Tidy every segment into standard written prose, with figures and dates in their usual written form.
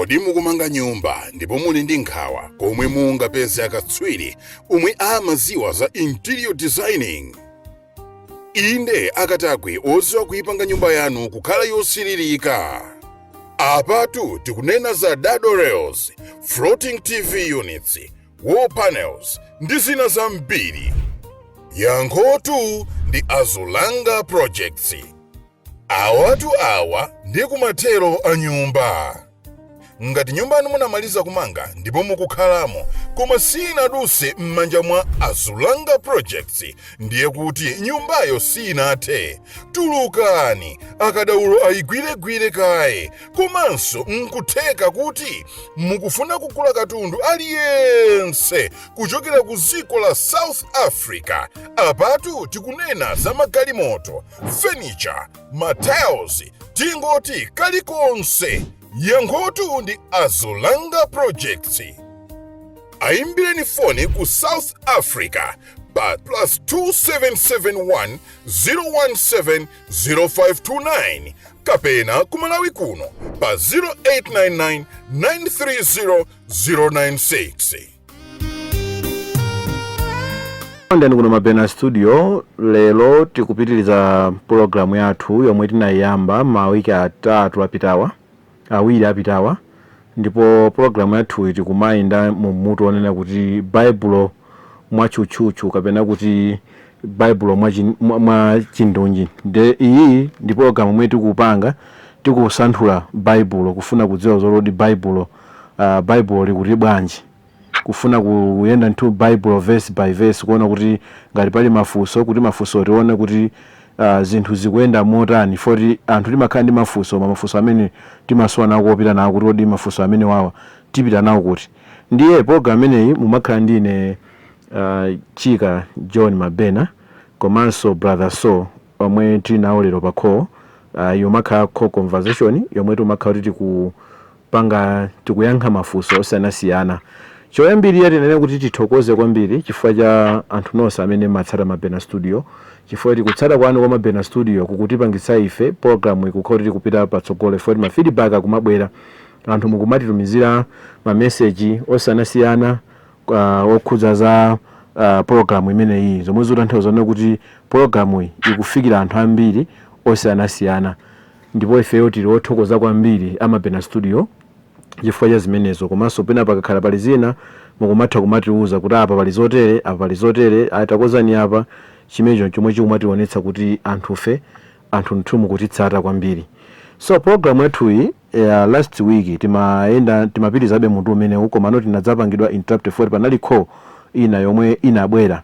Kodi mukumanga nyumba ndipo muli ndi nkhawa komwe mungapeze akatswiri omwe amaziwa za interior designing? Inde, akatakwe oziwa kuyipanga nyumba yanu kukhala yosiririka. Apatu tikunena za dado rails, floating TV units, wall panels ndi zina zambiri. Yankhotu ndi Azulanga Projects. Awatu awa ndi kumathero a nyumba. Ngati nyumba yanu munamaliza kumanga ndipo mukukhalamo, koma sinaduse m'manja mwa Azulanga Projects, ndiye kuti nyumbayo sinathe. Tulukani, akadaulo ayigwiregwire kaye. Komanso nkutheka kuti mukufuna kugula katundu aliyense kuchokera ku dziko la South Africa. Apatu tikunena za magalimoto, furniture, matiles, tingoti kalikonse. Yankhotu ndi Azulanga Projects. Ayimbireni foni ku South Africa pa +2771 017 0529 kapena ku Malawi kuno pa 0899 930 096. Ndani kuno Mabena Studio. Lero tikupitiriza pologalamu yathu yomwe tinayiyamba mawiki atatu apitawa, awiri apitawa, ndipo pologalamu yathu tikumayenda mu mutu onena kuti Baibulo mwatchutchutchu kapena kuti Baibulo mwa chindunji. Nde iyi ndi pologalamu imwe tikupanga, tikusanthula Baibulo, kufuna kudziwa zolodi Baibulo likuti bwanji, kufuna kuyenda nthu Bible verse by verse, kuona kuti ngati pali mafunso, kuti mafunso tione kuti zinthu zikuyenda motani, foti anthu timakhala ndi mafunso, ma mafunso amene timasowa nawo kopita nawo, kuti kodi mafunso amene wawa tipita nawo kuti. Ndiye program imeneyi mumakhala ndi ine Chika John Mabena komanso Brother So omwe tili nawo lero pa call. Yomakhala call conversation yomwe timakhala kuti tikupanga, tikuyankha mafunso osiyanasiyana. Choyambirira tinene kuti tithokoze kwambiri chifukwa cha anthu nonse amene matsata Mabena Studio, chifukwa tikutsata kwanu kwa Mabena Studio kukutipangitsa ife program ikukhala kuti tikupita patsogolo, chifukwa ma feedback akumabwera, anthu mukumatitumizira mameseji osiyanasiyana okhudza za program imeneyi, zomwe zikutanthauza kuti program iyi ikufikira anthu ambiri osiyanasiyana. Ndipo ifeyo tili othokoza kwambiri amabena Studio chifukwa cha zimenezo. Komanso pena pakakhala pali zina, mukumatha kumatiuza kuti apa pali zotere, apa pali zotere, atakozani apa. Chimenecho chomwe chikumationetsa kuti anthufe, anthu nthu mukutitsata kwambiri. So program yathuyi ya last week timayenda, timapitirizabe mutu umenewu, komano tinadzapangidwa interrupt for panali call ina yomwe inabwera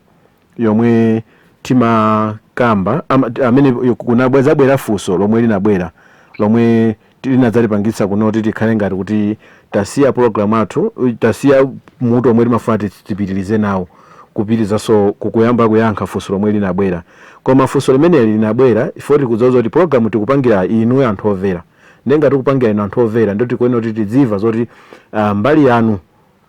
yomwe timakamba amene kunabwera funso lomwe linabwera lomwe linadzatipangitsa kunoti tikhale ngati kuti tasiya program athu, tasiya mutu omwe timafuna tipitirize nawo, kupitirizaso kukuyamba kuyankha funso lomwe linabwera. Koma funso limeneli linabwera ifo tikudziwa kuti program tikupangira inu anthu omvera, ndenga tikupangira inu anthu omvera, ndio tikuyenera kuti tidziva zoti mbali yanu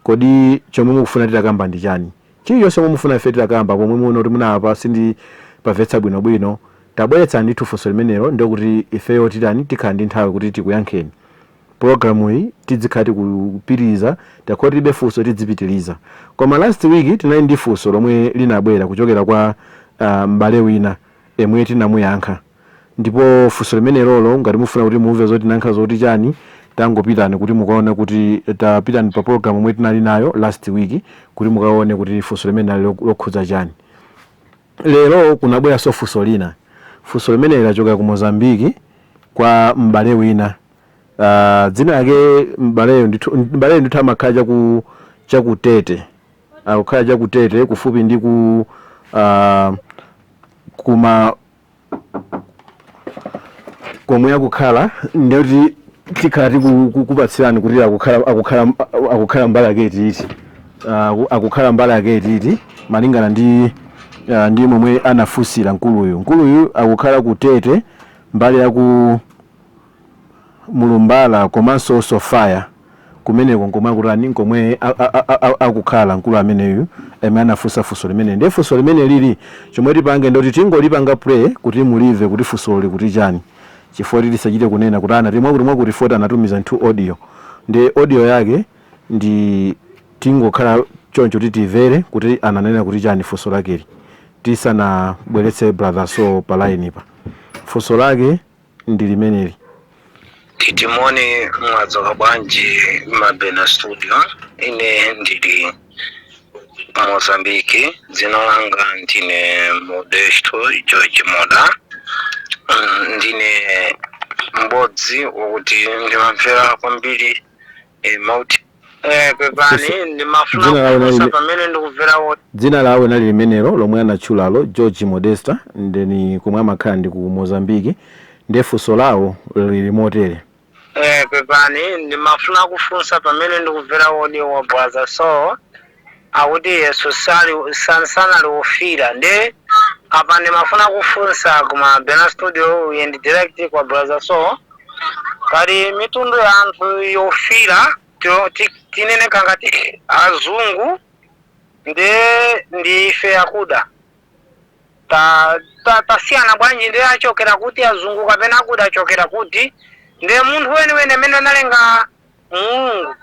kodi chomwe mukufuna titakamba ndi chani. Chilichonse momwe mufuna ife titakamba, pomwe muona kuti munapa sindi pamvetsa bwinobwino, tabweretsani ndithu funso limenelo, ndio kuti ifeyo titani, tikhala ndi nthawi kuti tikuyankheni. Programu iyi tidzikhala tikupitiriza, takhala tilibe funso tidzipitiriza. Koma last week tinali ndi funso lomwe linabwera kuchokera kwa m'bale wina yemwe tinamuyankha, ndipo funso limenelolo ngati mufuna kuti mumve zoti tinayankha zoti chani, tangopitani kuti mukaone kuti tapitani pa program omwe tinali nayo last week kuti mukaone kuti funso limene nali lokhudza chani. Lero kunabweranso funso lina. Funso limene lachokera ku Mozambiki kwa m'bale wina, dzina lake m'baleyo ndithu amakhala chakutete, akukhala chakutete kufupi ndi ku kuma komwe akukhala. Ndiyoti tikhala tikukupatsirani kuti akukhala mbali yake ititi, akukhala mbali yake ititi malingana ndi momwe anafunsira mkuluyu. Mkuluyu akukhala kutete mbali ya ku Mulumbala komanso Sofaya, kumeneko nkomwe akutani, nkomwe akukhala mkulu ameneyu amene anafunsa funso limene. Ndiye funso limene lili, chomwe tipange ndoti tingolipanga play kuti mulive kuti funso likuti chani, chifukwa tisachite kunena kuti anati mwakuti mwakuti, foti anatumiza nthu audio. Ndi audio yake ndi tingokhala choncho kuti timvere kuti ananena kuti chani funso lakeli tisanabweretse Brother So pa line pa. Funso lake ndi limeneli. Titimoni, mwadzuka bwanji Mabena Studio? Ine ndili Mozambiki, dzina langa ndine Modesto George Moda. Ndine m'bodzi wokuti ndimamvera kwambiri mauti pepani, ndimafuna Dzina lawo kufunsa pamene ndikumvera Dzina lawo nali limenelo lomwe anatchulalo, George Modesta, ndeni komwe amakhala ndi ku Mozambiki. Ndiye funso lawo lili motere. Pepani, ndimafuna kufunsa pamene ndikumvera audio wa Brother So akuti Yesu sali sanali wofira. Nde apa ndimafuna kufunsa kuma Bena Studio and direct kwa Brother So, pali mitundu ya anthu yofira, tinene kangati azungu nde ndi ife akuda, tasiyana bwanji? Nde achokera kuti azungu kapena akuda achokera kuti? Nde munthu weniweni amene analenga Mulungu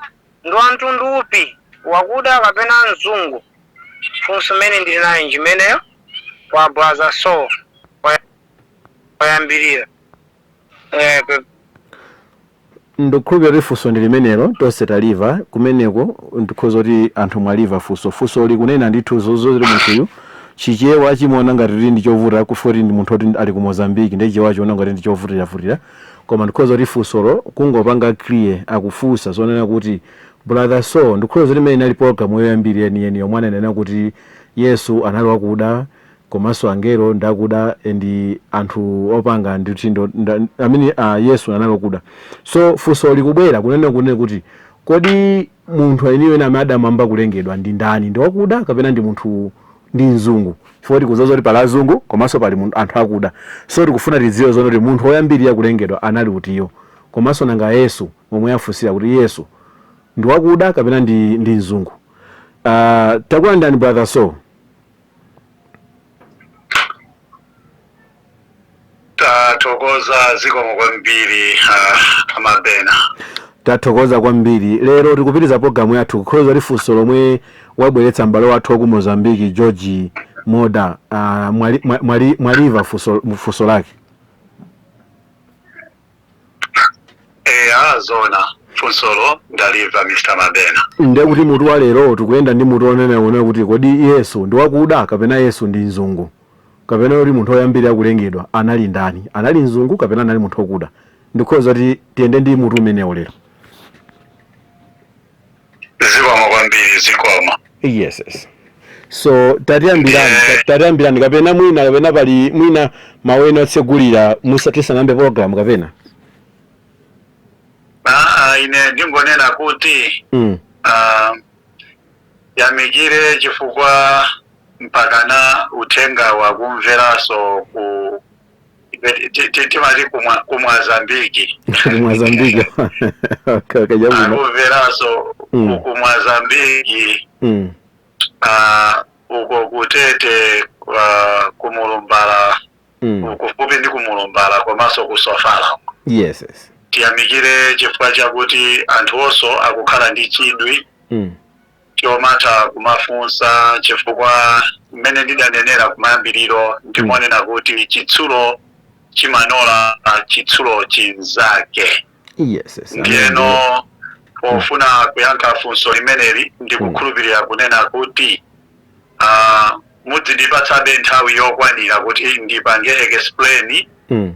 ndi wa mtundu upi, wakuda kapena mzungu? Funso imene ndili nayo njimeneyo kwa Brother So poyambirira. Ndikukhulupirira kuti funso ndi limenelo, tonse taliva kumeneko. Ndikhoza kuti anthu mwaliva funso. Funso likunena ndithu zozoti munthuyu Chichewa chimaona ngati kuti ndi chovuta kufoti ndi munthu oti ali ku Mozambiki, ndi Chichewa chiona ngati ndi chovutiravutira, koma ndikhoza kuti funsolo kungopanga clear, akufunsa zonena kuti Brother So, ndikhoza kuti imene inali program yoyambiri yeniyeni yomwe ananena kuti Yesu anali wakuda komanso angelo ndakuda ndi anthu opanga ndikuti amene Yesu anali wakuda. So funso likubwera kunena kuti kodi munthu eniweni amene adamamba kulengedwa ndi ndani, ndi wakuda kapena ndi munthu ndi mzungu? Chifukwa tikudziwa zoti pali azungu komanso pali anthu akuda. So tikufuna tidziwe zoona kuti munthu woyambirira kulengedwa anali utiyo, komanso nanga Yesu, momwe afunsira kuti Yesu ndi wakuda kapena ndi mzungu. Takulandirani, Brother So. Tathokoza, zikomo kwambiri, Amabena. Tathokoza kwambiri. Lero tikupitiriza programu yathu. Kukhoza kuti funso lomwe wabweretsa m'bale wathu waku Mozambiki, George Moda, mwaliva funso lake? Eya, zona, funsolo ndaliva, Mr Mabena. Ndiye kuti mutu wa lero tikuyenda ndi mutu onena onena kuti kodi Yesu ndi wakuda kapena Yesu ndi mzungu, kapena kuti munthu woyambirira kulengedwa anali ndani, anali mzungu kapena anali munthu wokuda? Ndikhoza kuti tiyende ndi mutu umenewo lero. Zikomo kwambiri, zikomo. Yes, so tatiyambirani. Tatiyambirani kapena mwina kapena pali mwina mawu ena otsegulira tisanayambe program kapena? Ine ndingonena kuti yamikire chifukwa mpakana uthenga wakumveranso ku timati kumwazambiki. Kumwazambiki, okay, chabwino. Akumveranso kumwazambiki, uko kutete, kumulumbala, kufupi ndi kumulumbala komanso kusofala. Yes. Tiyamikire chifukwa chakuti anthu onso akukhala ndi chidwi chomatha kumafunsa, chifukwa mmene ndidanenera kumayambiriro ndimonena kuti chitsulo chimanola chitsulo chinzake. Yes. Ndiyeno pofuna kuyankha funso limeneli, ndikukhulupirira kunena kuti mudzindipatsabe nthawi yokwanira kuti ndipange explain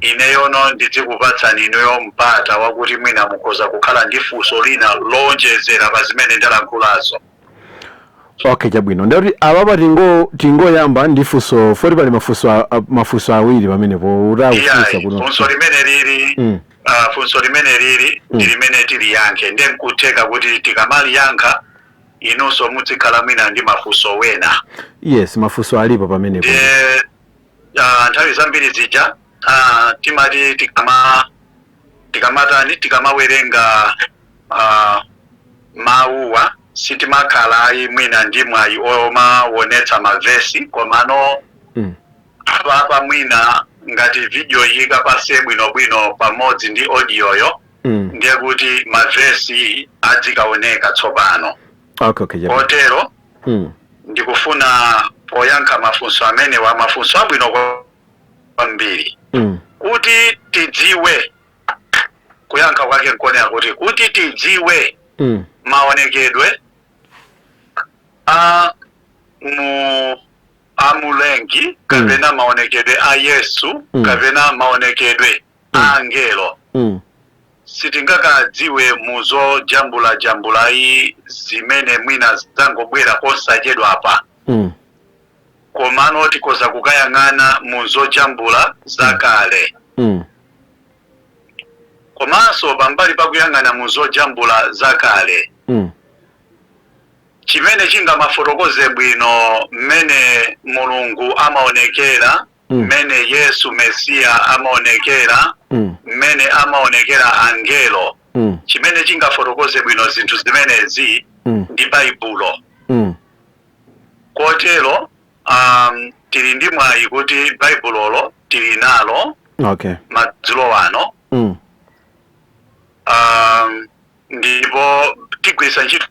ineyono, ndizikupatsani inuyo mpata wakuti mwina mukhoza kukhala ndi funso lina lowonjezera pa zimene ndalankhulazo. Okay, chabwino. Ndikuti apapa tingoyamba ndi funso foti pali mafunso awiri pamenepo utakufunsa. Iyayi, Kuno funso limene lili funso limene lili ndi limene tiliyankhe, ndiye nkutheka kuti tikamaliyankha inunso muzikhala mwina ndi mafunso wena. Yes, mafunso alipo pamenepo. Ndiye nthawi zambiri zija timati tikamatani, tikamawerenga mawuwa, sitimakhala ayi mwina ndi mwayi omaonetsa mavesi, komano apapa mwina ngati video ikapase bwinobwino pamodzi ndi audioyo. Ndiye kuti mavesi adzikaoneka tsopano. Okay, chabwino. Kotero ndikufuna poyankha mafunso amenewa, mafunso abwino kwambiri, kuti tidziwe kuyankha kwake nkonena kuti tidziwe maonekedwe a mu amulengi kapena maonekedwe a Yesu kapena maonekedwe a angelo, sitingakadziwe muzojambulajambulayi zimene mwina zangobwera posachedwapa, komano tikhoza kukayang'ana muzojambula zakale. Komanso pambali pakuyang'ana muzojambula zakale, chimene chingamafotokoze bwino mmene Mulungu amaonekera, mmene Yesu Mesiya amaonekera, mmene amaonekera angelo, chimene chingafotokoze bwino zinthu zimenezi ndi Baibulo. Kotero tili ndi mwayi kuti Baibulolo tili nalo madzulo ano. Ndipo tigwiritsa ntchito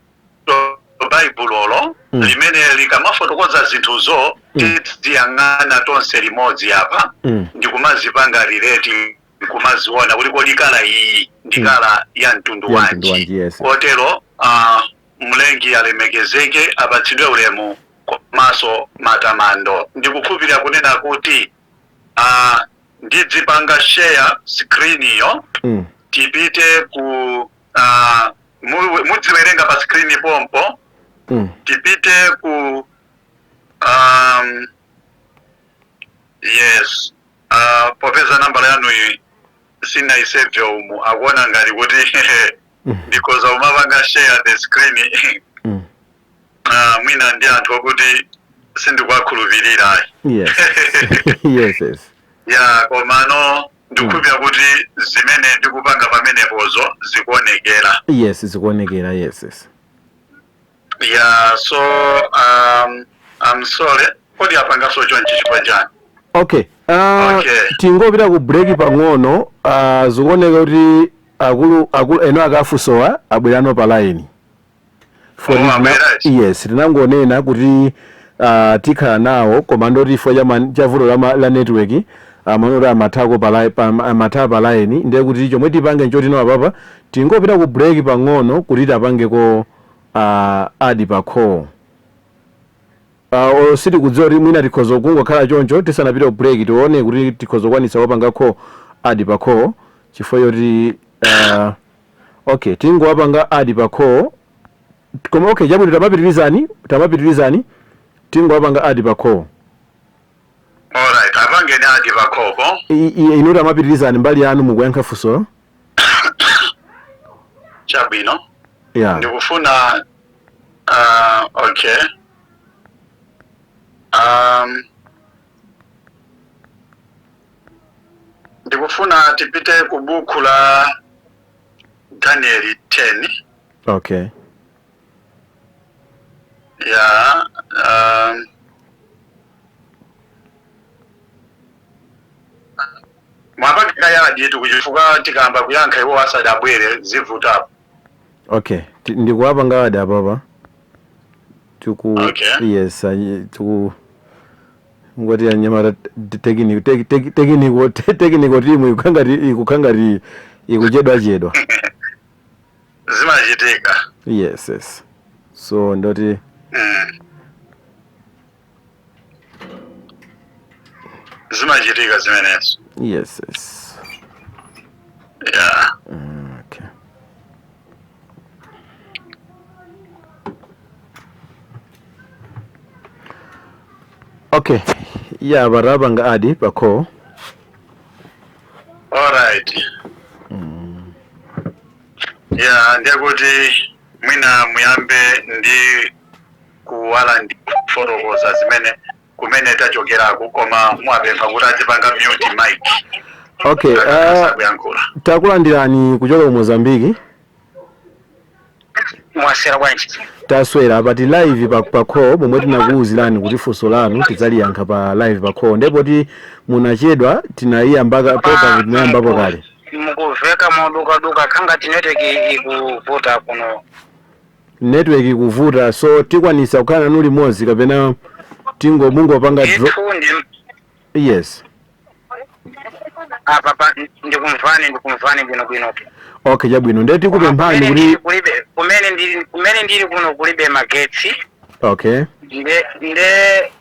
Baibulolo limene likamafotokoza zinthuzo, tiziyang'ana tonse limodzi apa ndikumazipanga relate, kumaziona kuti kodi colour iyi ndi colour ya mtundu Ya mtundu wanji? wanji, yes. Kotero Mlengi alemekezeke, apatsidwe ulemu komanso matamando. Ndikukhulupirira kunena kuti ndidzipanga share screen iyo, tipite ku mudziwerenga pa screen pompo. Tipite ku yes, popeza nambala yanu iyi sinaiseve umu, akuona ngati kuti ndikhoza umapanga share the screen mwina ndi anthu okuti sindikuwakhulupirira. Yes. Ya, komano ndikukhulupirira kuti zimene ndikupanga pamenepozo zikuonekera. Yes, zikuonekera, yes. Yeah, so I'm sorry, kodi apangaso chonchi chifukwa chani? Okay. Okay. Tingopita ku break pang'ono. Zikuoneka kuti akulu akulu eno akafusowa abwerano pa line. Oh, abwera? Yes, tinangonena kuti tikhala nawo, koma ndoti chifukwa cha vuto la network amanoti amathako amatha pa line. Ndiye kuti chomwe tipange nchotino apapa tingopita ku break pang'ono kuti tapangeko add pa call. Sitikudziwa kuti mwina tikhoza kungokhala choncho tisanapite ku break, tione kuti tikhoza kukwanitsa kupanga call add pa call, chifukwa choti okay, tingowapanga add pa call. Koma okay, chabwino, tamapitirizani, tingowapanga add pa call. Alright, apangeni add pa call. Inu tamapitirizani mbali yanu mukuyankha funso. Chabwino. Ndikufuna okay, ndikufuna tipite ku buku la Daniel 10. Ya, mwapangika add tu, kuchifukwa tikamba kuyankha iwo asadabwere zivutapo. Okay, ndikuwapanga add apapa, tiku yes, tiku ngoti anyamata technical team ikukhangati ikuchedwachedwa. Zimachitika. Yes, so ndoti Zimachitika zimenezo. Yes. Okay. Okay, yeah, barabanga add pa call. Alright, yeah, ndiye kuti mwina muyambe ndi kuwala ndi kufotokoza zimene kumene tachokerako, koma mwapempha kuti azipanga mute mic kuyankhula. Takulandirani kuchoka ku Mozambiki. Mwaswera bwanji? Taswera. Pati live pa call momwe tinakuwuzirani kuti funso lanu tidzaliyankha pa live pa call, ndipo ti munachedwa, tinayiyambaka program tinayambapo kale. Mukuveka modukaduka khangati network ikuvuta kuno. Network ikuvuta, so tikwanisa kukhala nanu limodzi kapena tingo mungopanga Ndithu ndi Yes. Apa pa ndikumvani bwinobwino. Okay, chabwino, ndiye tikupemphani Kumene kuti ndili kulibe, kumene ndili kuno kulibe magetsi. Nde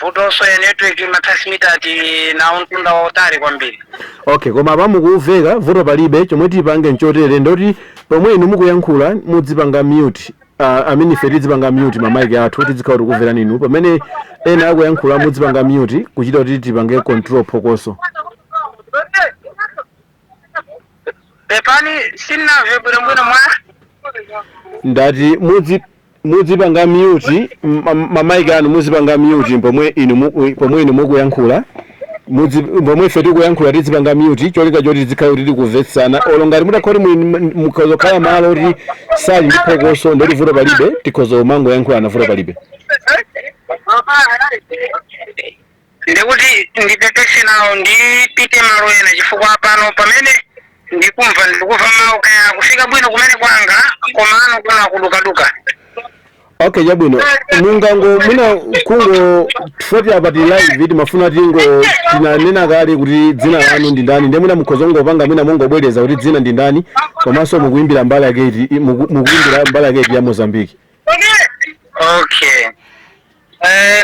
vutonso ya network imatransmita ati na mtunda wautali kwambiri. Okay, koma pamukumveka, vuto palibe. Chomwe tipange nchotere, ndoti pomwe inu mukuyankhula mudzipanga mute, amene ife tidzipanga mute ma mic athu, tizikhala tikumverani inu. Pamene ena akuyankhula mudzipanga mute, kuchita kuti tipange control phokoso. Pepani, sinnamve bwinobwino mwa Ndati mudzipanga mute ma mic anu, muzipanga mute pomwe inu mukuyankhula. Pomwe ife tikuyankhula tizipanga mute, cholinga choti tizikhale kuti tikumvetsana. Olo ngati mutakhala kuti mukazokhala malo kuti sali ndi phokoso, ndoti vuto palibe, tikhoza kumangoyankhulana, vuto palibe. Ndikuti ndipepese nawo, ndipite malo ena, chifukwa pano pamene ndikumva mawu kaya kufika bwino kumene kwanga, koma ano kuna kudukaduka. Okay, chabwino, mungango mwina kungo foti apa tili live, timafuna tingo tinanena kale kuti dzina lanu ndi ndani, ndiye mwina mukhoza kungopanga, mwina mungobwereza kuti dzina ndi ndani, komanso mukuimbira mbali yake iti, mukuimbira mbali yake iti ya Mozambique? Okay,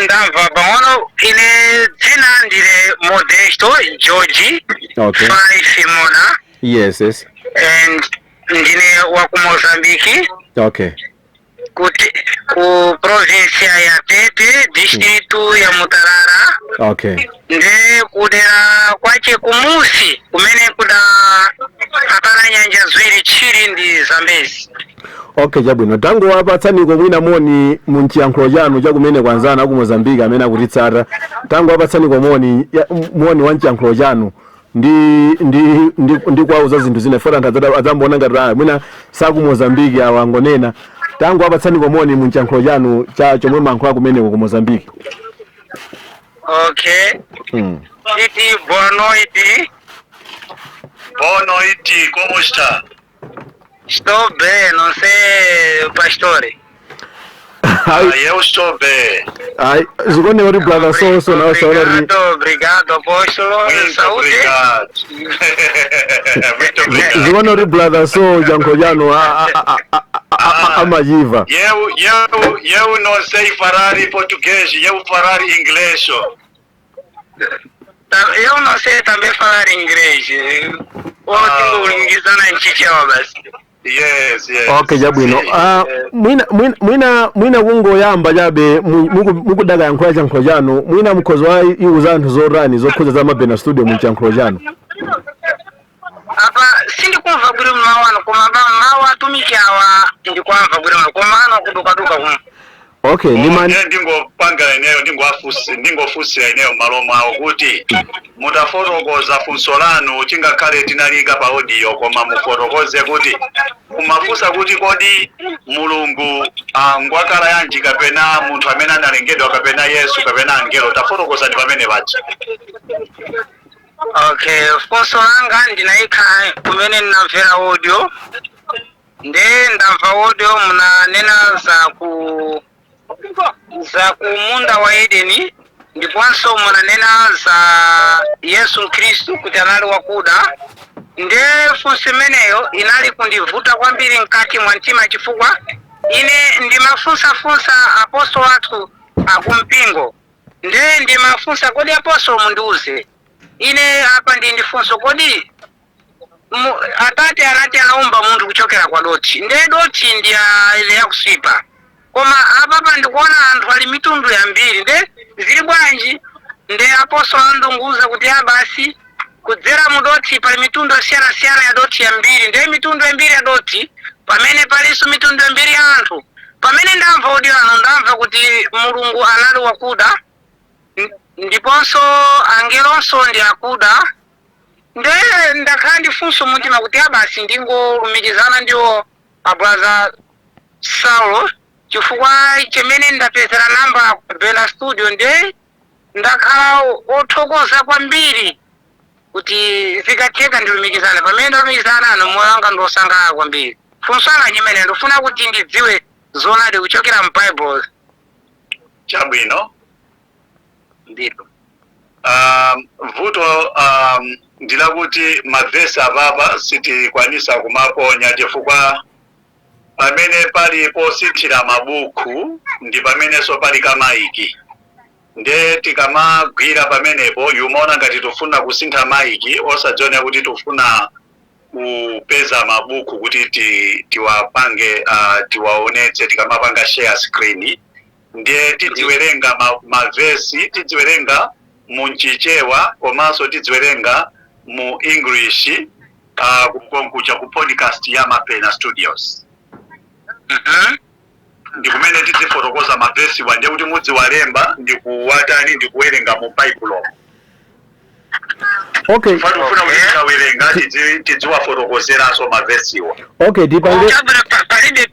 ndamva pang'ono. Ine dzina ndine Modesto George Fai Simona. And ndine wa ku Mozambique, kuti ku provinsia ya Tete, distritu ya Mutarara, nde kudera kwache kumusi kumene kuda patana nyanja ziwiri, Chiri ndi Zambezi. Okay, chabwino, tangowapatsaniko mwina moni munchiyankhulo chanu chakumene kwanzana ku Mozambique amene akutitsata. Tangowapatsaniko moni moni wa mchiyankhulo chanu ndi kuwauza zinthu zina fota anthu adzamboona ngati ah, mwina saku Mozambique awa, angonena. Tangowapatsaniko moni munchiyankhulo chanu cha chomwe mayankhula kumeneko ku Mozambique. Okay. Titi boa noite. Boa noite, como está? Estou bem, não sei, pastor. Ai. Ah, eu estou bem. Ai, zikuoneka kuti brother Soso nawo saona kuti Obrigado, obrigado, apóstolo. Muito Saúde. obrigado. Muito obrigado. Zikuoneka kuti brother So chiyankhulo chanu amachiva. Eu não sei falar português, eu falar inglês. Tá, eu não sei também falar inglês. Ou tingolingizana nchichewa basi. Yes. Okay, chabwino. Ah, mwina kungoyamba chabe mukudakayankhula chiyankhulo chanu, mwina mukhoza wa iuza anthu zotani zokhuza za Mabena Studio mu chiyankhulo chanu? Apa sindikumva bwino mawu anu, koma mawu atumiki awa ndikwamva bwino, koma ano kudukaduka kuno. Okay, ndimani Ndiye ndingopanga ineyo, ndingofusira ineyo malo mwawo kuti mutafotokoza funso lanu, chingakhale tinalika pa audio, koma mufotokoze kuti mumafunsa kuti kodi Mulungu ngwakala yanji, kapena munthu amene analengedwa, kapena Yesu, kapena angelo. Tafotokozani pamene paja. Okay, funso langa ndinayikha kumene ndinamvera audio, nde ndamva audio munanena za ku munda wa Edeni, ndiponso munanena za Yesu Khristu kuti anali wakuda. Nde funso imeneyo inali kundivuta kwambiri mkati mwa mtima, chifukwa ine ndimafunsafunsa apostolo athu akumpingo. Nde ndimafunsa, kodi apostolo, mundiuze ine apa ndi ndifunso, kodi atate anati anaumba munthu kuchokera kwa doti, nde doti ndi yakusipa, koma apapa ndikuona anthu ali mitundu yambiri, nde zili bwanji? Nde apostolo andunguza kuti a basi, kudzera mu doti pali mitundu yosiyanasiyana ya doti yambiri, nde mitundu yambiri ya doti pamene palinso mitundu yambiri ya anthu. Pamene ndamva audio ano, ndamva kuti Mulungu anali wakuda, ndiponso angelonso ndi akuda. Nde ndakhala ndi funso mumtima kuti abasi ndingolumikizana ndiwo abraza Saulo, chifukwa chimene ndapezera namba Bena Studio, nde ndakhala othokoza kwambiri. Kuti zikatheka ndilumikizane. Pamene ndalumikizana nanu, moyo wanga ndiosangalala kwambiri. Funso langa chimene ndifuna kuti ndidziwe zoonadi kuchokera mu Bible. Chabwino. Ndito. Vuto ndilakuti mavesi apapa sitikwanisa kumaponya, chifukwa pamene pali posinthira mabuku ndi pamenenso pali kamaiki. Nde tikamagwira pamenepo, yumaona ngati tifuna kusintha maiki, osadziona kuti tifuna kupeza mabuku kuti tiwapange, tiwaonetse tikamapanga share screen. Ndiye tidziwerenga mavesi, tidziwerenga mu Mchichewa komanso tidziwerenga mu English, kukonkucha ku podcast ya Mapena Studios. Ndi kumene tidzifotokoza mavesiwa, ndiye kuti mudziwalemba ndikuwatani, ndikuwerenga mu Baibulo. Okay. Tifuna kuti tikawerenga tidziwafotokozeranso mavesiwa. Okay, tipange. Chabwino,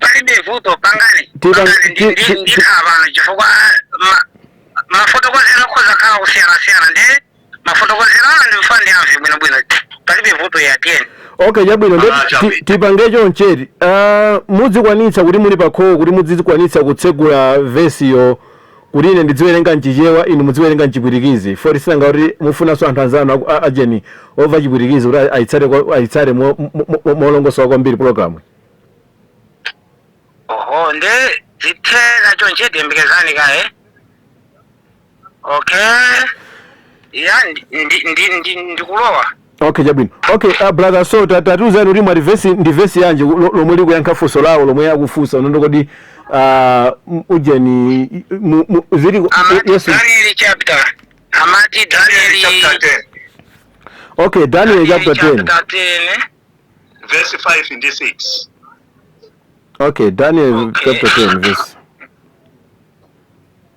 palibe vuto, pangani. Pangani, ndikhala pano chifukwa mafotokozero akhoza khala kusiyana-siyana, ndi mafotokozero ano ndifuna ndiyamve bwinobwino. Palibe vuto, yatiyeni. Okay, chabwino. Ah, chabwino. Tipange choncheri, mudzikwanitsa kuti muli pakhowo kuti mudzikwanitsa kutsegula vesiyo kuti ine ndidziwerenga mChichewa, inu mudziwerenga mChipwitikizi, foti sinanga kuti mufunanso anthu anzanu ajeni omva Chipwitikizi kuti ayitsate ayitsate molongosoka kwambiri pologalamu. Oho, nde zitheka chonche, tiyembekezani kaye. Okay, ya, ndikulowa. Okay, chabwino. Okay, brother, so tatiuzani kuti mwati vesi ndi vesi yanji lomwe likuyankha funso lawo lomwe akufunsa unondo, kodi ujeni zili Amati Yesu. Daniel chapter, amati Daniel Chapter 10. Okay, Daniel chapter 10. Chapter 10. Verse 5 ndi 6. Okay, Daniel Okay. chapter 10 verse.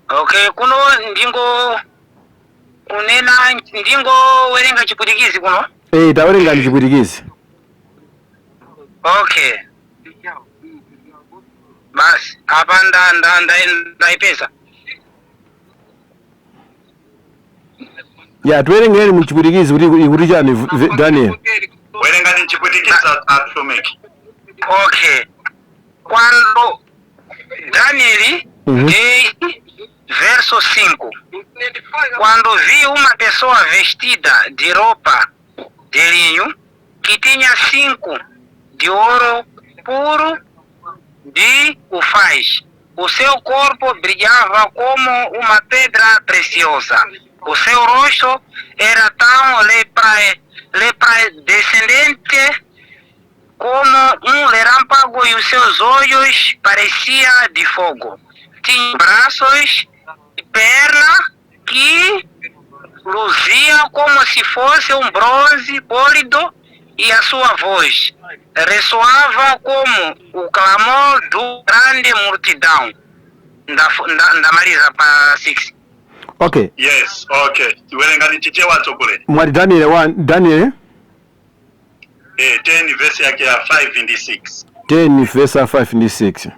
Okay, kuno ndingo kunena, ndingowerenga Chipwitikizi kuno. Eh, tawerenga ndi Chipwitikizi. Okay, basi, apa ndaipeza. Ya, tiwerengereni mu Chipwitikizi kuti ikuti chani Daniel. Werengani Mchipwitikizi, atumiki. Okay, quando Daniel 10 verso 5: "Quando vi uma pessoa vestida de roupa de linho que tinha cinto de ouro puro de Ufaz. O seu corpo brilhava como uma pedra preciosa. O seu rosto era tão descendente como um relâmpago e os seus olhos pareciam de fogo. Tinha braços e perna que luzia como se fosse um bronze polido e a sua voz ressoava como o clamor do grande multidão." Ndamaliza pa 6. Okay. Yes, okay, werengani Chichewa, atsogoleri. Mwati Daniel 1, Daniel 10 verse yake ya 5 ndi 6. 10 verse 5 ndi 6.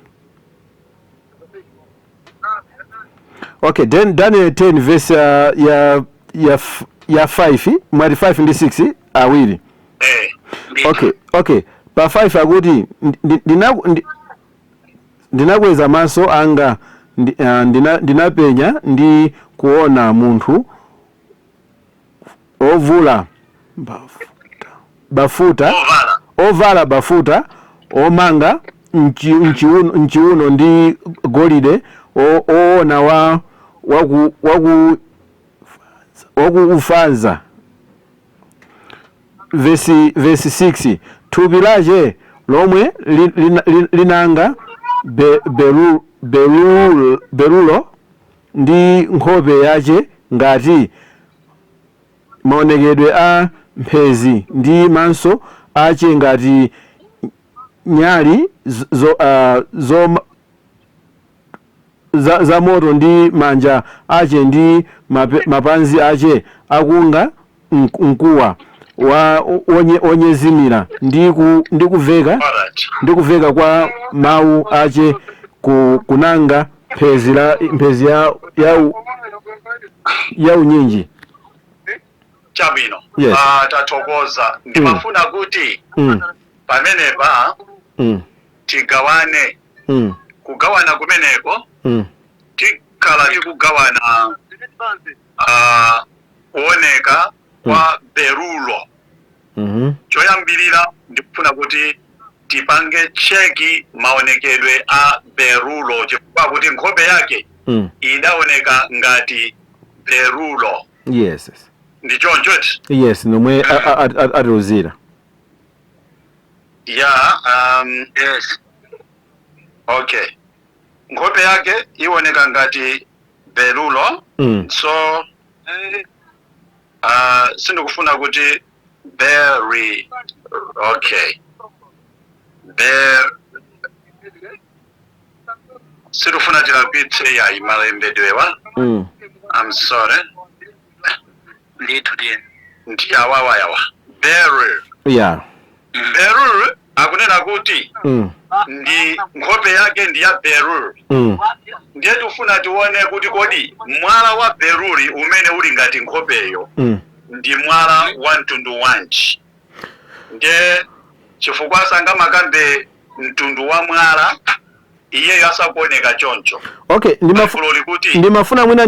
Okay, then Daniel 10 verse ya 5, mwati 5 ndi 6 awiri. Eh. Okay, pa 5 akuti ndinakweza maso anga ndinapenya ndi kuona munthu ovula bafuta Ovala. Ovala bafuta, omanga mchiuno ndi golide oona wa waku Ufaza. Vesi 6: thupi lace lomwe linanga berulo ndi nkhope yace ngati maonekedwe a mphezi ndi maso ace ngati nyali za moto ndi manja ace ndi mapanzi ace akunga mkuwa wa onyezimira ndi kuveka Alright. ndi kuveka kwa mawu ace kunanga mphezi ya unyinji. Chabwino. Yes. Ah, tathokoza. Ndimafuna kuti pamenepa tigawane. Kugawana kumeneko, tikhala tikugawana kuoneka kwa berulo. Choyambirira, ndikufuna kuti tipange check maonekedwe a berulo, chifukwa kuti nkhope yake idaoneka ngati berulo. Yes. Ndi choncho eti? Yes, nomwe atiuzira. Ya, Yes. okay, nkhope yake iwoneka ngati berulo. So sindikufuna kuti berry, okay, ber sindikufuna tilakwitse yayi malembedwewa. I'm sorry. Ndithu tiye. Ndi awawayawa, beryl. Beryl akunena kuti ndi nkhope yake ndi ya beryl. Ndiye tifuna tione kuti kodi mwala wa beruli umene uli ngati nkhopeyo ndi mwala wa mtundu wanji? Ndiye chifukwa sangamakambe mtundu wa mwala iyeyo asakuoneka choncho. Okay, Baibulo likuti ndimafuna mwina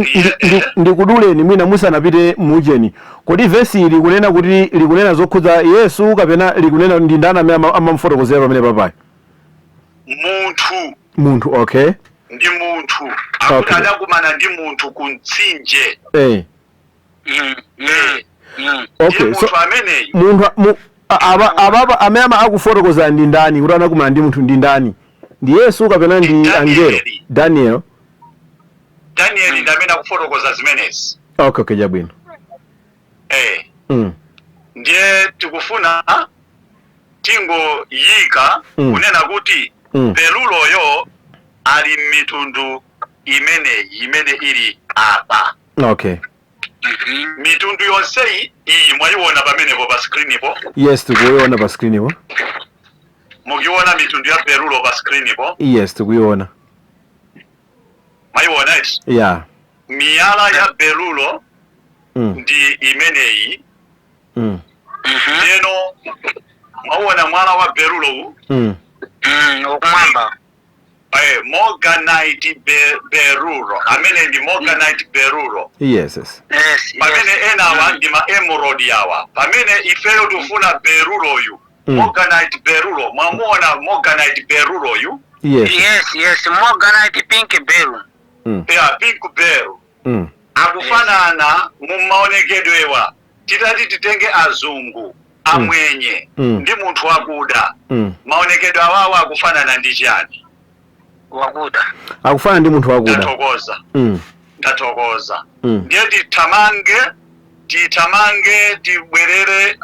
ndikuduleni mwina musanapite mujeni. Kodi vesi likunena kuti likunena zokhudza Yesu kapena likunena ndi ndani amene amamufotokozera pamene papayo? Munthu. Munthu, okay. Ndi munthu akuti adakumana ndi munthu ku mtsinje. Okay, Ndiye so munthu ameneyu munthu ababa amene akufotokoza ndi ndani kuti anakumana ndi munthu ndi ndani? Ndi Yesu kapena ndi Ndi angelo? Danieli. Daniel. Danieli ndi amene akufotokoza zimenezi. Okay, chabwino. Ndiye tikufuna tingoyika kunena kuti beruloyo ali mitundu imeneyi imene ili apa. Mitundu yonseyi iyi mwayiona pamenepo pa screenipo? Yes, tikuiona pa screen po. Mukuiona mitundu ya berulo pa screenipo? Yes, tikuiona. Mwayiona iti? Yeah. Miyala ya berulo ndi imeneyi. Ndiyeno mwauona mwala wa berulo? Ukumwamba. Morganite berulo amene ndi morganite berulo. Yes. Pamene enawa ndi ma emerald yawa, pamene ifeyo tifuna beruloyu. Morganite berulo, mwamuona morganite beruloyu? Yes. Yes, morganite pink beryl. Yeah, pink beryl. Akufanana mumaonekedwewa. Titati titenge azungu, amwenye ndi munthu wakuda, maonekedwe awawo akufanana ndi chani? Wakuda. Akufanana ndi munthu wakuda. Ndathokoza. Ndathokoza. Ndiye tithamange tibwerere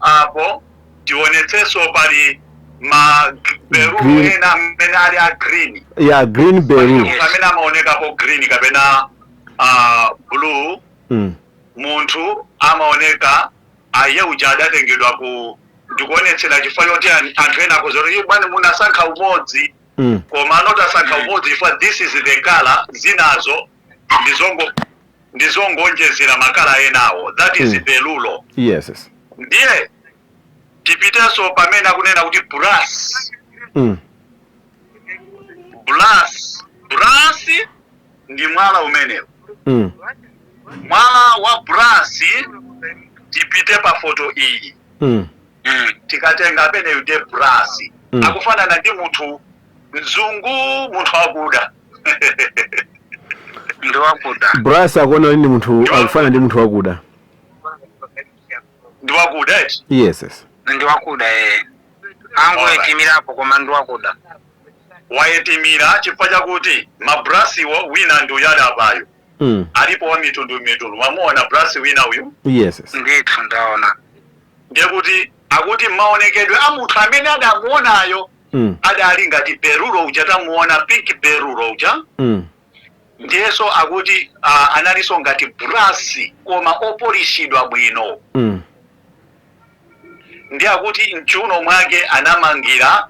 apo tionetsenso pali ma berulo Green. ena amene ali a green. Yeah, green beryl. Munthu amene amaonekapo green kapena blue, munthu amaoneka aye uja adatengedwa ku ndikuonetsera chifukwa choti anthu ena akuzoti, "Bwana, munasankha umodzi." Koma anotasankha umodzi chifukwa this is the color, zinazo ndizongonjezera ma colour enawo. That is berulo. Yes. Ndiye tipitenso pamene akunena kuti brass. Brass, brass ndi mwala umenewo. Mwala wa brass, tipite pa foto iyi. Tikatenga ameneyu ndiye brass. Akufanana ndi munthu mzungu, munthu wakuda. Ndi wakuda. Brass akuona ndi munthu akufanana ndi munthu wakuda. Ndi wakuda eti? Yes. Ndi wakuda, eh, angoyetimirapo koma ndi wakuda. Wayetimira chifukwa chakuti ma brassiwo wina ndi uyu ali apayo. Alipo wa mitundu mitundu. Mwamuona brass wina uyu? Yes. Ndithu, ndaona. Ndiye kuti akuti maonekedwe a munthu amene adamuonayo adali ngati berulo uja tamuona, pink berulo uja. Ndiyenso akuti analinso ngati brass koma opolishidwa bwino. Ndiye akuti mchiuno mwake anamangira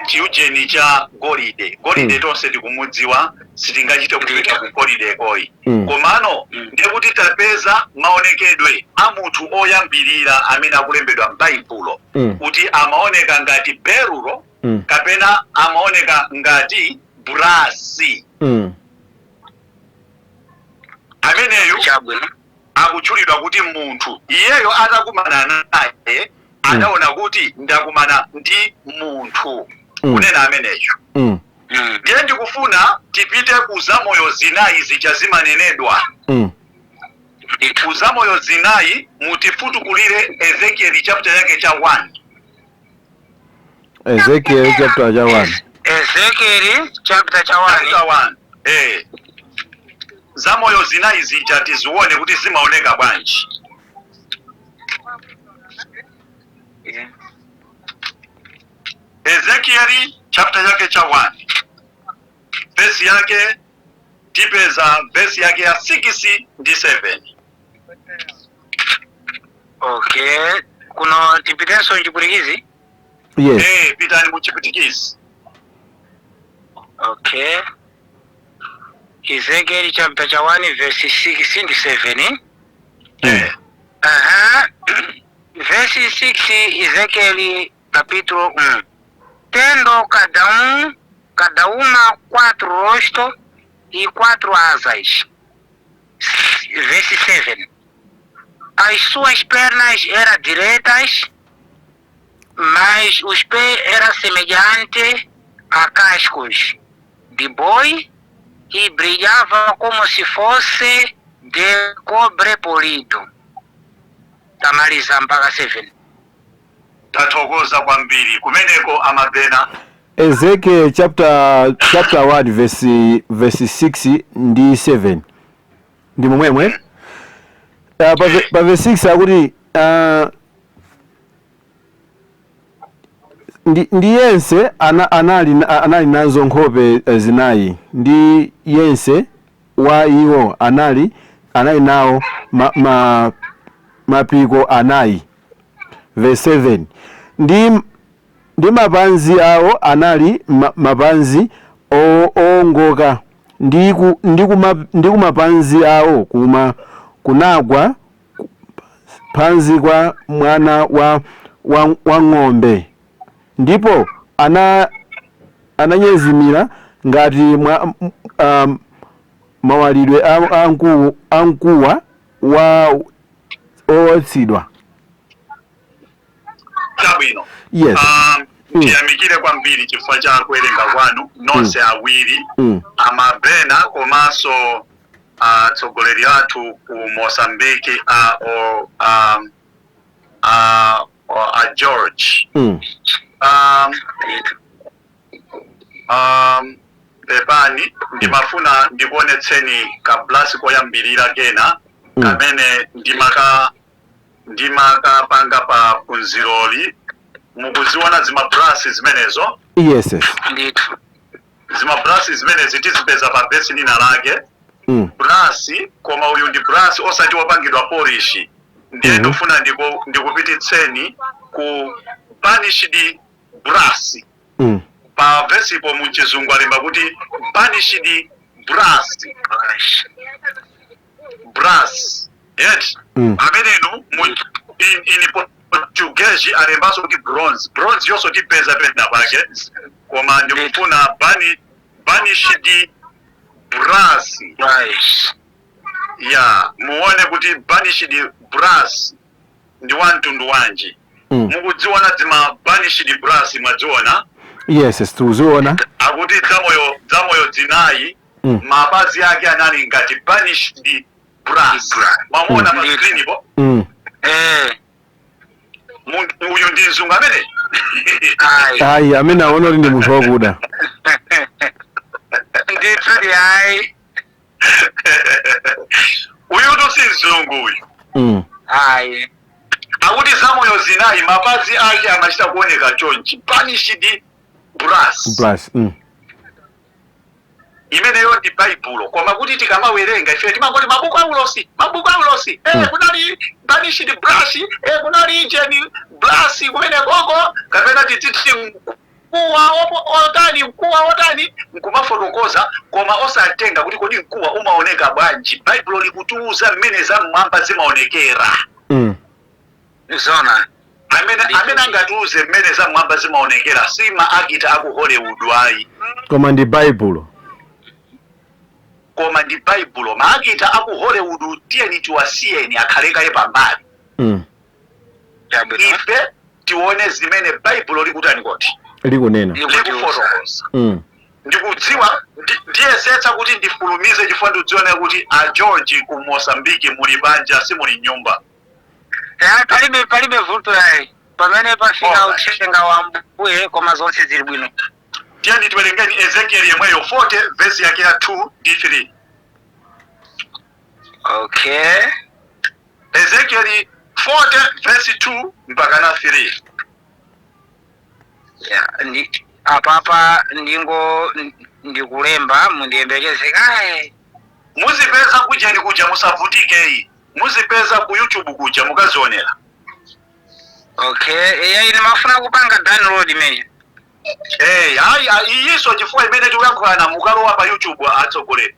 Chiujeni cha golide, golide tonse tikumudziwa, sitingachite kupita ku golide koyi. Komano ndiye kuti tapeza maonekedwe a munthu oyambirira amene akulembedwa m'Baibulo kuti amaoneka ngati berulo kapena amaoneka ngati brasi. Ameneyu Chabwino. akutchulidwa kuti munthu. Iyeyo atakumana naye adaona kuti ndakumana ndi munthu, kunena ameneyo. Ndiye ndikufuna tipite ku zamoyo zinayi zija zimanenedwa. Ku zamoyo zinayi, mutifutukulire Ezekieli chapter yake cha 1. Ezekiel chapter cha 1. Ezekieli chapter cha 1. Chapter 1, zamoyo zinayi zija tizione kuti zimaoneka bwanji. Ezekieli chapter yake cha 1, vesi yake tipeza vesi yake ya 6 ndi 7. Okay, kuno tipitenso mchipwitikizi? Yes. Pitani muchipwitikizi. Okay, Ezekieli chapter cha 1 verse 6 ndi 7. Aha. Verse 6, Ezekieli capítulo 1. Tendo cada um, cada uma quatro rostos e quatro asas. Verse 7. As suas pernas eram direitas, mas os pés eram semelhantes a cascos de boi e brilhavam como se fosse de cobre polido. Tamaliza mpaka 7. Tathokoza kwambiri kumeneko, amabena. Ezekiel chapter 1 verse 6 ndi 7, ndi momwemwe. Pa verse 6 akuti ndi yense anali nazo nkhope zinayi, ndi yense wa iwo anali nawo mapiko anayi. Verse 7, ndi mapazi awo anali mapazi owongoka, ndi kumapazi awo kunagwa phanzi kwa mwana wa ng'ombe, ndipo ananyezimira ngati mwa mawalidwe a mkuwa wa owotchedwa. Chabwino. Yes. Tiyamikire kwambiri chifukwa cha kuwerenga kwanu nonse awiri, amabena komanso atsogoleri athu ku Mosambiki, a George. Pepani, ndimafuna ndikuonetseni kablasi koyambirira kena kamene ndimakapanga pa phunziroli. Mukuziona zimabrasi zimenezo? Yes. Ndithu. Zimabrasi zimenezi tizipeza pa vesi lina lake. Brasi, koma uyu ndi brasi osati wopangidwa polish. Ndiye ndikufuna ndikupititseni ku burnished brass. Pa vesipo muchizungu alemba kuti burnished brass, brass yet amenenu in Portuguese alembanso kuti bronze. Bronze yonso tipeza pena pake, koma ndikufuna burnished brass. Ya, muone kuti burnished brass ndi wa mtundu wanji. Mukudziona zima burnished brass? Mwadziona? Yes, tikuziona. Akuti zamoyo zinayi, mapazi ake anali ngati burnished brass. Mwamuona pa screen po? Mm. Eh. Uyu ndi mzungu amene? Ayi. Ayi, amene aona kuti ndi munthu wakuda. Ndithu ndi ayi. Uyutu si mzungu uyu. Ayi. Akuti zamoyo zinayi, mapazi ake amachita kuoneka chonchi, burnished brass. Plus. Imeneyo ndi Baibulo, koma kuti tikamawerenga ife timangoti mabuku aulosi, mabuku aulosi, kunali burnished brass, kunali jeni brass kumene koko, kapena tititi. Mkuwa otani, mkuwa otani, nkumafotokoza koma osatenga kuti kodi mkuwa umaoneka bwanji. Baibulo likutiuza mmene zam'mwamba zimaonekera. Zona. Amene angatiuze mmene zam'mwamba zimaonekera si ma actor aku Hollywood ayi. Koma ndi Baibulo. Koma ndi Baibulo. Ma actor aku Hollywood tiyeni tiwasiyeni akhalekaye pambali. Chabwino. Ife tione zimene Baibulo likutani koti likunena. Likufotokoza. Ndikudziwa ndiyesetsa kuti ndifulumize chifukwa ndikudziona kuti a George ku Mosambiki muli banja, simuli nyumba. Eh, palibe vuto yayi pamene pafika. Uthenga wa Mbuye, koma zonse zili bwino. Tiyeni tiwerengeni Ezekiel yemweyo 40 vesi yake ya 2 ndi 3. Okay. Ezekiel 40 vesi 2 mpaka na 3. Ya, ndi apapa ndingo ndikulemba, mundiyembekeze kaye. Muzipeza kuja ndi kuja, musavutike, muzipeza ku YouTube kuja mukazionera. Okay, iya, ine mafuna kupanga download imene. Hey, hayi, iyiso chifukwa imene tikuyankhulana mukalowa pa YouTube, atsogoleri.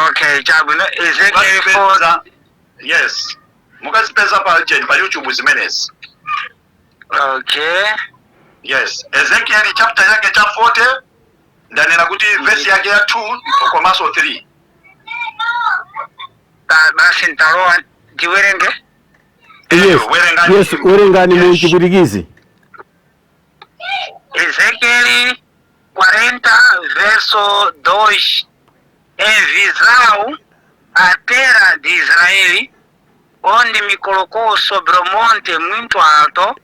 Okay, chabwino. Ezekiel 4. Mukazipeza, yes, mukazipeza pa jeni pa YouTube zimenezi. Okay. Yes, Ezekiel chapter yake cha 40, ndanena kuti vesi yake ya 2 komanso 3. Basi ntalowa ndiwerenge. Yes. Werengani. Yes, werengani mu Chipwitikizi. Ezequiel 40, verso 2. Em visão a terra de Israel, onde me colocou sobre o monte muito alto,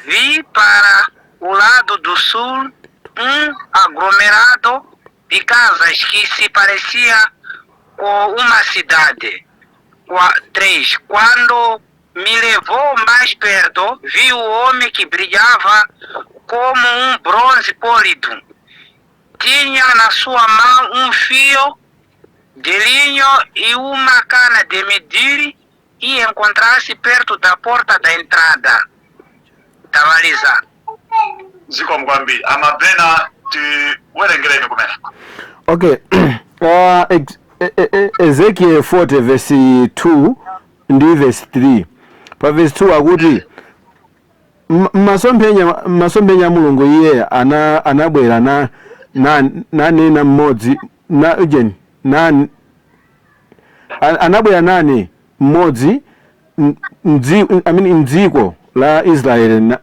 vi para o lado do sul um aglomerado de casas que se parecia com uma cidade. 3. Quando me levou mais perto, vi o homem que brilhava como um bronze polido. Tinha na sua mão um fio de linho e uma cana de medir e encontrava-se perto da porta da entrada. Tamaliza. Zikomo kwambiri. Amabena, tiwerengereni kumeneko. Okay. Ezekiel 40 verse 2 ndi verse 3. Pa verse 2 akuti masomphenya a Mulungu iye anabwera na nanena mmodzi na ujeni na anabwera nane mmodzi I mean, mdziko la Israeli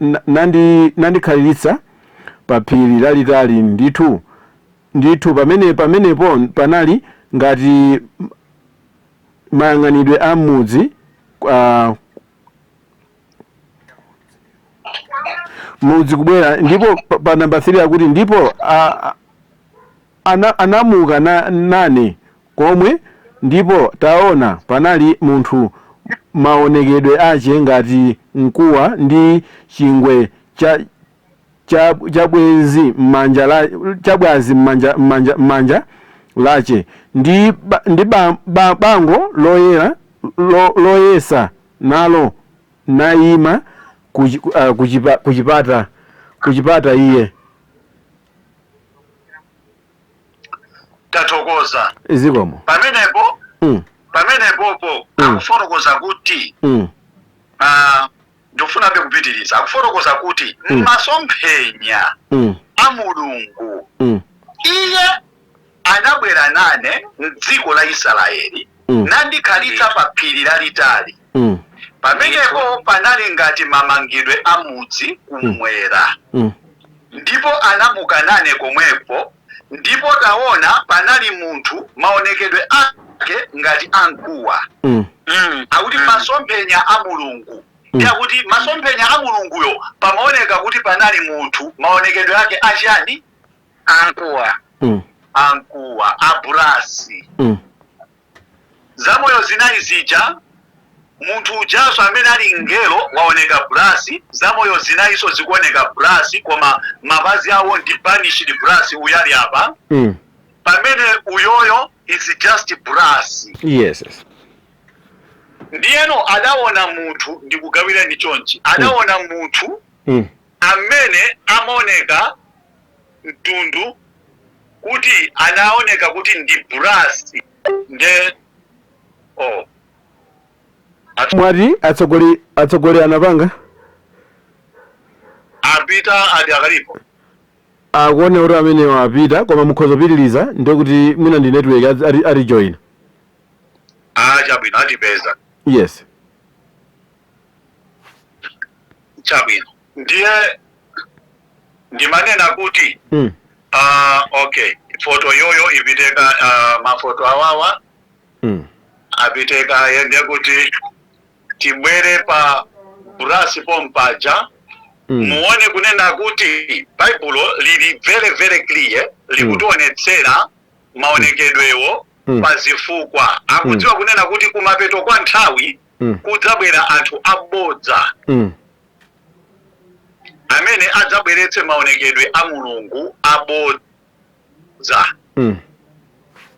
nandikhalitsa pa phiri lalitali ndithu. Ndithu pamenepo panali ngati mayang'anidwe a mudzi, mudzi kubwera. Ndipo pa namba 3 akuti ndipo anamuka nane komwe, ndipo taona panali munthu maonekedwe ache ngati mkuwa ndi chingwe cha chabwezi m'manja la chabwazi m'manja lache ndi bango loyera loyesa nalo nayima kuchipata iye. Tathokoza. Zikomo. Pamenepo pamenepopo akufotokoza kuti ndikufunabe kupitiriza, akufotokoza kuti masomphenya a Mulungu iye anabwera nane mdziko la Israeli nandikhalitsa pa phiri lalitali. Pamenepo panali ngati mamangidwe a mudzi kumwera. Ndipo anamuka nane komwepo, ndipo taona panali munthu maonekedwe ake ngati amkuwa. Akuti masomphenya a Mulungu, ndiyakuti masomphenya a Mulunguyo pamaoneka kuti panali munthu maonekedwe ake achani? Ankuwa. Amkuwa, a brass. Zamoyo zinayi zija, munthu ujaso amene ali mngelo waoneka brass, zamoyo zinayiso zikuoneka brass, koma mapazi awo ndi burnished brass uyali apa, pamene uyoyo is just brass. Yes. Ndiyeno adaona munthu, ndikugawirani chonchi, adaona munthu. Amene amaoneka mtundu kuti anaoneka kuti ndi brass nde oh. Mwati atsogoleri anapanga Apita ati akalipo. Akuone kuti amenewo apita, koma mukhoza kupitiriza, ndiye kuti mwina ndi network atijoyina. Ah, chabwino, atipeza. Yes. Chabwino, ndiye ndimanena kuti okay, foto yoyo ipiteka, mafoto awawa apiteka, yende kuti tibwere pa brass pompaja. Muone kunena kuti Baibulo lili very very clear, likutionetsera maonekedwewo pa zifukwa akudziwa kunena kuti kumapeto kwa nthawi kudzabwera anthu abodza amene adzabweretse maonekedwe a Mulungu abodza,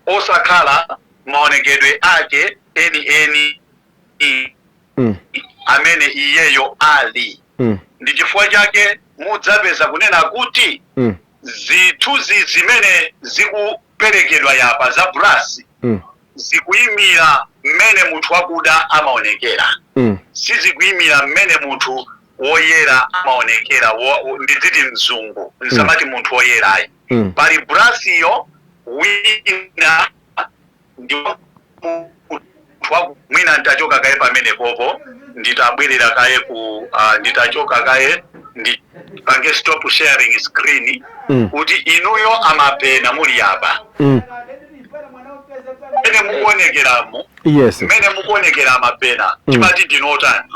osakhala maonekedwe ake eni eni amene iyeyo ali. Ndi chifukwa chake mudzapeza kunena kuti zithunzi zimene zikuperekedwa yapa za brass zikuyimira mmene munthu wakuda amaonekera, sizikuyimira mmene munthu woyera amaonekera, ndidziti mzungu, nsamati munthu woyerayi. Pali brassiyo wina ndi munthu mwina ntachoka kaye pamene popo, nditabwerera kaye ku nditachoka kaye ndipange stop sharing screen kuti inuyo amapena muli apa mmene mukuonekeramo, mmene mukuonekera amapena, timati ndinotani?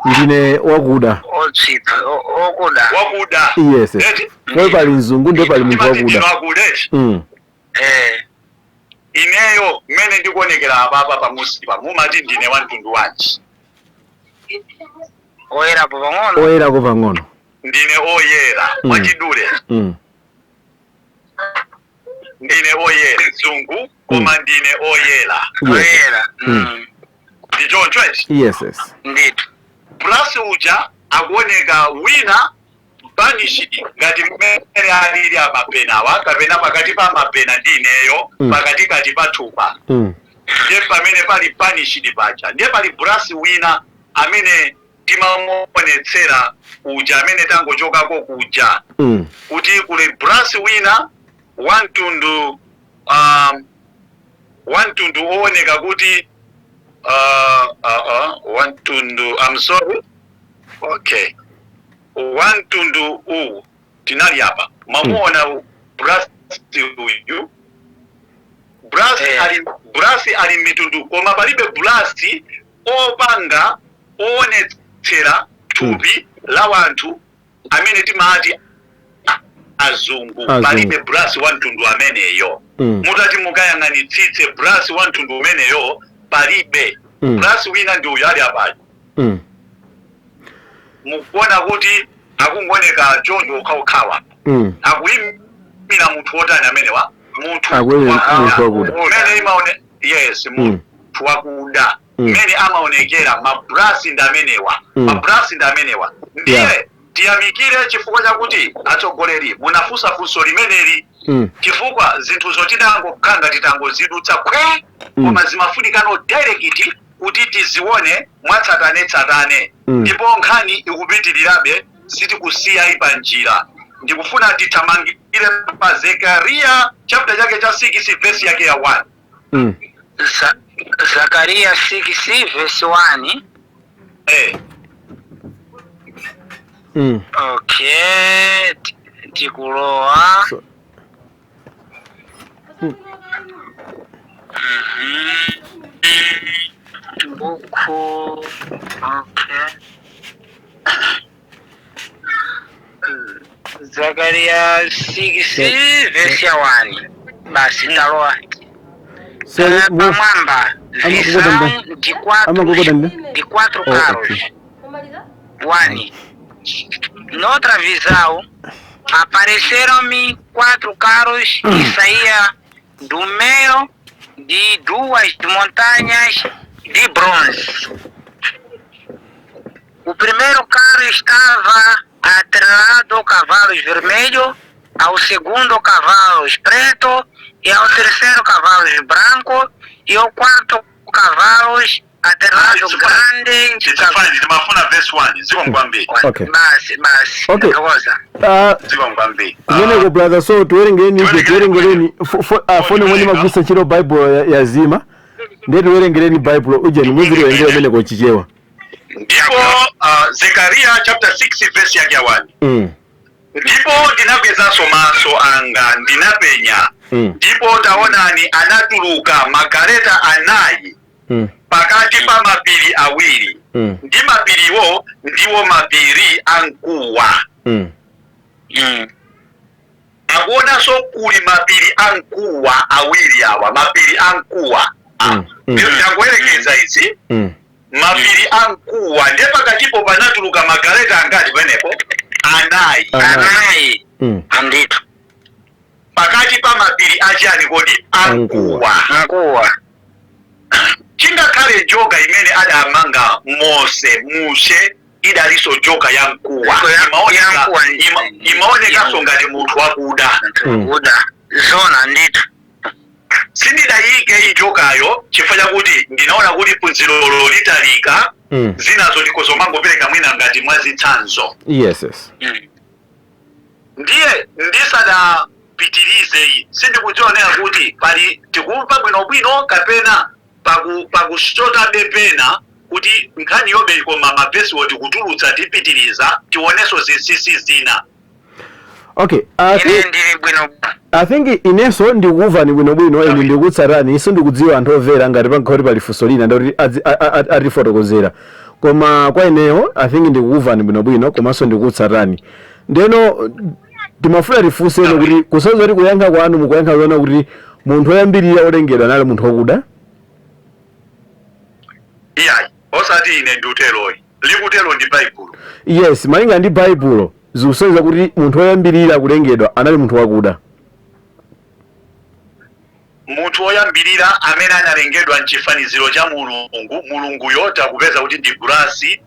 Ndine wakuda. Otsika okuda. Wakuda. Yes. Eti? Pali pali mzungu, ndiye pali munthu Timati ndino wakuda. wakuda, eti? Eh. Ineyo mmene ndikuonekera apapa pamusipa, mumati ndine wa mtundu wanji? Oyerapo pang'ono. Oyerako pang'ono. Ndine oyera. Mwachidule, ndine oyera, mzungu, koma ndine oyera. Oyera. Ndi choncho, eti? Yes. Ndithu. Plus uja akuoneka wina burnished ngati mmene alili amapenawa, kapena pakati pa mapena ndi ineyo, pakatikati pa thupa, ndiye pamene pali burnished paja. Ndiye pali brass wina amene timamuonetsera uja amene tangochokako kuja, kuti kuli brass wina wamtundu wamtundu ooneka kuti wamtundu, I'm sorry, okay, wamtundu uwu tinali apa, mamuona brass uyu, brass ali brass ali mitundu, koma palibe brass opanga oonetsera thupi la wanthu amene timati azungu. Azungu. Palibe brass wa mtundu ameneyo. Mutati mukayang'anitsitse brass wa mtundu umeneyo, palibe. Brass wina ndi uyu ali apayo. Mukuona kuti akungoneka choncho okhaokhawa. Akuyimira munthu wotani amenewa? Munthu Akuyimira wakuda. munthu wakuda. Mmene imaone, yes, munthu wakuda, mmene amaonekera mabrass ndi amenewa. Mabrass ndi amenewa. Ndiye tiyamikire chifukwa chakuti atsogoleri munafunsa funso limeneli, chifukwa zinthuzo titangokhanga titangozidutsa khwe, koma zimafunikano direct kuti tizione mwatsatanetsatane. Ndipo nkhani ikupitirirabe, sitikusiya pa njira. Ndikufuna tithamangire pa Zekariya chapter chake cha 6, verse yake ya 1. Zakariya 6 verse 1. Eh. Okay, tikulowa. Buku, okay. Zakariya 6 verse ya 1, basi talowa. So, Pamwamba Amakukoda visão de quatro, Amakukoda nde? de quatro Oh, carros. okay. One. Noutra visão, apareceram-me quatro carros e saía do meio de duas montanhas de bronze. O primeiro carro estava Atrelado cavalos vermelho, ao segundo cavalos preto, e ao terceiro cavalos branco, e ao quarto cavalos atrelado grande. It's fine, ndimafuna verse 1. Zikomo kwambiri. Okay. Basi, basi. Okay. Ndithokoza. Zikomo kwambiri. Kumeneko brother, so tiwerengereni ije, tiwerengereni foni mwene magwisa ntchito Bible yazima, ndiye tiwerengereni Bible ujeni muziliwerengera kumeneko Chichewa. Ndipo Zekaria chapter 6 verse yake ya 1. Ndipo ndinakwezanso maso anga ndinapenya, ndipo taonani anatuluka magaleta anayi pakati pa mapiri awiri, ndi mapiriwo ndiwo mapiri amkuwa. Akuonanso kuli mapiri amkuwa awiri awa, mapiri amkuwa. Ndikuwerekeza izi, mapiri amkuwa, ndiye pakatipo panatuluka magaleta angati penepo? Anayi. Anayi. Anayi. Andithu. Pakati pa mapiri achani kodi? Amkuwa. Mkuwa. Chingakhale njoka imene adamanga Mose mushe idalinso njoka ya mkuwa. Ya mkuwa. Imaonekanso ngati munthu wakuda. Kuda. Zona ndithu. Sindidayike injokayo chifukwa chakuti ndinaona kuti phunzirolo litalika, zinazo ndikozomangopereka mwina ngati mwazitsanzo. Yes. Ndiye ndisadapitirize, sindikudzionera kuti pali tikumva bwinobwino kapena pakusotabe pena kuti nkhani yobe, koma mavesiwo tikutulutsa, tipitiriza tionenso zinsinsi zina. Okay, I Ine think, ndili bwino. I think inenso ndikukumvani bwinobwino, ine ndikutsatani, inso ndikudziwa anthu omvera ngati pankhoti pali funso lina ndikuti atifotokozera, koma kwa ineyo I think ndikukumvani bwinobwino komanso ndikukutsatani. Ndeno timafuna tifunseno kuti kusonyeza kuti kuyankha kwanu mukuyankha kuona kuti munthu woyambirira olengedwa anali munthu wokuda? Iyayi, osati ine ndiuteroyi, likutero ndi Baibulo. Yes, malinga ndi Baibulo zikusonyeza kuti munthu woyambirira kulengedwa anali munthu wakuda. Munthu woyambirira amene analengedwa mchifaniziro cha Mulungu, Mulunguyo takupeza kuti ndi bulasi,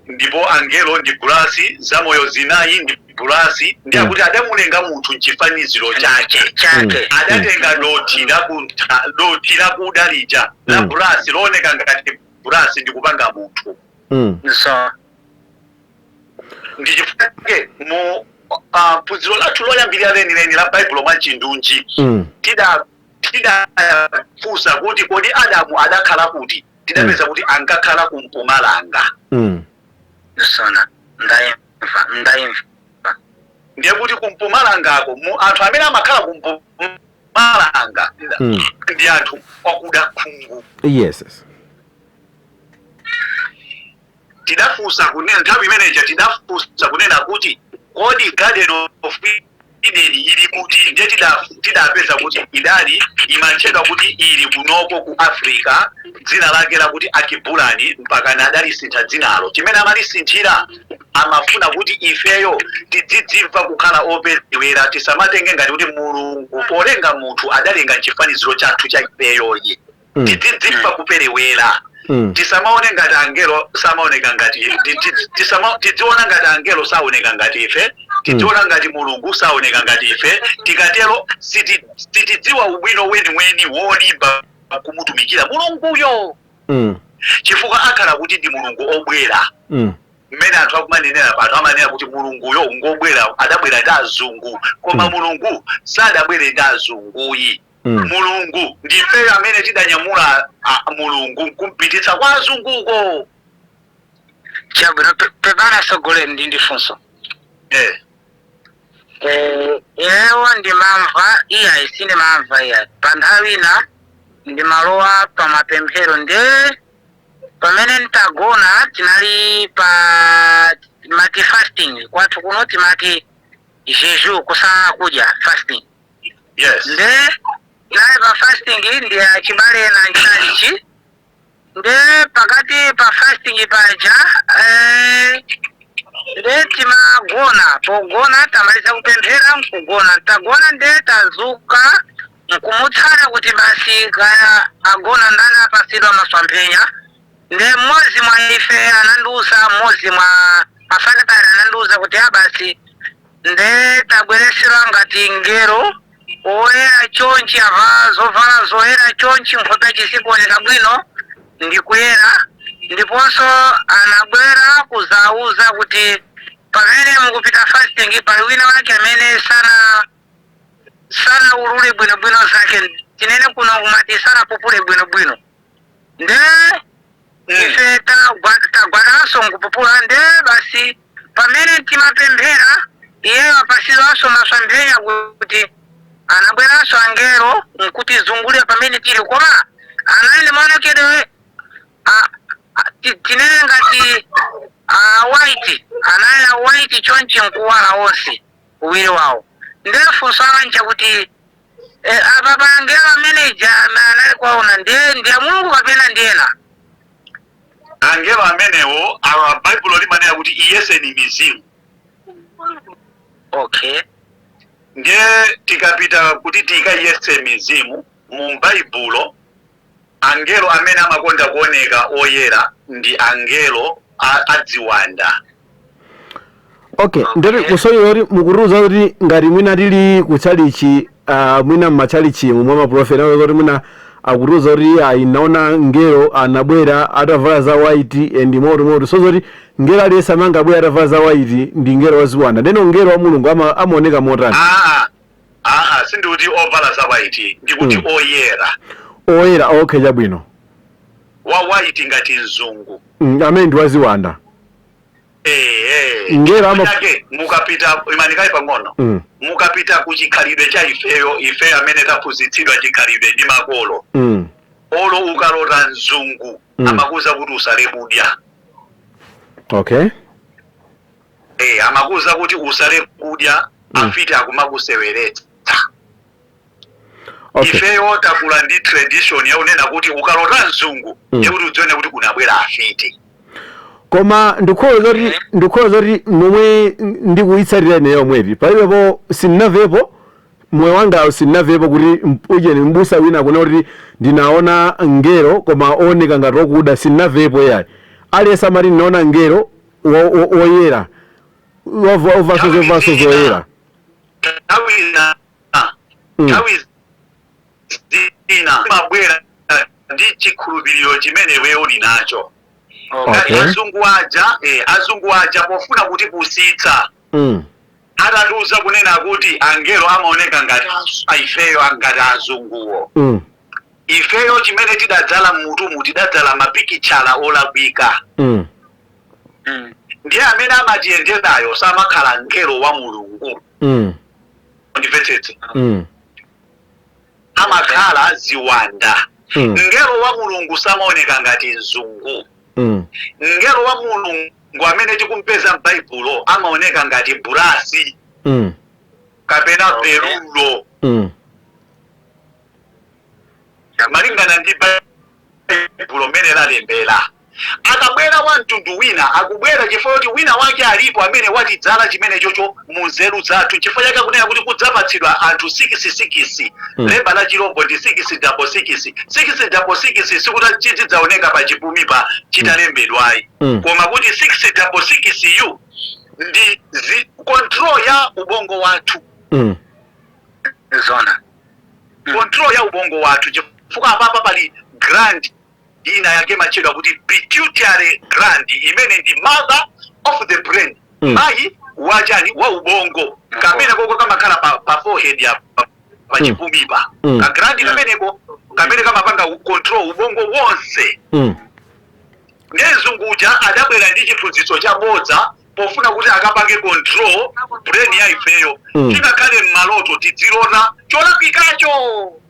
ndipo angelo ndi bulasi, zamoyo zinayi ndi bulasi, ndi akuti adamulenga munthu mchifaniziro chake. Chake. Adatenga dothi lakuda lija la bulasi, looneka ngati bulasi, ndikupanga munthu. So Ndi chifukwa chake mu phunziro lathu loyambirira lenileni la Baibulo mwachindunji tidafunsa kuti kodi Adamu adakhala kuti? Tidapeza kuti ankakhala kumpumalanga. Sona ndayimva, ndayimva. Ndiye kuti kumpumalangako anthu amene amakhala kumpumalanga ndi anthu akuda khungu. Yes. Tidafunsa kunena nthawi imeneja, tidafunsa kunena kuti kodi Garden of Eden ili kuti? Ndiye tidapeza kuti idali imatchedwa kuti ili kunoko ku Africa, dzina lake lakuti Akibulani, mpaka adalisintha dzinalo. Chimene amalisinthira, amafuna kuti ifeyo tidzidzimva kukhala operewera, tisamatenge ngati kuti Mulungu polenga munthu adalenga mchifaniziro chathu cha ifeyoyi. Tidzidzimva kuperewera. Tisamaone ngati angelo samaoneka ngati tidziona ngati angelo saoneka ngati ife, tidziona ngati Mulungu saoneka ngati ife. Tikatero sitidziwa ubwino weniweni wolimba kumutumikira Mulunguyo, chifukwa akhala kuti ndi Mulungu obwera. Mmene anthu akumanenera pano, amanena kuti Mulunguyo ngobwera, adabwera ndi azungu, koma Mulungu sadabwere ndi azunguyi. Mulungu ndifeyo amene tidanyamula Mulungu nkumpititsa kwa azunguko. Chabwino, pepana sogoleni, ndi ndifunso. Inewo ndimamva iyayi, sindimamva iyayi. Pa nthawi ina ndimalowa pa mapemphero, nde pamene nditagona tinali pa mati fasting, kwathu kuno timati jejun, kusala kudya, fasting. Nde tinali pa fasting ndi achibale na nchalichi, nde pakati pa fasting paja nde timagona, pogona tamaliza kupemphera nkugona, tagona nde tazuka nkumutsata kuti basi kaya agona ndani apasidwa masomphenya. Nde mmodzi mwa ife anandiuza, mmodzi mwa Pafane pale anandiuza kuti abasi nde tabwereserwa ngati ngero oyera chonchi, avala zovala zoyera chonchi, nkhope chisikuoneka bwino ndikuyera. Ndiponso anabwera kuzauza kuti pamene mukupita fasting pali wina wake amene sana ulule bwinobwino zake, tinene kuno kumati sanapupule bwinobwino. Nde ife tagwadanso nkupupula. Nde basi pamene timapemphera iyeyo apasidwanso masomphenya kuti anabweranso angelo nkutizungulira pamene tili, koma anali maonekedwe tinene ngati a white, anali a white chonchi nkuwala onse uwiri wawo. Nde funso langa kuti apa pa angelo ameneja anali kwaona ndiye ndiye Mulungu kapena ndiyena? Angelo amenewo awa, Baibulo limanena kuti iyeseni mizimu. Ndiye tikapita kuti tikayese mizimu mu Baibulo, angelo amene amakonda kuoneka oyera ndi angelo adziwanda. Okay, ndeti kusonyeza kuti mukutiuza kuti ngati mwina tili kutchalichi, mwina mmatchalichi mwa maprofeti amene kuti mwina akutiuza kuti ayi, naona ngelo anabwera atavala za white and moto moto, so zoti ngelo aliyense amene angabwera atavala za white ndi ngelo waziwanda? Ndeno ngelo wa Mulungu amaoneka motani? Aa, aa, sindikuti ovala za white, ndikuti oyera. Oyera, okay, chabwino. Wa white ngati mzungu. Amene ndi waziwanda. Eh. Ngelo ama- Chake mukapita, imanikayi pang'ono, mukapita ku chikhalidwe cha ifeyo, ifeyo amene taphunzitsidwa chikhalidwe ndi makolo, olo ukalota mzungu, amakuza kuti usale kudya. Eh, amakuza kuti usale kudya, afiti akumakuseweretsa. Ifeyo takula ndi tradition yakunena kuti ukalota mzungu, yekuti udzione kuti kunabwera afiti. Koma ndikhoza kuti momwe ndikuyitsatira ine yomweti, palibepo, sindinamvepo moyo wangawo, sindinamvepo kuti ujeni mbusa wina akuna kuti ndinaona ngelo koma oneka ngati okuda. Sindinamvepo yayi. Aliyense amati ndinaona ngelo woyera, ovaso zovaso zoyera. Nthawi ina, nthawi zina mabwera ndi chikhulupiriro chimene wewe uli nacho. Ngati azungu aja pofuna kutipusitsa, atatiuza kunena kuti angelo amaoneka ngati ifeyo, ngati azunguwo, ifeyo chimene tidadzala mmutumu, tidadzala mapikichala olakwika. Ndiye amene amatiyenderayo samakhala ngelo wa Mulungu. Ndimvetsetse. Amakhala ziwanda. Ngelo wa Mulungu samaoneka ngati mzungu. Ngelo wa Mulungu amene tikumpeza m'Baibulo amaoneka ngati burasi kapena berulo, malingana ndi Baibulo mmene lalembera. Akabwera wa mtundu wina, akubwera chifukwa kuti wina wake alipo amene watidzala chimene chocho mu nzeru zathu. Chifukwa chake akunena kuti kudzapatsidwa anthu 666. Lemba la chirombo ndi 666. 666 sikuti chizidzaoneka pa chipumi pa chitalembedwayi, koma kuti 666 yu ndi control ya ubongo wathu. Zona. Control ya ubongo wathu, chifukwa apapa pali gland ina yake machedwa kuti pituitary gland, imene ndi mother of the brain, mayi wachani? Wa ubongo. Kamene koko kamakhala pa forehead apa, pa chipumipa, ka gland kameneko kamene kamapanga control ubongo wonse. Ndiye mzunguja adabwera ndi chiphunzitso chabodza pofuna kuti akapange control brain ya ifeyo. Tingakhale mmaloto tidzilota cholakwikacho.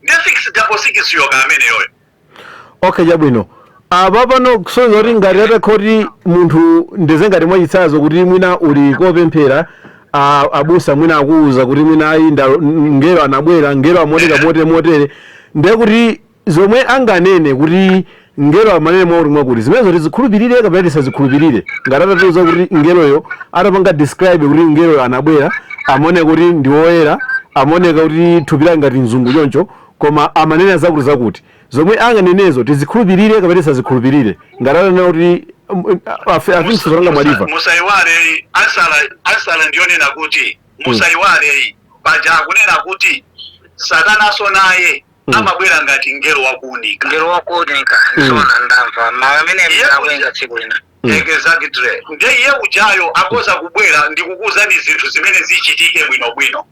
Ndiye 666 yoka ameneyoyo. Okay, chabwino. Apa pano kusonyeza kuti ngati atakha kuti munthu ndeze, ngati mwachitsanzo kuti mwina uli kopemphera, abusa mwina akuwuza kuti mwina ayi, ngelo anabwera, ngelo amaoneka motere motere, ndiye kuti zomwe anganene kuti ngelo amanene mwakuti mwakuti, zimenezo tizikhulupirire kapena tisazikhulupirire? Ngati atatiuza kuti ngeloyo, atapanga describe kuti ngeloyo anabwera, amaoneka kuti ndi woyera, amaoneka kuti thupi lake ngati mzungu choncho, koma amanena zakuti zakuti, zomwe anganenezo tizikhulupirire kapena tisazikhulupirire, ngati atanena kuti I think funso langa mwaliva. Musayiwale, answer ndiyonena kuti musayiwale, paja akunena kuti satanaso naye amabwera ngati ngelo wakuunika. Ngelo wakuunika. Zona, ndamva mawu amene ndakuyenga tsiku lina. Exactly. Ndiye iye ujayo akoza kubwera ndikukuuzani zinthu zimene zichitike bwinobwino.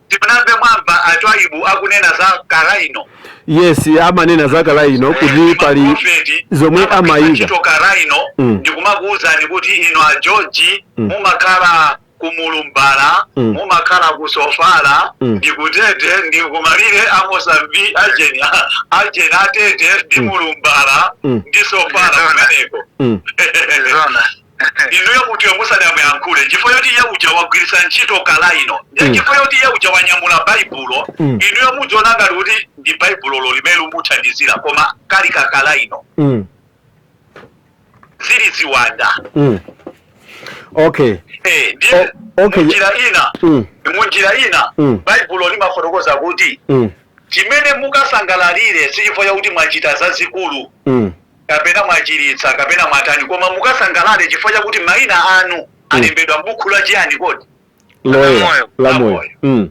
Timunamve mwamva atwaibu akunena za karaino? Yes, amanena za karaino kuti pali Maprofeti zomwe amayika. Ntchito karaino ndikumakuwuzani kuti ino a George mumakhala kumulumbala, mumakhala kusofala, ndikutete, ndikumalire a Mozambique, ajeni ajeni atete ndi mulumbala ndi sofala kumeneko. Zona. Inuyo munthu musadamuyankhule chifukwa choti iye uja wagwiritsa ntchito kalaino. Chifukwa choti iye uja wanyamula baibulo, inuyo mudziona ngati kuti ndi baibulolo limene limuthandizira, koma kali kakalaino, zili ziwanda. Okay. Ndiye Okay. munjira ina, munjira ina, baibulo limafotokoza kuti chimene mukasangalalire si chifukwa chakuti mwachita zazikulu kapena mwachiritsa kapena mwatani, koma mukasangalale chifukwa chakuti mayina anu alembedwa m'buku la chiyani kodi? Loyera. Moyo. La La moyo. moyo.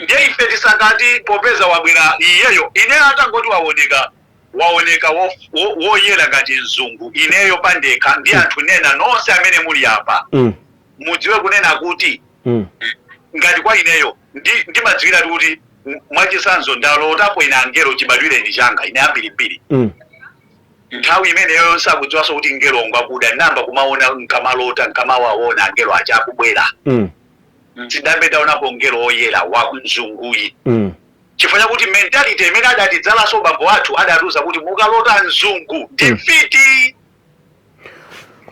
Ndiye ife tisakati popeza wabwera iyeyo, ineyo atangoti waoneka, waoneka woyera ngati mzungu, ineyo pandekha ndi anthu nena nonse amene muli apa, mudziwe kunena kuti ngati kwa ineyo ndimadziwira kuti mwachisanzo ndalotapo ine angelo chibadwireni changa ine ambirimbiri. Nthawi imeneyo sakudziwanso kuti ngelo ngwakuda, namba kumaona nkamalota, nkamawaona angelo aja akubwera. Sindambe ndaonapo ngelo oyera wa mzunguyi, chifukwa chakuti mentality imene adatidzalanso bambo athu adatiuza kuti mukalota mzungu ndi mfiti.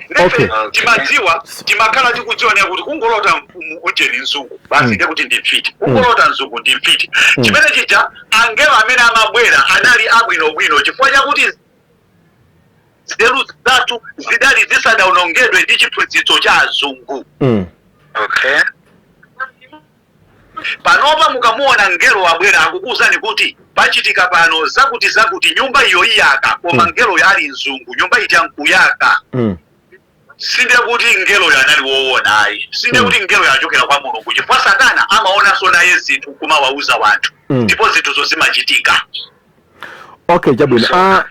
Nefe timadziwa, timakhala tikudziona kuti kungolota ujeni mzungu basi, ndiye kuti ndi mfiti. Kungolota mzungu ndi mfiti. Chimene chija angelo amene amabwera anali abwinobwino chifukwa chakuti nzeru zathu zidali zisadawonongedwe ndi chiphunzitso cha azungu. Panopa mukamuona ngelo wabwera, akukuwuzani kuti pachitika pano zakuti zakuti, nyumba iyo iyaka, koma ngelo ali mzungu, nyumba ija nkuyaka. Sinde kuti ngeloyo anali woona ayi, sinde kuti ngeloyo achokera kwa Mulungu, chifukwa satana amaonanso naye zinthu kumawauza wanthu, ndipo zinthuzo zimachitika. Okay, chabwino.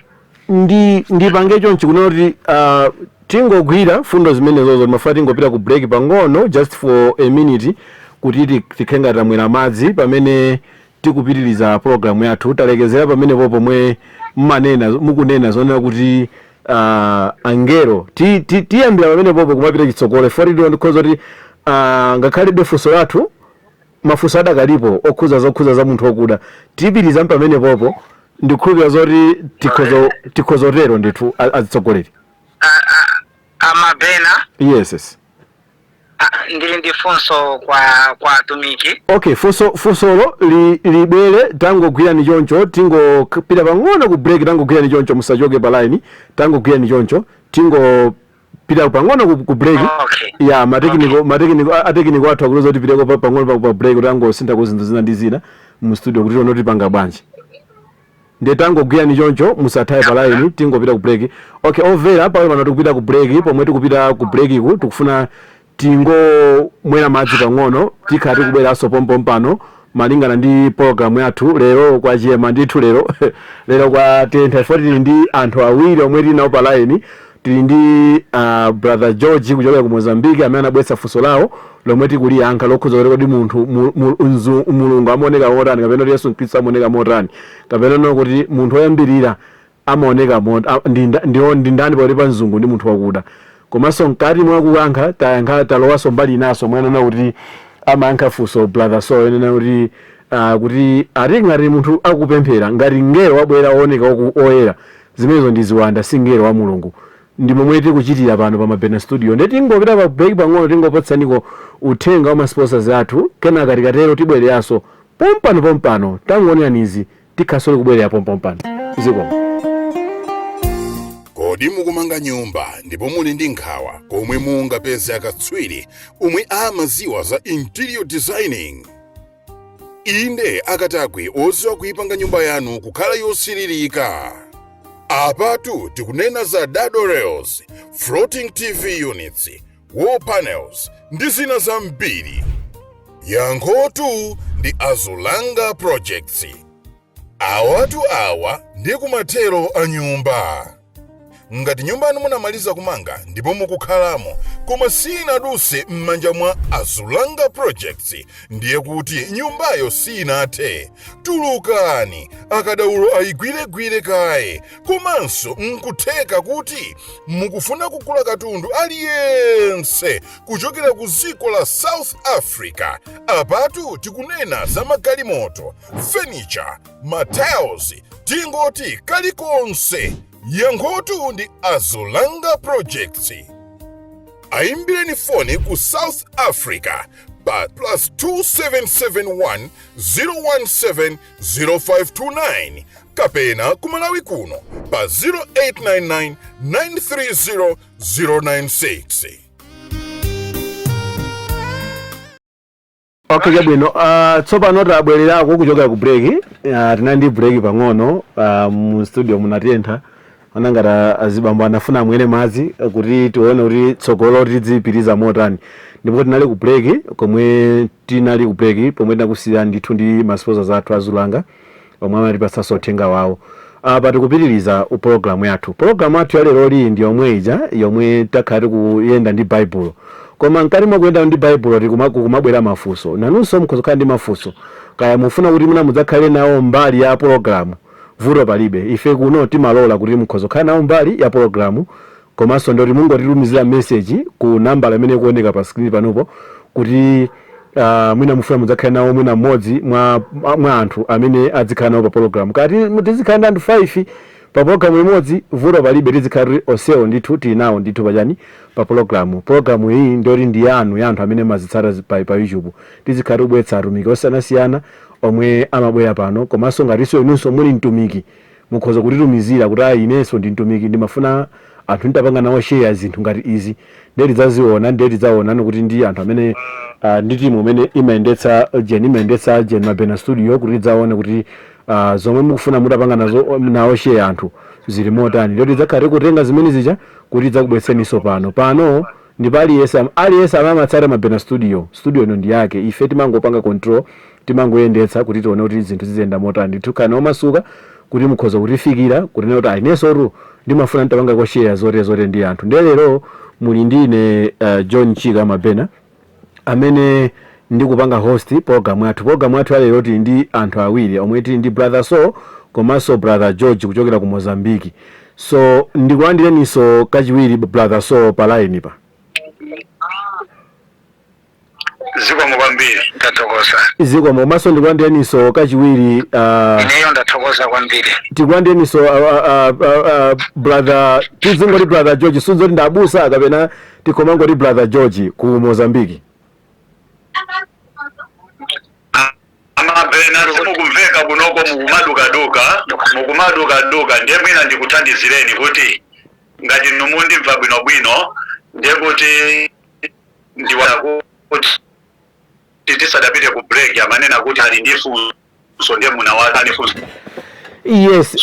Ndipange chonchi kunena kuti tingogwira fundo zimenezozo, timafuna tingopita ku break pang'ono, just for a minute, kuti tikhale ngati tamwera madzi pamene tikupitiriza program yathu. Talekezera pamenepo pomwe mmanena, mukunena zonena kuti angelo tiyambira pamenepopo kumapita chitsogolo foti ndikhoza kuti ngakhale funso lathu, mafunso adakalipo okhuza zokhuza za munthu wokuda, tipitiriza pamenepopo. Ndikhulupira zoti tikhozotero ndithu, azitsogoleri. Amabena. Yes. Ndili ndi funso kwa atumiki. Okay, funsolo libwere, tangogwirani choncho, tingopita pang'ono ku break. Tangogwirani choncho, musachoke pa line, tangogwirani choncho, tingopita pang'ono ku break. Ya, matekiniko atekiniko athu akuloza kuti tipiteko pang'ono pa break, kuti angosintha zinthu zina ndi zina mu studio kuti tione tipanga bwanji. Ndiye tangogwirani choncho, musathaye pa line, tingopita ku break. Okay, omvera, pamene pano tikupita ku break. Pomwe tikupita ku break ku, tikufuna tingomwera madzi pang'ono, tikhala tikubweranso pompompano malingana ndi program yathu. Lero kwa chiyema ndithu, lero kwa tentha ifo. Tili ndi anthu awiri omwe tili nawo pa line. Tili ndi brother George kuchokera ku Mozambique amene anabweretsa funso lawo lomwe tikuliyankha lokhuza kuti kodi munthu Mulungu amaoneka motani, kapena kuti Yesu Khristu amaoneka motani, kapena no kuti munthu woyambirira amaoneka ndi ndani pakati pa mzungu ndi munthu wakuda. Komanso mkati mwa kuyankha tayankha, talowanso mbali inaso mwanena kuti amayankha funso brother so enena kuti kuti ati ngati munthu akupemphera, ngati ngelo wabwera wooneka oyera, zimenezo ndi ziwanda, si ngelo wa Mulungu. Ndi momwe tikuchitira pano pa Mabena Studio. Ndi tingopita pa break pang'ono, tingopatsaniko uthenga wa ma sponsors athu, kenaka tikatero tibwereranso pompano pompano. Tangoonera izi, tikhaso likubwerera pompompano. Zikomo. Kodi mukumanga nyumba ndipo muli ndi nkhawa komwe mungapeze akatswiri omwe amaziwa za interior designing? Inde, akatakwe oziwa kuyipanga nyumba yanu kukhala yosiririka. Apatu tikunena za dado rails, floating TV units, wall panels ndi zina zambiri. Yankhotu ndi Azulanga Projects. Awatu awa ndi kumathero a nyumba. Ngati nyumba yanu munamaliza kumanga ndipo mukukhalamo, koma sinaduse m'manja mwa Azulanga Projects, ndiye kuti nyumbayo sinathe. Tulukani, akadaulo ayigwiregwire kaye. Komanso nkutheka kuti mukufuna kugula katundu aliyense kuchokera ku dziko la South Africa. Apatu tikunena za magalimoto, furniture, matiles, tingoti kalikonse. Yankhotu ndi Azulanga Projects. Ayimbireni foni ku South Africa pa +2771 017 0529 kapena ku Malawi kuno pa 0899 930 096. Okay, chabwino. Tsopano tabwererako kuchokera ku break. Tinali ndi break pang'ono mu studio munatentha anangati azibambo anafuna amwere madzi kuti tione kuti tsogolo tidzipitiriza motani. Ndipo tinali ku break, komwe tinali ku break pomwe tinakusiyira ndithu ndi ma sponsors athu Azulanga omwe amatipatsanso uthenga wawo. Apa tikupitiriza program yathu. Program yathu ya lero lii ndi yomwe ija yomwe takhala tikuyenda ndi Baibulo, koma mkati mwa kuyenda ndi Baibulo tikumabwera mafunso. Nanunso mukhoza kukhala ndi mafunso, kaya mufuna kuti muna mudzakhale nawo mbali ya program, vuto palibe. Ife kuno timalola kuti mukhoza kukhala nawo mbali ya program, komanso ndoti mungotitumizira message ku nambala imene ikuoneka pa screen panopo kuti mwina mufuna mudzakhale nawo mwina mmodzi mwa anthu amene adzikhala nawo pa program. Kati tizikhala ndi anthu 5 pa program imodzi, vuto palibe, tizikhala kuti onsewo ndithu tili nawo ndithu pachani pa program. Program iyi ndoti ndi yanu, ya anthu amene mazitsata pa YouTube. Tizikhala tikubweretsa atumiki osiyanasiyana omwe amabwera pano, komanso ngatinso inunso muli mtumiki mukhoza kutitumizira kuti ayi, inenso ndi mtumiki, ndimafuna anthu nditapanga nawo share zinthu ngati izi. Ndiye tidzaziona, ndiye tidzaonani kuti ndi anthu amene ndi timu imene imayendetsa jen Mabena Studio, kuti tidzaone kuti zomwe mukufuna mutapanga nazo nawo share anthu zili motani. Ndiye tidzakhala tikutenga zimene zija kuti tidzakubweretseninso pano. Pano ndipo aliyense amene amatsata Mabena Studio, studio ino ndi yake. Ife timangopanga control, timangoyendetsa kuti tione kuti zinthu ziziyenda motani. Ndithu khani omasuka kuti mukhoza kutifikira kuti kuti ayi, inenso ndimafuna nditapanga ko share zote zote ndi anthu. Ndiye lero muli ndine John Chika Mabena amene ndikupanga host program yathu. Program yathu ya lero tili ndi anthu awiri omwe tili ndi Brother So komanso Brother George kuchokera ku Mozambique. So ndikulandireninso kachiwiri, Brother So, pa line pa. Zikomo kwambiri, Ndathokoza. Zikomo. Komanso ndikulandireninso kachiwiri Ineyo ndathokoza kwambiri. Tikulandireninso brother, tizingoti Brother George, sunzoti ndabusa kapena tikomangoti Brother George ku Mozambique. Amabena, simukumveka kunoko, mukumadukaduka, mukumadukaduka. Ndiye mwina ndikuthandizireni kuti ngati numundimva bwinobwino, ndiye kuti ndiwa kuti tisadapite ku break amanena kuti ali ndi funso, ndiye munawatani funso? Yes,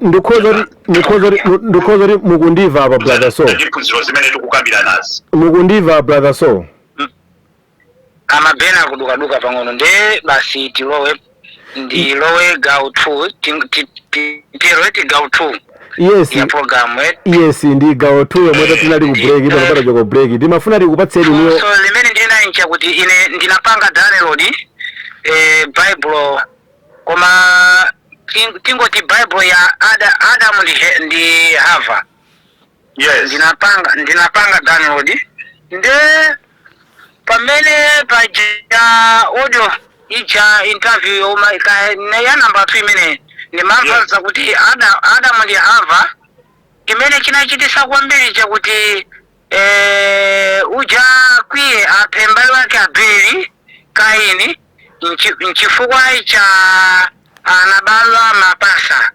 ndikhoza kuti mukundimva apa, Brother So? Chiphunziro zimene tikukambira nazi. Mukundimva, Brother So? Amabena, kudukaduka pang'ono, nde basi tilowe, ndilowe gawo 2, tilowe ti gawo 2 Yes. ya program. Yes, ndi gawo 2 yomwe tinali ku break. Panopata choko break ndimafuna tikupatseni niyo. So limene ndili nayo nchakuti ine ndinapanga download Bible, koma tingoti Bible ya Adamu ndi Hava. Ndinapanga download, nde pamene paja audio ija interview yoma ya namba 2 imene ndimamva zakuti Adamu ndi Hava, chimene chinachitisa kwambiri chakuti uja kwiye aphe mbale wake Abeli, Kaini, nchifukwa cha anabalwa mapasa.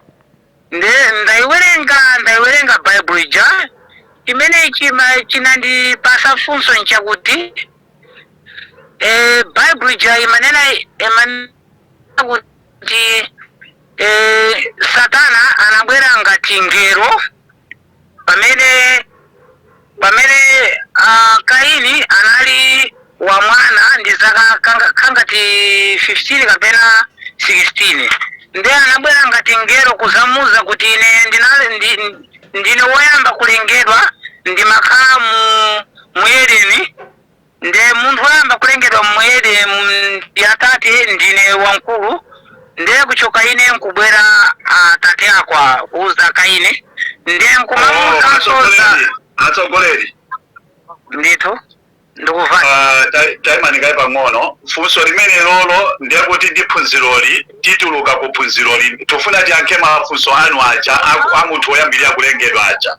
Nde ndaiwerenga Bible ija, chimene chinandipasa funso nchakuti Bible ija imanena kuti Satana anabwera ngati ngelo pamene Kaini anali wa mwana ndi zaka kangati 15 kapena 16, ndiye anabwera ngati ngelo kuzamuza kuti ine ndine woyamba kulengedwa, ndimakhala mu Edeni, nde munthu woyamba kulengedwa mu Edeni ndi atate, ndine wamkulu, ndiye kuchoka ine nkubwera atate akwa kuuza Kaine, ndiye nkumamuuzanso za Atsogoleri. Ndithu, ndikuva. Taimani kaye pang'ono. Funso limene lolo ndiye kuti ndi phunziroli, tituluka ku phunziroli, tufuna tiyankhe mafunso anu aja a munthu woyambirira kulengedwa aja.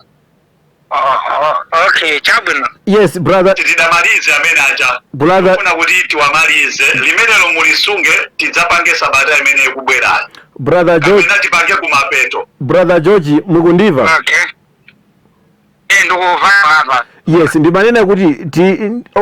Oh, okay, chabwino. Yes, brother. Tidamalize amene aja. Brother. Tufuna kuti tiwamalize limenelo, mulisunge, tidzapange sabata imene ikubwerayo. Brother George. Kapena tipange kumapeto. Brother George, mukundiva? Okay, ndikuva apa. Yes, ndimanena kuti ti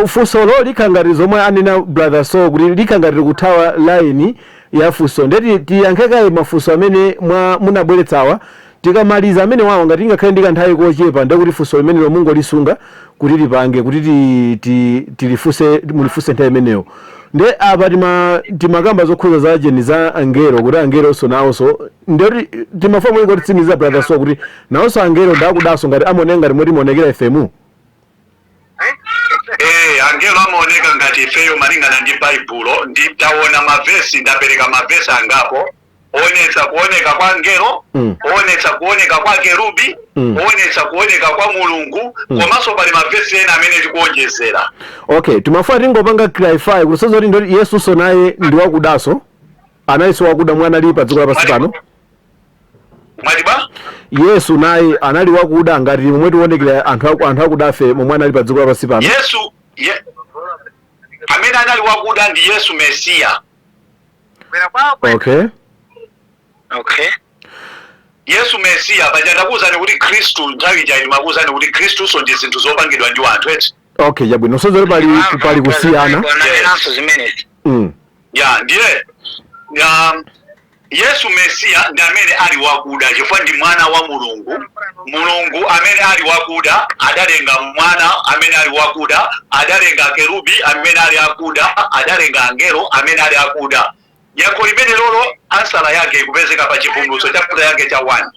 funsolo likhala ngati zomwe anena brother, so kuti likhala ngati likuthawa line ya funso, ndeti tiyankhe kaye mafunso amene mwa munabweretsawa. Tikamaliza amene wawo, ngati ingakhale ndi kanthawi kochepa, ndekuti funso limenelo mungolisunga kuti tipange kuti tilifunse, mulifunse nthawi imeneyo. Nde apa timakamba zokhuza za jeni za angelo, kuti angelonso nawonso, ndeti timafuna mulingo titsimikiza, brother, so kuti nawonso angelo ndakudanso ngati amaoneka ngati moti maonekera ifemu. Angelo amaoneka ngati ifeyo malingana ndi Baibulo. Ndi taona mavesi, ndapereka mavesi angapo onetsa kuoneka kwa angelo, onetsa kuoneka kwa kerubi, onetsa kuoneka kwa Mulungu, komanso pali mavesi ena amene tikuonjezera. Okay, timafuna tingopanga clarify kuti sozo kuti ndoti Yesuso naye ndi wakudaso, analinso wakuda mwana ali pa dziko lapansi pano. Mwatiba? Yesu naye anali wakuda ngati momwe tionekera anthu akudafe momwe anali pa dziko lapansi pano. Yesu amene anali wakuda ndi Yesu Mesiya. Okay. Okay. Yesu Mesiya paja ndakuwuzani kuti Khristu, nthawi ija ndimakuwuzani kuti Khristuso ndi zinthu zopangidwa ndi anthu, eti? Okay, chabwino, sozo kuti pali kusiyana. Nanenanso zimenezi. Ya, ndiye ya, Yesu Mesiya ndi amene ali wakuda chifukwa ndi mwana wa Mulungu. Mulungu amene ali wakuda adalenga mwana amene ali wakuda, adalenga kerubi amene ali akuda, adalenga angelo amene ali akuda. Yankho limene lolo, answer yake ikupezeka pa Chivumbulutso chapter yake cha 1.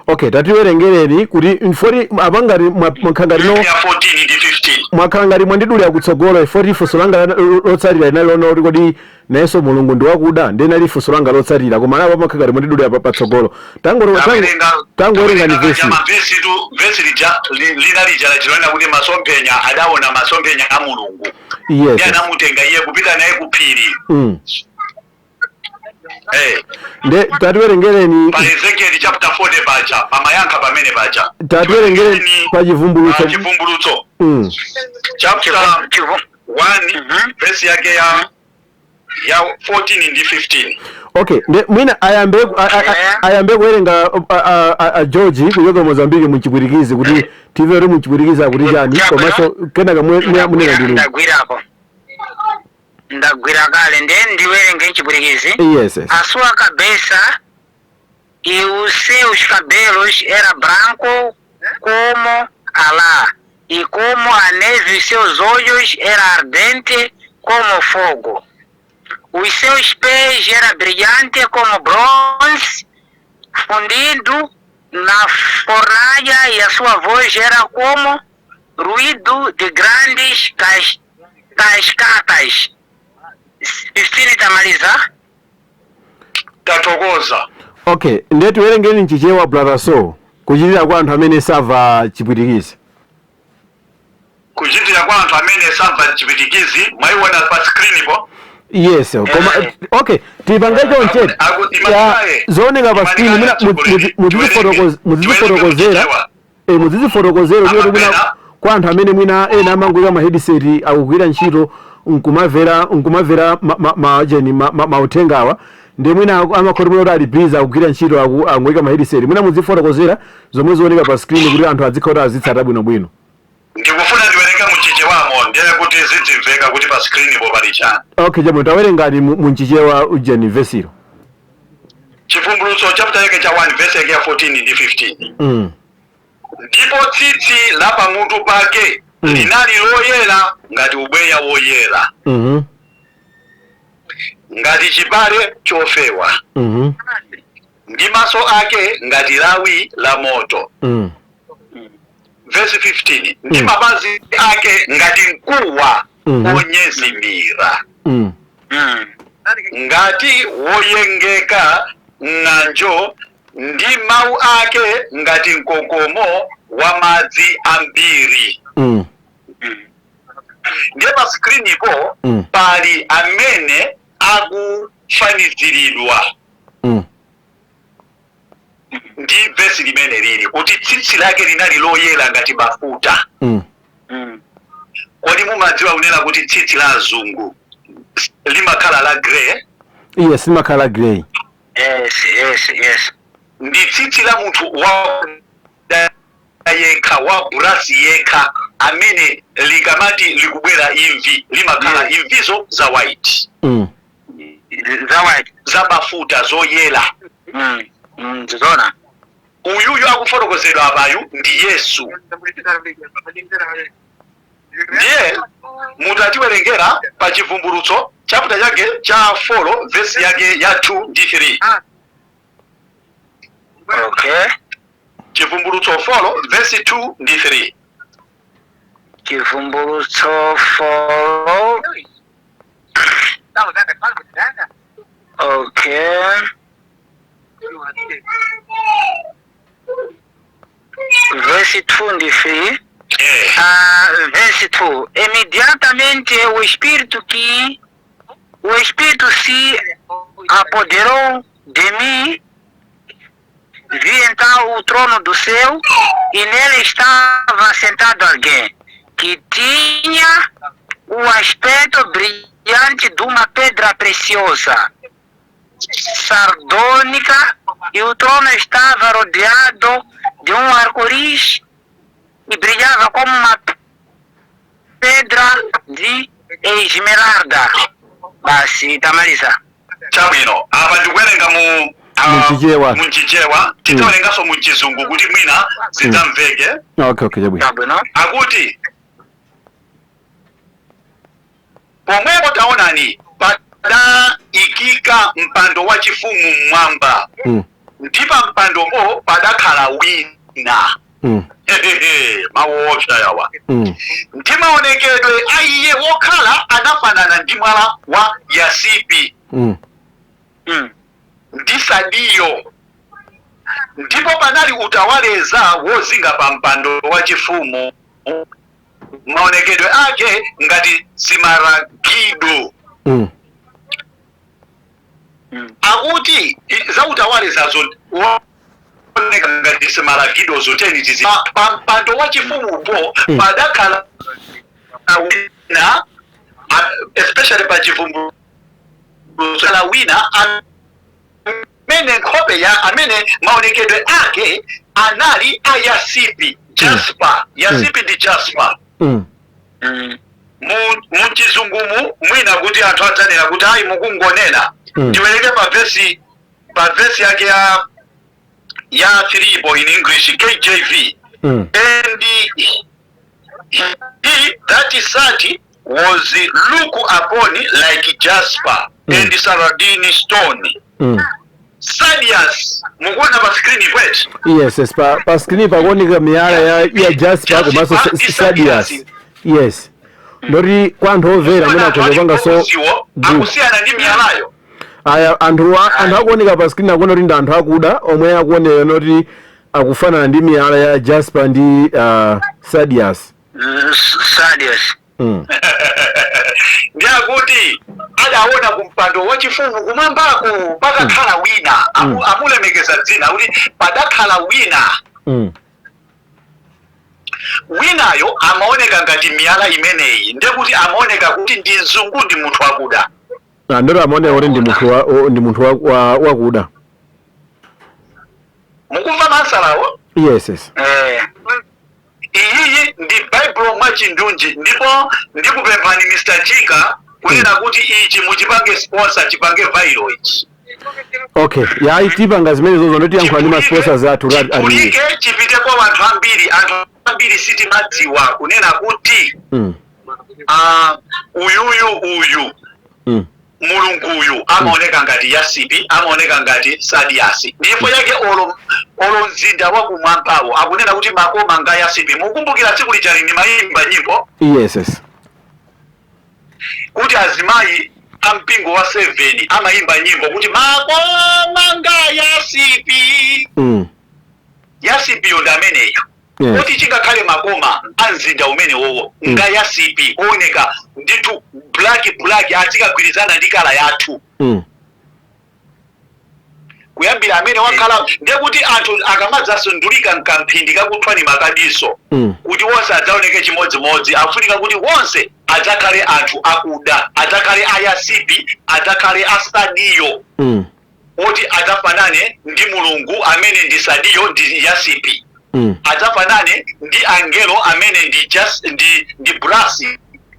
Okay, tatiwerengereni kuti mfoti apangati mwakhala ngati no Ya 14 ndi 15. Mwakhala ngati mwandidulira kutsogolo ifoti funso langa lotsatira linali lona kuti kodi nayenso Mulungu ndi wakuda, ndi nali funso langa lotsatira, koma napo mwakhala ngati mwandidulira patsogolo. Tangowerenga vesi. Mavesi tu, vesi lija lina lija lachilonena kuti masomphenya, adaona masomphenya a Mulungu. Ndiye anamutenga iye kupita naye ku phiri. Nde tatiwerengereni. Pa Ezekiel chapter 40 paja pamayankha pamene paja. Tatiwerengereni pa Chivumbulutso. Pa Chivumbulutso chapter 1, verse yake ya 14 ndi 15. Okay, nde mwina ayambe ayambe kuwerenga a George kuchoka Mozambique muchipwitikizi kuti timve kuti muchipwitikizi akuti chani, komanso kenaka munena ndinu. Ndagwirapo, ndagwira kale, ndiye ndiwerenge mchipwitikizi. Yes. A sua cabeça e os seus cabelos era branco como a lã, e como a neve os seus olhos era ardente como fogo. Os seus pés era brilhante como bronze fundido na fornalha, e a sua voz era como ruído de grandes cascatas. 15 tamaliza. Tathokoza. Okay, ndiye tiwerengeni mchichewa, brother, so kuchitira kwa anthu amene samva chipwitikizi. Kuchitira kwa anthu amene samva chipwitikizi, mwayiona pa screen po? Yes, koma okay, tipange chonche. Ya, zooneka pa screen mwina muzizifotokozera, muzizifotokozera kuti mwina kwa anthu amene mwina ena amangoika ma headset akugwira ntchito nkumamvera majeni mauthengawa, ndi mwina amakhoti mwina kuti ali busy akugwira ntchito, angoika ma headset, mwina muzifotokozera zomwe zioneka pa screen kuti anthu azikhala kuti azitsata bwinobwino. Ndikufuna ndiwerenge muchichewamo, ndiye kuti zidzimveka kuti pa screen po pali chani. Okay, chabwino, tawerengani munchichewa ujeni vesilo. Chivumbulutso chapter yake cha 1 verse yake ya 14 ndi 15. Ndipo tsitsi la pamutu pake linali loyera ngati ubweya woyera, ngati chipale chofewa, ndi maso ake ngati lawi la moto. Verse 15, ndi mapazi ake ngati mkuwa onyezimira, ngati woyengeka ng'anjo, ndi mawu ake ngati mkokomo wa madzi ambiri. Ndiye pa screen-ipo pali amene akufaniziridwa ndi vesi limene lili kuti tsitsi lake linali loyera ngati mafuta. Kodi mumadziwa kunena kuti tsitsi la azungu limakhala la grey? Yes, limakhala grey. Yes. Ndi tsitsi la munthu wa yekha, wa burasi yekha, amene likamati likubwera imvi limakhala imvizo za white, Za white. Za mafuta, zoyera. Zona. Uyuyu akufotokozedwa apayu ndi Yesu. Ndiye mutatiwerengera pa Chivumbulutso chapter chake cha 4 verse yake ya 2 ndi 3. Okay. Chivumbulutso 4 verse 2 ndi 3. Chivumbulutso 4. Okay. Verse 2 ndi 3. Eh. Ah, verse 2. Imediatamente o Espírito se apoderou de mim, vi então o trono do céu e nele estava sentado alguém que tinha o aspecto brilhante de uma pedra preciosa, sardônica, e o trono estava rodeado de um arco-íris e brilhava como uma pedra de esmeralda. Basi, tamaliza. Chabwino, apa ndikuwerenga mu Mchichewa. Mchichewa. Titawerenganso mu Chizungu kuti mwina zidzamveke. Okay, chabwino. Chabwino. Akuti pomwepo taonani, padayikika mpando wachifumu mmwamba, ndi pa mpandopo padakhala wina. Mawu opsa yawa. Ndi maonekedwe a iye wokhala anafanana ndi mwala wa yasipi ndi sadiyo, ndipo panali utawaleza wozinga pa mpando wachifumu, maonekedwe ake ngati simaragido. Akuti za utawalezazo oneka ngati simaragido zoteni tizi pa mpando wachifumupo padakhala wina, especially pa chivumbulutso la wina amene nkhope ya amene maonekedwe ake anali a yasipi, jasper, yasipi ndi jasper. Mu Chizungumu mwina kuti anthu adzanena kuti ayi, mukungonena. Tiwerenge pa vesi yake ya 3 in English, KJV. And he that sat was look upon like jasper and sardine stone. Sardius, mukuona pa screen kwetu? Yes, pa screen pakuoneka miyala ya jasper komanso sardius. Yes, ndoti kwa anthu omvera amene akhoza kupanga so Akusiyana ndi miyalayo. Aya, anthu akuoneka pa screen akuona kuti ndi anthu akuda omwe akuoneka noti akufanana ndi miyala ya jasper ndi sardius. Sardius. Ndi akuti adaona ku mpando wachifumu kumwambako pakakhala wina, amulemekeza dzina kuti padakhala wina. Winayo amaoneka ngati miyala imeneyi, ndekuti amaoneka kuti ndi mzungu, ndi munthu akuda. Ah, ndoti amaoneka kuti ndi munthu wakuda. Mukumva masalawo? Yes. Eh. Iyiyi ndi Baibulo mwachindunji, ndipo ndikupemphani Mr Chika kunena kuti ichi muchipange sponsor, chipange viral ichi. Okay, yayi, tipanga zimene zozo, ndotiyankhula ndi ma sponsors athu kuti Chipulike, chipite kwa anthu ambiri. Anthu ambiri sitimadziwa kunena kuti uyuyu uyu mulunguyu amaoneka ngati yasipi, amaoneka ngati sadiyasi. Ndipo yake olo mzinda wakumwambawo akunena kuti makoma nga yasipi. Mukumbukira tsiku lijali ndimayimba nyimbo Yes. kuti azimayi ampingo wa 7 amayimba nyimbo kuti makoma nga yasipi. Yasipiyo ndi ameneyo. Kuti chingakhale makoma a mzinda umene wowo nga yasipi, ooneka ndithu black black, azikagwirizana ndi colour yathu. Kuyambira amene wakhala, ndiye kuti anthu akamadzasundulika mkamphindi kakuthwani makadiso kuti wonse adzaoneke chimodzimodzi, afunika kuti wonse adzakhale anthu akuda, adzakhale ayasipi, adzakhale asadiyo, oti adzafanane ndi Mulungu amene ndi sadiyo, ndi yasipi, adzafanane ndi angelo amene ndi just ndi brass,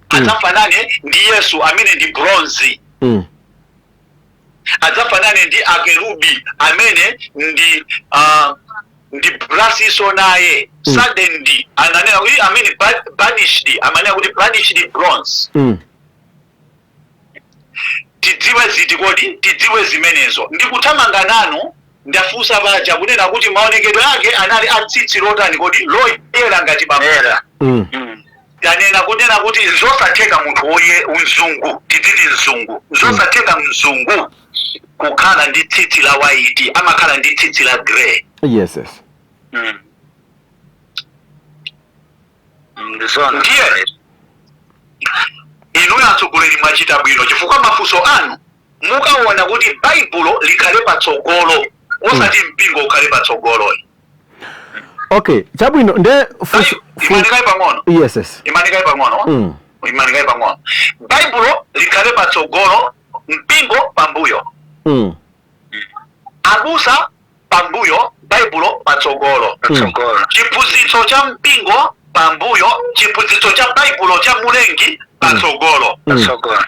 adzafanane ndi Yesu amene ndi bronze, adzafanane ndi akerubi amene ndi brassiso naye. Suddenly ananena kuti amene burnished, amanena kuti burnished bronze. Tidziwe ziti kodi? Tidziwe zimenezo. Ndikuthamanga nanu. Ndafunsa paja kunena kuti maonekedwe ake anali atsitsi lotani kodi? Loyera ngati mafuta. Yanena kunena kuti zosatheka munthu woye mzungu, tidziti mzungu, zosatheka mzungu kukhala ndi tsitsi la white, amakhala ndi tsitsi la grey. Yes. Ndizona. Ndiye inuyo atsogoleri mwachita bwino, chifukwa mafunso anu mukaona kuti Baibulo likhale patsogolo, osati mpingo ukhale patsogolo. Okay, chabwino, nde Imanikayi pang'ono. Yes. Imanikayi pang'ono. Imanikayi pang'ono. Baibulo likhale patsogolo, mpingo pambuyo. Abusa pambuyo, Baibulo patsogolo. Patsogolo. Chiphunzitso cha mpingo pambuyo, chiphunzitso cha Baibulo cha Mulengi patsogolo. Patsogolo.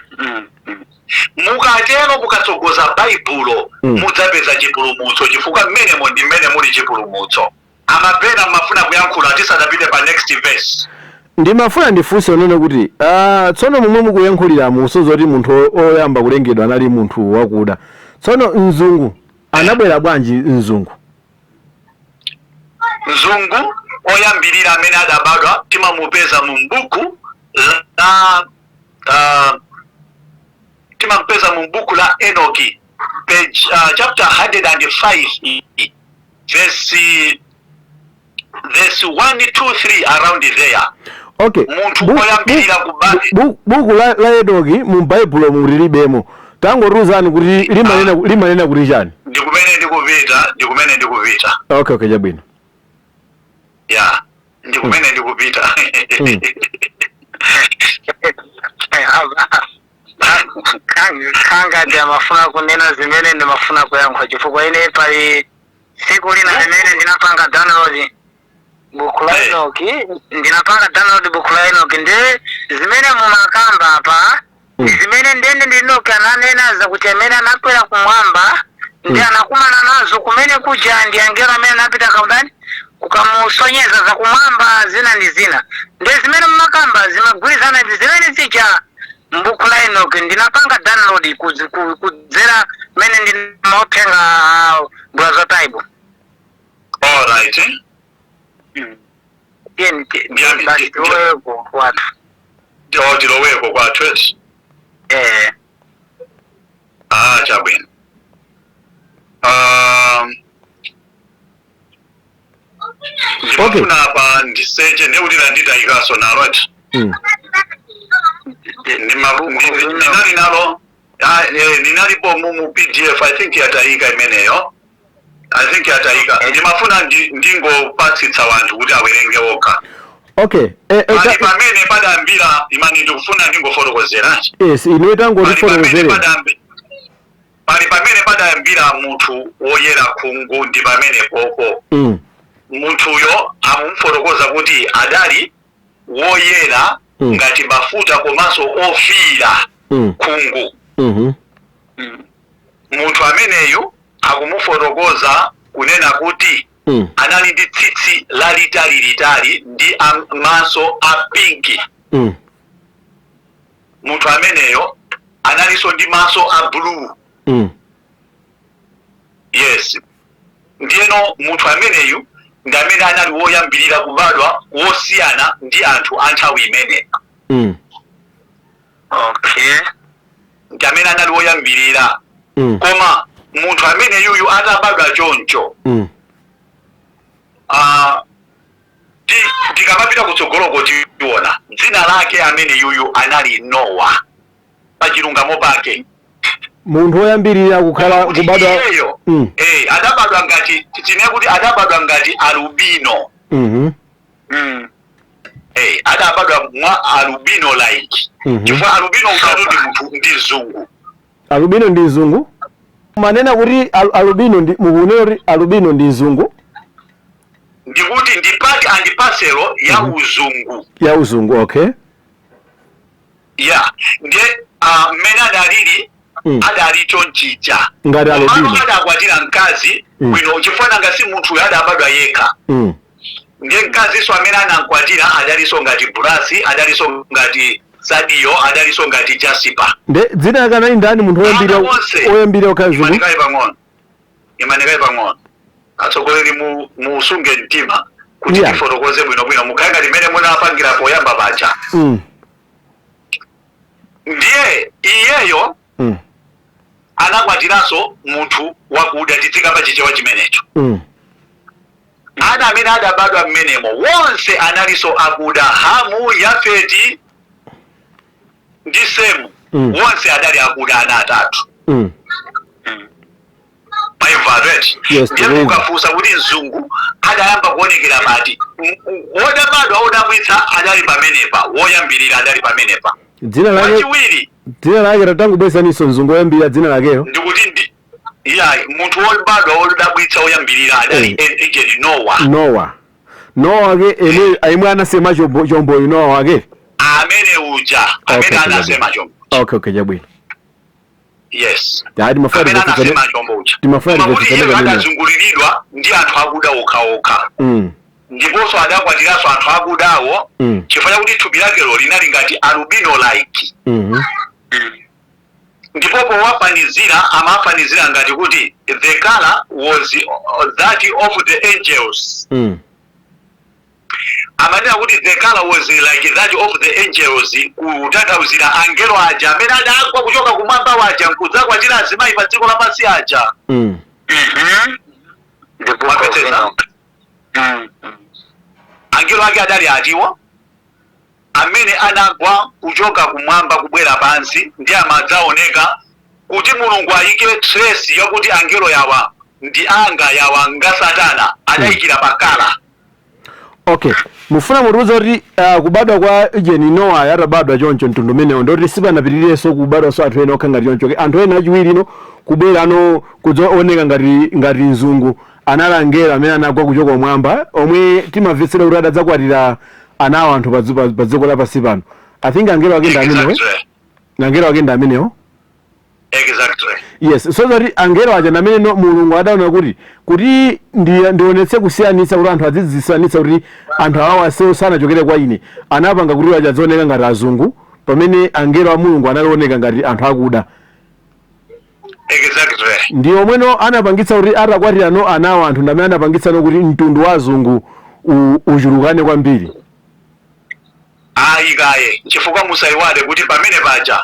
Mukatero, mukatsogoza Baibulo, mudzapeza chipulumutso, chifukwa mmenemo ndi mmene muli chipulumutso. Amapena mafuna kuyankhula tisadapite pa next verse. Ndimafuna ndifunse unene kuti tsono momwe mukuyankhulira muso zoti munthu oyamba kulengedwa anali munthu wakuda, tsono mzungu anabwera bwanji mzungu? Mzungu oyambirira amene adabadwa timamupeza mu buku la timampeza mu buku la Enoki, page chapter 105 verse 1 2 3, around there. Okay. Munthu oyambirira Buku la Enoki mu Baibulo mulilibemo. Tangotiuzani kuti limanena kuti chani? Ndikumene ndikupita, ndikumene ndikupita. Okay, chabwino. Ya, ndikumene ndikupita. Khangati amafuna kunena zimene ndimafuna kuyankhula, chifukwa ine pali tsiku lina limene ndinapanga download buku la Enoki, ndinapanga download buku la Enoki, ndi zimene mumakamba apa ndi zimene ndende ndi Enoki ananena zakuti amene anakwera kumwamba ndi anakumana nazo kumene kuja ndi angelo amene anapita kaudani kukamusonyeza zakumwamba zina ndi zina. Ndi zimene mumakamba zimagwirizana ndi zimene zija mbuku la Enoki. Ndinapanga download kudzera mene ndinamauthenga Brother Taibo. Alright. Basi, tiweko kwathu. Tiloweko kwathu. Eh. Ah, chabwino. Ndimafuna apa ndiseche ndekuti landitayikaso nalo ati. Ndinali nalo. Ah, ninalipo mu PDF. I think yatayika imeneyo, I think yatayika. Ndimafuna ndingopatsitsa wanthu kuti awerenge okha. Okay. Pali pamene padambira imani, ndikufuna ndingofotokozera. Yes, inuyo Pali pamene tangotifotokozere. Pali pamene padayambira munthu woyera khungu, ndi pamene popo munthuyo amumfotokoza kuti adali woyera ngati mafuta komanso ofiira khungu. Munthu ameneyu akumufotokoza kunena kuti anali ndi tsitsi lalitali ndi maso a pink. Munthu ameneyo analinso ndi maso a blue. Yes, ndiyeno munthu ameneyu ndi amene anali woyambirira kubadwa wosiyana ndi anthu a nthawi imeneyo. Ndi amene anali woyambirira. Koma munthu amene yuyu atabadwa choncho, tikamapita kutsogoloko tiona dzina lake. Amene yuyu anali Nowa pachilungamo pake. Munthu woyambirira kukhala Kuti kubadwa iyeyo adabadwa ngati, tine kuti adabadwa ngati alubino. Adabadwa mwa alubino like, chifukwa alubino utatu ndi munthu, ndi mzungu. Alubino ndi mzungu? Manena kuti alubino ndi, mukunena kuti alubino ndi mzungu? Ndikuti ndi part and parcel ya uzungu. Ya uzungu, okay. Ya, ndiye mmene adalili, adali chonchija ngati komano alubino. Adakwatira mkazi bwino, chifukwa nanga si munthuyo adabadwa yekha? Ndiye mkazinso amene anamkwatira adalinso ngati brass, adalinso ngati sardio, adalinso ngati jasper. Nde dzina lake anali ndani munthu woyambirira Ana onse. woyambirira kukhala mzungu? Imanikayi pang'ono, imanikayi pang'ono, atsogoleri, musunge mtima kuti tifotokoze bwinobwino, mukhale ngati mmene munapangira poyamba paja. Ndiye iyeyo anakwatiranso munthu wakuda, tizikamba Chichewa chimenecho. Ana amene adabadwa mmenemo wonse analinso akuda: Hamu, Yafeti ndi Semu. Wonse adali akuda, ana atatu. Maimvatu eti? Yes, Ndiye ndimva. mukafunsa kuti mzungu adayamba kuonekera pati, wodabadwa wodabwitsa adali pamenepa, woyambirira adali pamenepa. Dzina lake? Wachiwiri. Dzina lake, tatangubwezaninso mzungu woyambirira dzina lakeyo. Ndikuti ndi iya, munthu wobadwa wodabwitsa woyambirira adali agent Nowa. Nowa, Nowa wake emwe emwe anasema chombo, chomboyo, Nowa wake? Amene uja amene anasema chombo. Okay, chabwino. Yes. Ya, timafuna Amene timvetsetsane. anasema chombo uja. Timafuna Koma kuti timvetsetsane iyeyo pamene. adazunguliridwa ndi anthu akuda okhaokha, ndiponso adakwatiranso anthu akudawo, chifukwa chakuti thupi lakelo linali ngati alubino like. Ndipo powafanizira, amafanizira ngati kuti the color was that of the angels. Amanena kuti the color was like that of the angels, kutanthauzira angelo aja amene adagwa kuchoka kumwamba waja nkudzakwatira azimayi pa dziko lapansi aja. The Book of Mwapeteza? Enoch. Angelo ake adali atiwo amene anagwa kuchoka kumwamba kubwera pansi, ndi amadzaoneka kuti Mulungu ayike trace yakuti angelo yawa ndi anga, yawa nga Satana, adayikira pakala. Okay, mufuna mutiuza kuti kubadwa kwa ejeni Nowa atabadwa choncho mtundu umenewo, ndoti sipanapitirirenso kubadwanso anthu ena okha ngati choncho? Anthu ena achiwiri ino kubwera ano kudzaoneka ngati mzungu anali angelo amene anagwa kuchoka kumwamba, omwe timamvetsera kuti adadzakwatira anawo anthu pa dziko lapansi pano. I think angelo ake ndi amenewo. Angelo ake ndi amenewo. Exactly. Yes, so that angelo aja namene no Mulungu adaona kuti ndionetse kusiyanitsa, kuti anthu azidzisiyanitsa kuti anthu awawa sanachokere kwa ine, anapanga kuti aja adzioneka ngati azungu, pamene angelo a Mulungu analioneka ngati anthu akuda. Ndi omweno anapangitsa kuti atakwatira no anawo anthu, ndamene anapangitsa no kuti mtundu wa azungu uchulukane kwambiri. Ayi kaye, chifukwa musayiwale kuti pamene paja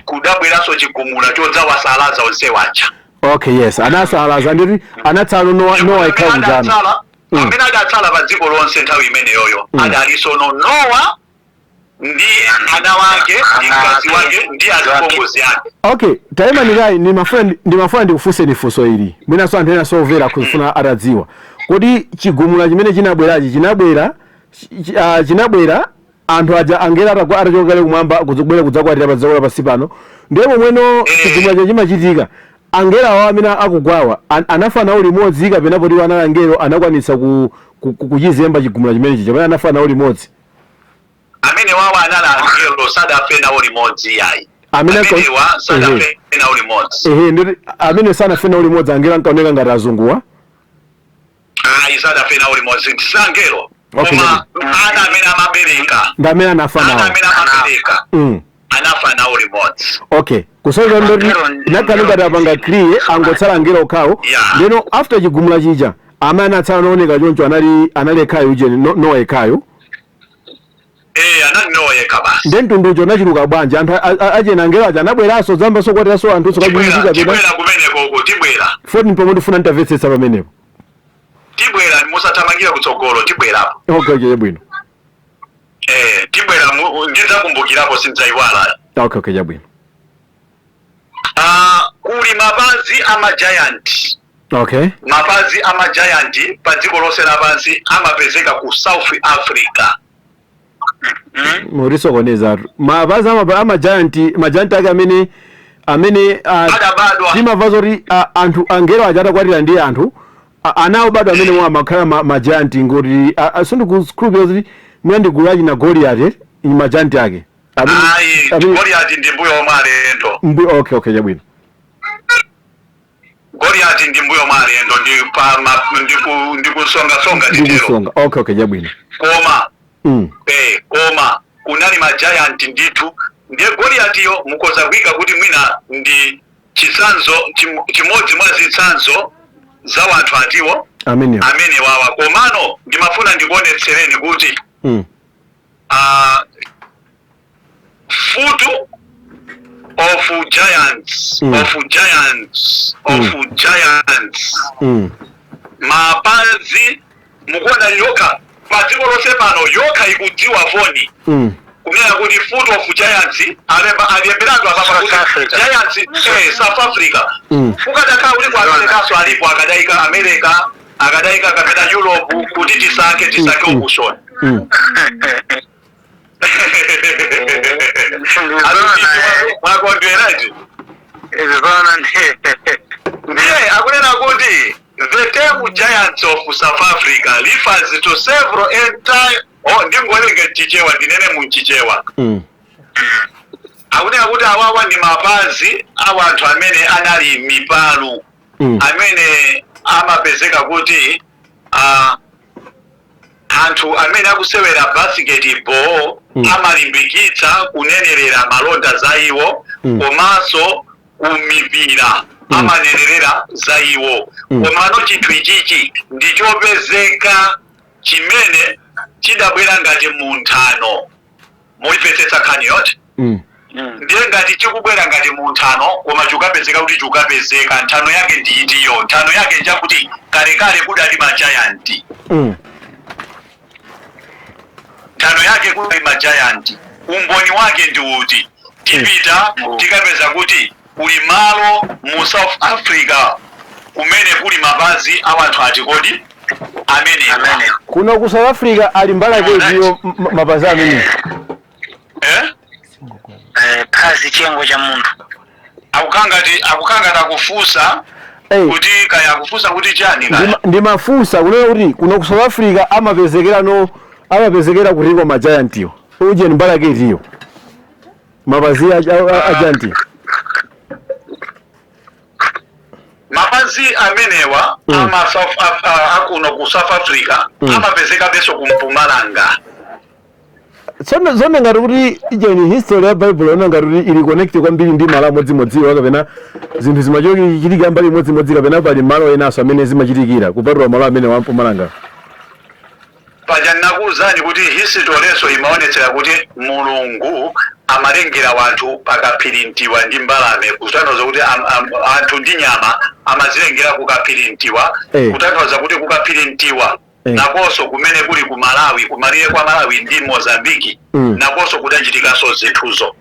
kudabweranso chigumula chodzawasalaza onse waja. Okay, yes, anasalaza, nditi anatsala Nowa yekha Amene kujana. adatsala, amene adatsala pa dziko lonse nthawi imeneyoyo, adalinso no Nowa ndi ana wake ndi mkazi wake ndi azipongozi ake. Okay, tayimani, ndimafuna ndikufunseni funso ili, mwinanso anthu ena somvera kufuna atadziwa kuti chigumula chimene chinabwerachi chinabwera chinabwera anthu aja angelo atagwa, atachoka kale kumwamba kubwera kudzakwatira pa dziko lapansi pano, ndiye momweno chigumula chimachitika, angelo awo amene akugwawa anafa nawo limodzi, kapena poti anali angelo anakwanitsa kuchizemba chigumula chimenechi, chapena anafa nawo limodzi? Amene wawa anali angelo, sadafe nawo limodzi yayi. Amene Amenewa sadafe nawo limodzi. Ehe, nditi amene sanafe nawo limodzi, angelo ankaoneka ngati azunguwa? Ayi, sadafe nawo limodzi, sangelo. Okay. Koma ana amene amabereka, ndi amene anafa ana nawo. amene amabereka anafa nawo limodzi. Okay, kusonyeza ndoti Angelo ndi- inakhale ngati apanga clear, angotsala angelo okhawo. Yeah. Ndeno after chigumula chija, amene anatsala nooneka choncho anali ekhayo ujeni, Nowa ekhayo? Eh, anali Nowa yekha basi. Nde mtunducho unachuluka bwanji? Anthu achena angelo aja anabweranso zambaso kwatiranso anthu Tibwera. kachitika pena? Tibwera kumeneko uko, tibwera. Foti pomwe ndifuna nditamvetsetsa pamenepo. Tibwera, musathamangira kutsogolo, tibwerapo. Okay, chabwino. Eh, tibwera, ndidzakumbukirapo, sindidzayiwala. Okay, chabwino. Ah, kuli mapazi ama giant. Mapazi ama giant pa dziko lonse lapansi amapezeka ku South Africa. Murisokonezatu mapazi ama giant, ma giant ake amene Adabadwa. Timamva zoti anthu angelo aja atakwatira ndi anthu ana obadwa amene mwa amakhala ma giant, ngoti sindikukhulupirira kuti mwina ndi gulu lachina Goliath, ma giant ake Ayi. Goliath ndi mbuyo omwe alendo. Okay, chabwino. Goliath ndi mbuyo mwa alendo, ndi pa ndi kusongasonga titero. Ndikusonga, okay, chabwino. Koma koma kunali ma giant ndithu. Ndiye Goliathiyo mukhoza kuyika kuti mwina ndi chitsanzo chimodzi mwa zitsanzo za wanthu atiwo? Amenewo. Amene wawa. Komano ndimafuna ndikuonetsereni kuti foot of giants, of giants, of giants, mapazi mukuona yokha pa dziko lonse pano, yokha ikudziwa foni kunena kuti foot of giants, alemba alemberatu apapa South kuti Africa. Giants, South Africa. Kukadakhala kuti ku Americaso alipo, akadayika America, akadayika kapena Europe, kuti tisankhe option. Mwakondwerati? Zona Ndiye akunena kuti the term giants of South Africa refers to several entire, oh, ndingowerenga mchichewa, ndinene mu mchichewa. Akunena kuti awawa ndi mapazi awa anthu amene anali mipalu, amene amapezeka kuti anthu amene akusewera basketball amalimbikitsa kunenerera malonda za iwo, komanso kumipira amanenerera za iwo. Komano chinthu ichichi ndi chopezeka chimene chidabwera ngati munthano. Muimvetsetsa nkhani yoti? Ndiye ngati chikubwera ngati munthano, koma chikapezeka kuti chikapezeka, nthano yake ndi itiyo? Nthano yake njakuti kalekale kudali ma giant. Nthano yake kudali ma giant. Umboni wake ndi uti? Tipita tikapeza kuti kuli malo mu South Africa kumene kuli mapazi a anthu ati kodi amenewa? Amene. Kuno ku South Africa ali mbala kweziyo mapazi amene? Eh? Phazi chengo cha munthu. Akukangati akufunsa kuti kaya akufunsa kuti chani kaya. Ndimafunsa kunena kuti kuno ku South Africa amapezekera no amapezekera kutiko ma giantiwo, uje mbala ketiyo, mapazi a giant? Mapazi amenewa ama South akuno ku South Africa amapezeka benso ku Mpumalanga. Tsono zone ngati kuti ijeni history ya Bible ona ngati kuti ili connect kwambiri ndi malo amodzimodziwa, kapena zinthu zimachitika mbali imodzimodzi, kapena pali malo enanso amene zimachitikira kupatula malo amene wa Mpumalanga? Paja ndinakuwuzani kuti history imaonetsera kuti Mulungu amalengera wanthu pakaphirintiwa ndi mbalame, kutanthauza kuti anthu ndi nyama amazilengera kukaphirintiwa. Kutanthauza kuti kukaphirintiwa nakonso kumene kuli ku Malawi, kumalire kwa Malawi ndi Mozambiki, nakonso kudachitikanso zinthuzo.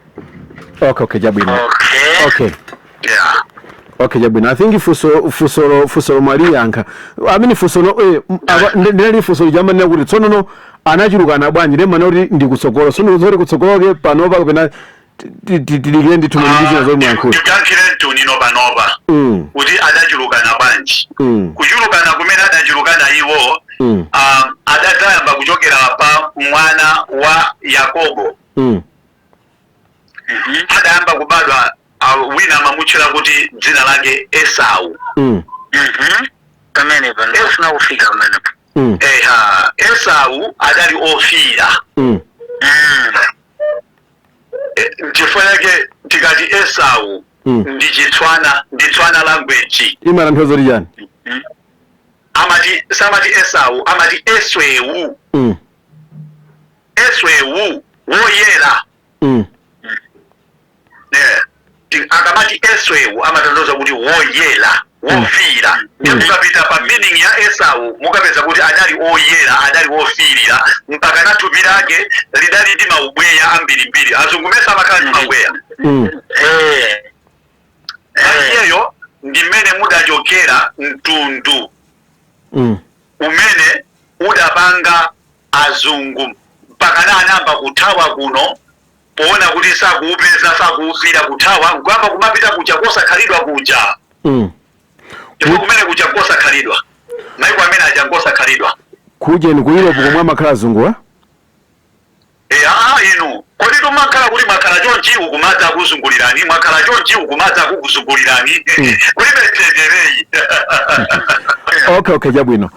Okay, chabwino. Okay. Okay. Yeah. Okay, chabwino. I think funsolo mwaliyankha amene funso ndinali funso lijamanena kuti tsonono anachulukana bwanji, ndemana kuti ndi kutsogolo, tsono zoti kutsogoloke panopa kapena tidikire ndithu mwe ndi zina zomwe muyankhula? Tiyankhire mtunino panopa kuti adachulukana bwanji. Kuchulukana kumene adachulukana iwo, adadzayamba kuchokera pa mwana wa Yakobo. Adayamba kubadwa wina amamutchera kuti dzina lake Esau. Pamenepo ndikufuna kufika pamenepo. Eha, Esau adali ofira. Chifukwa chake tikati Esau ndi Chitswana, ndi Tswana language. Imatanthauza kuti chani? Amati, samati Esau, amati Eswewu. Eswewu, woyera. Akamati Eswewu amatanthauza kuti woyera, wofira. Ndiye mukapita pa meaning ya Esau mukapeza kuti adali oyera, adali wofirira, mpaka na thupi lake lidali ndi maubweya ambirimbiri. Azungu mesa amakhala ndi maubweya? Iyeyo ndi mmene mudachokera mtundu umene udapanga azungu, mpaka na anamba kuthawa kuno poona kuti sakuupeza, sakuufira, kuthawa nkuyamba kumapita kuja kosakhalidwa kuja. Chifukwa kumene kuja kosakhalidwa, maiko amene aja nkosakhalidwa. Kujeni ku Europe komwe amakhala azungu wa? Aa, inu kodi tumakhala kuti mwakhala chonchi ukumadza akuzungulirani, mwakhala chonchi ukumadza akukuzungulirani, kulibe mtendereyi. Okay, chabwino.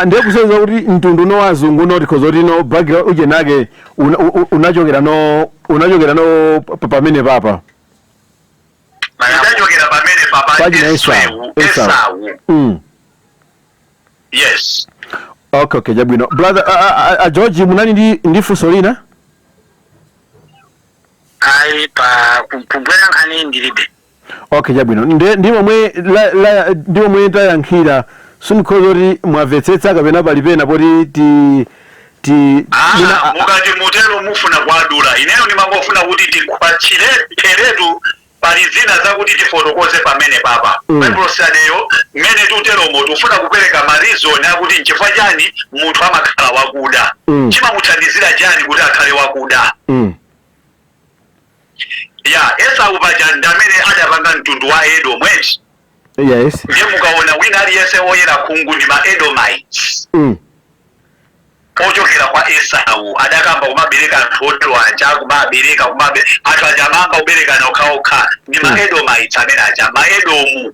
Ndiye kusonyeza kuti mtundu no wazungu no tikhoza kuti no background uje nake unachokera no pamene papa. Idachokera pamene papa. Pachina Esau. Esau. Esau. Esau. Yes. Okay, chabwino. Brother a George, munali ndi funso lina? Ayi, pa kugwera nkhani ndilibe. Okay, chabwino. Ndi momwe ndi momwe tayankhira, sindikhoza kuti mwamvetsetsa kapena palipena poti ti ti Mukati mutero mufuna kwadula. Ineyo ndimangofuna kuti tikwachire peretu, pali zina zakuti tifotokoze pamene papa. Bible study-yo mmene tuteromo tifuna kupereka ma reason akuti nchifukwa chani munthu amakhala wakuda, chimamuthandizira chani kuti akhale wakuda. Ya, Esau paja ndi amene adapanga mtundu wa Edom, eti? Yes. Ndiye mukaona wina aliyense woyera khungu ndi ma Edomites ochokera kwa Esau. Adakamba kumabereka anthu otero aja, kumabereka anthu aja amamba kuberekana okhaokha, ndi ma Edomites amene aja, ma Edomu.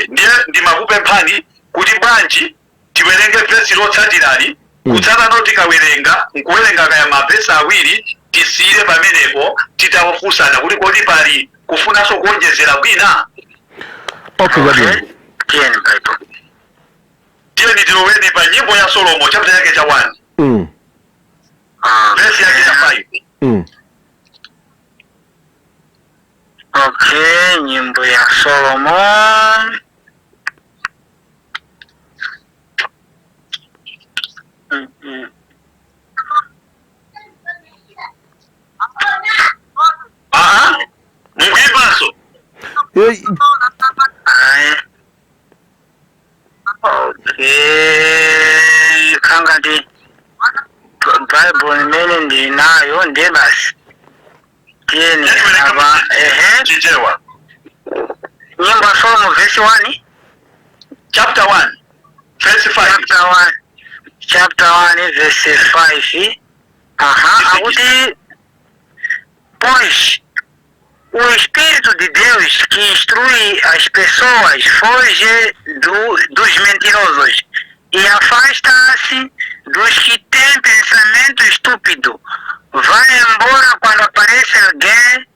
Ndiye ndimakupemphani kuti bwanji tiwerenge vesi lotsatirali. Kutsatano tikawerenga nkuwerenga kaya mavesi awiri, tisiyire pamenepo titafunsana kuti kodi pali kufunanso kuonjezera kwina. Okay, chabwino. Tiyeni Bible. Tiyeni tiloweni pa Nyimbo ya Solomo, chapter yake cha 1, vesi yake ya 5. Okay, Nyimbo ya Solomon. Aa, mukuyimbanso? Ayi. Okay, kangati Bible imene ndinayo ndiye basi. Tiyeni apa, ehe. Chichewa. Nyimbo ya Solomon verse 1. Chapter 1 verse 5. Chapter 1, chapter 1 verse 5. Aha, akuti: "Pois o Espírito de Deus que instrui as pessoas foge dos mentirosos e afasta-se dos que têm pensamento estúpido. Vai embora quando aparece alguém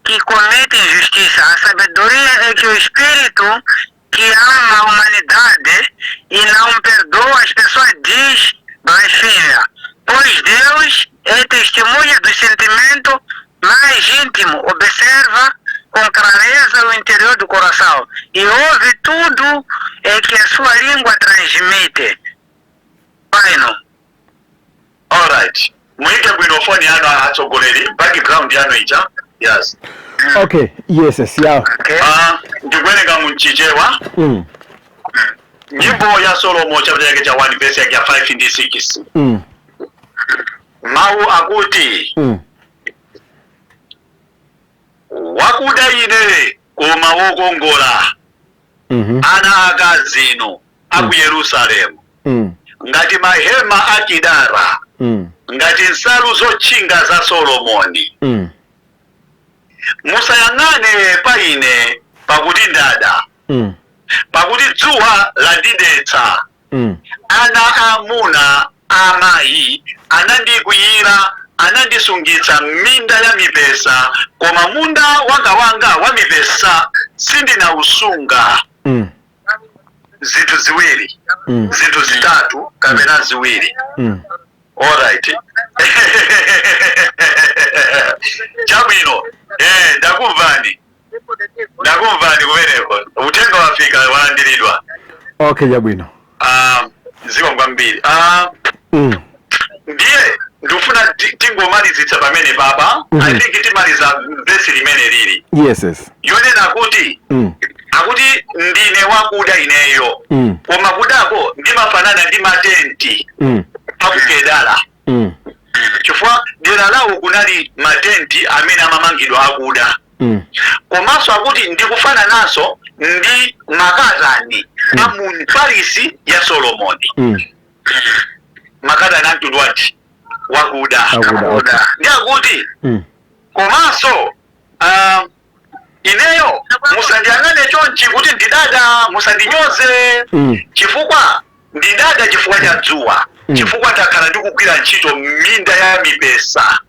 que comete injustiça. A sabedoria é que o Espírito que ama a humanidade e não perdoa as pessoas diz blasfêmia. Pois Deus é testemunha do sentimento mais íntimo, observa com clareza o interior do coração e ouve tudo é que a sua língua transmite." Final. Alright, muyike bwino foni yanu atsogoleri, background yanu ija, yes. Okay, yes, yeah. Okay. Ndikuwerenga mumchichewa. Nyimbo ya Solomo, chapter yake cha 1, verse yake ya 5 ndi 6. Mawu akuti: "Wakuda ine koma wokongola, ana akazino aku Yerusalemu, ngati mahema a Kidara, Ngati nsalu zotchinga za Solomoni. Musayang'ane pa ine, pakuti ndada, pakuti dzuwa landidetsa. Ana amuna amayi anandikwiyira, anandisungitsa m'minda ya mipesa, koma munda wanga wa mipesa sindinawusunga. Zinthu ziwiri, zinthu zitatu kapena ziwiri. Alright, chabwino. Ndakumvani, ndakumvani kumeneko. Uthenga wafika, walandiridwa. Okay, chabwino. Zikomo kwambiri. Ndiye ndikufuna tingomalizitsa pamene papa. I think timaliza vesi limene lili Yes. yonena kuti akuti ndine wakuda ineyo, koma kudako ndimafanana ndi matenti akukedala, chifukwa dera lawo kunali matenti amene amamangidwa akuda. Komanso akuti ndikufanananso ndi makatani a mu palisi ya Solomoni. Makatani a mtundu wanji? Wakuda. Akuda, okay. Ndi akuti komanso ineyo musandiyang'ane chonchi kuti ndidada, musandinyoze, chifukwa ndidada chifukwa cha dzuwa, chifukwa ndakhala ndikugwira ntchito m'minda ya mipesa.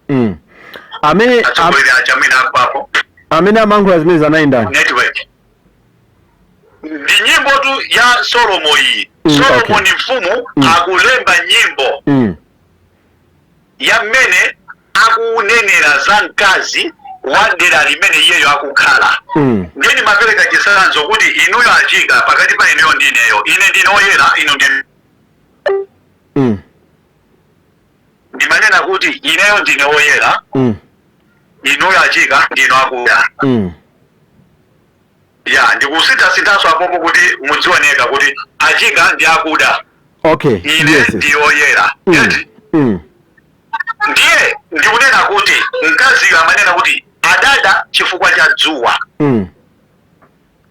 Amene Atsogoleri aja amene akwapo. Amene amankhula zimene anali ndani? Network. Ndi nyimbo tu ya Solomo iyi. Solomoni mfumu akulemba nyimbo ya mmene akunenera za mkazi wa dera limene iyeyo akukhala. Ndiye ndimapereka chitsanzo kuti inuyo achika, pakati pa inuyo ndi ineyo, ine ndine oyera, inu ndi ndimanena kuti ineyo ndine oyera, inuyo achika ndinu akuda. Ya, ndikusintha-sinthanso apopo kuti mudzioneka kuti achika ndi akuda, ine ndi oyera. Eti? Ndiye ndikunena kuti mkaziyo amanena kuti adada chifukwa cha dzuwa.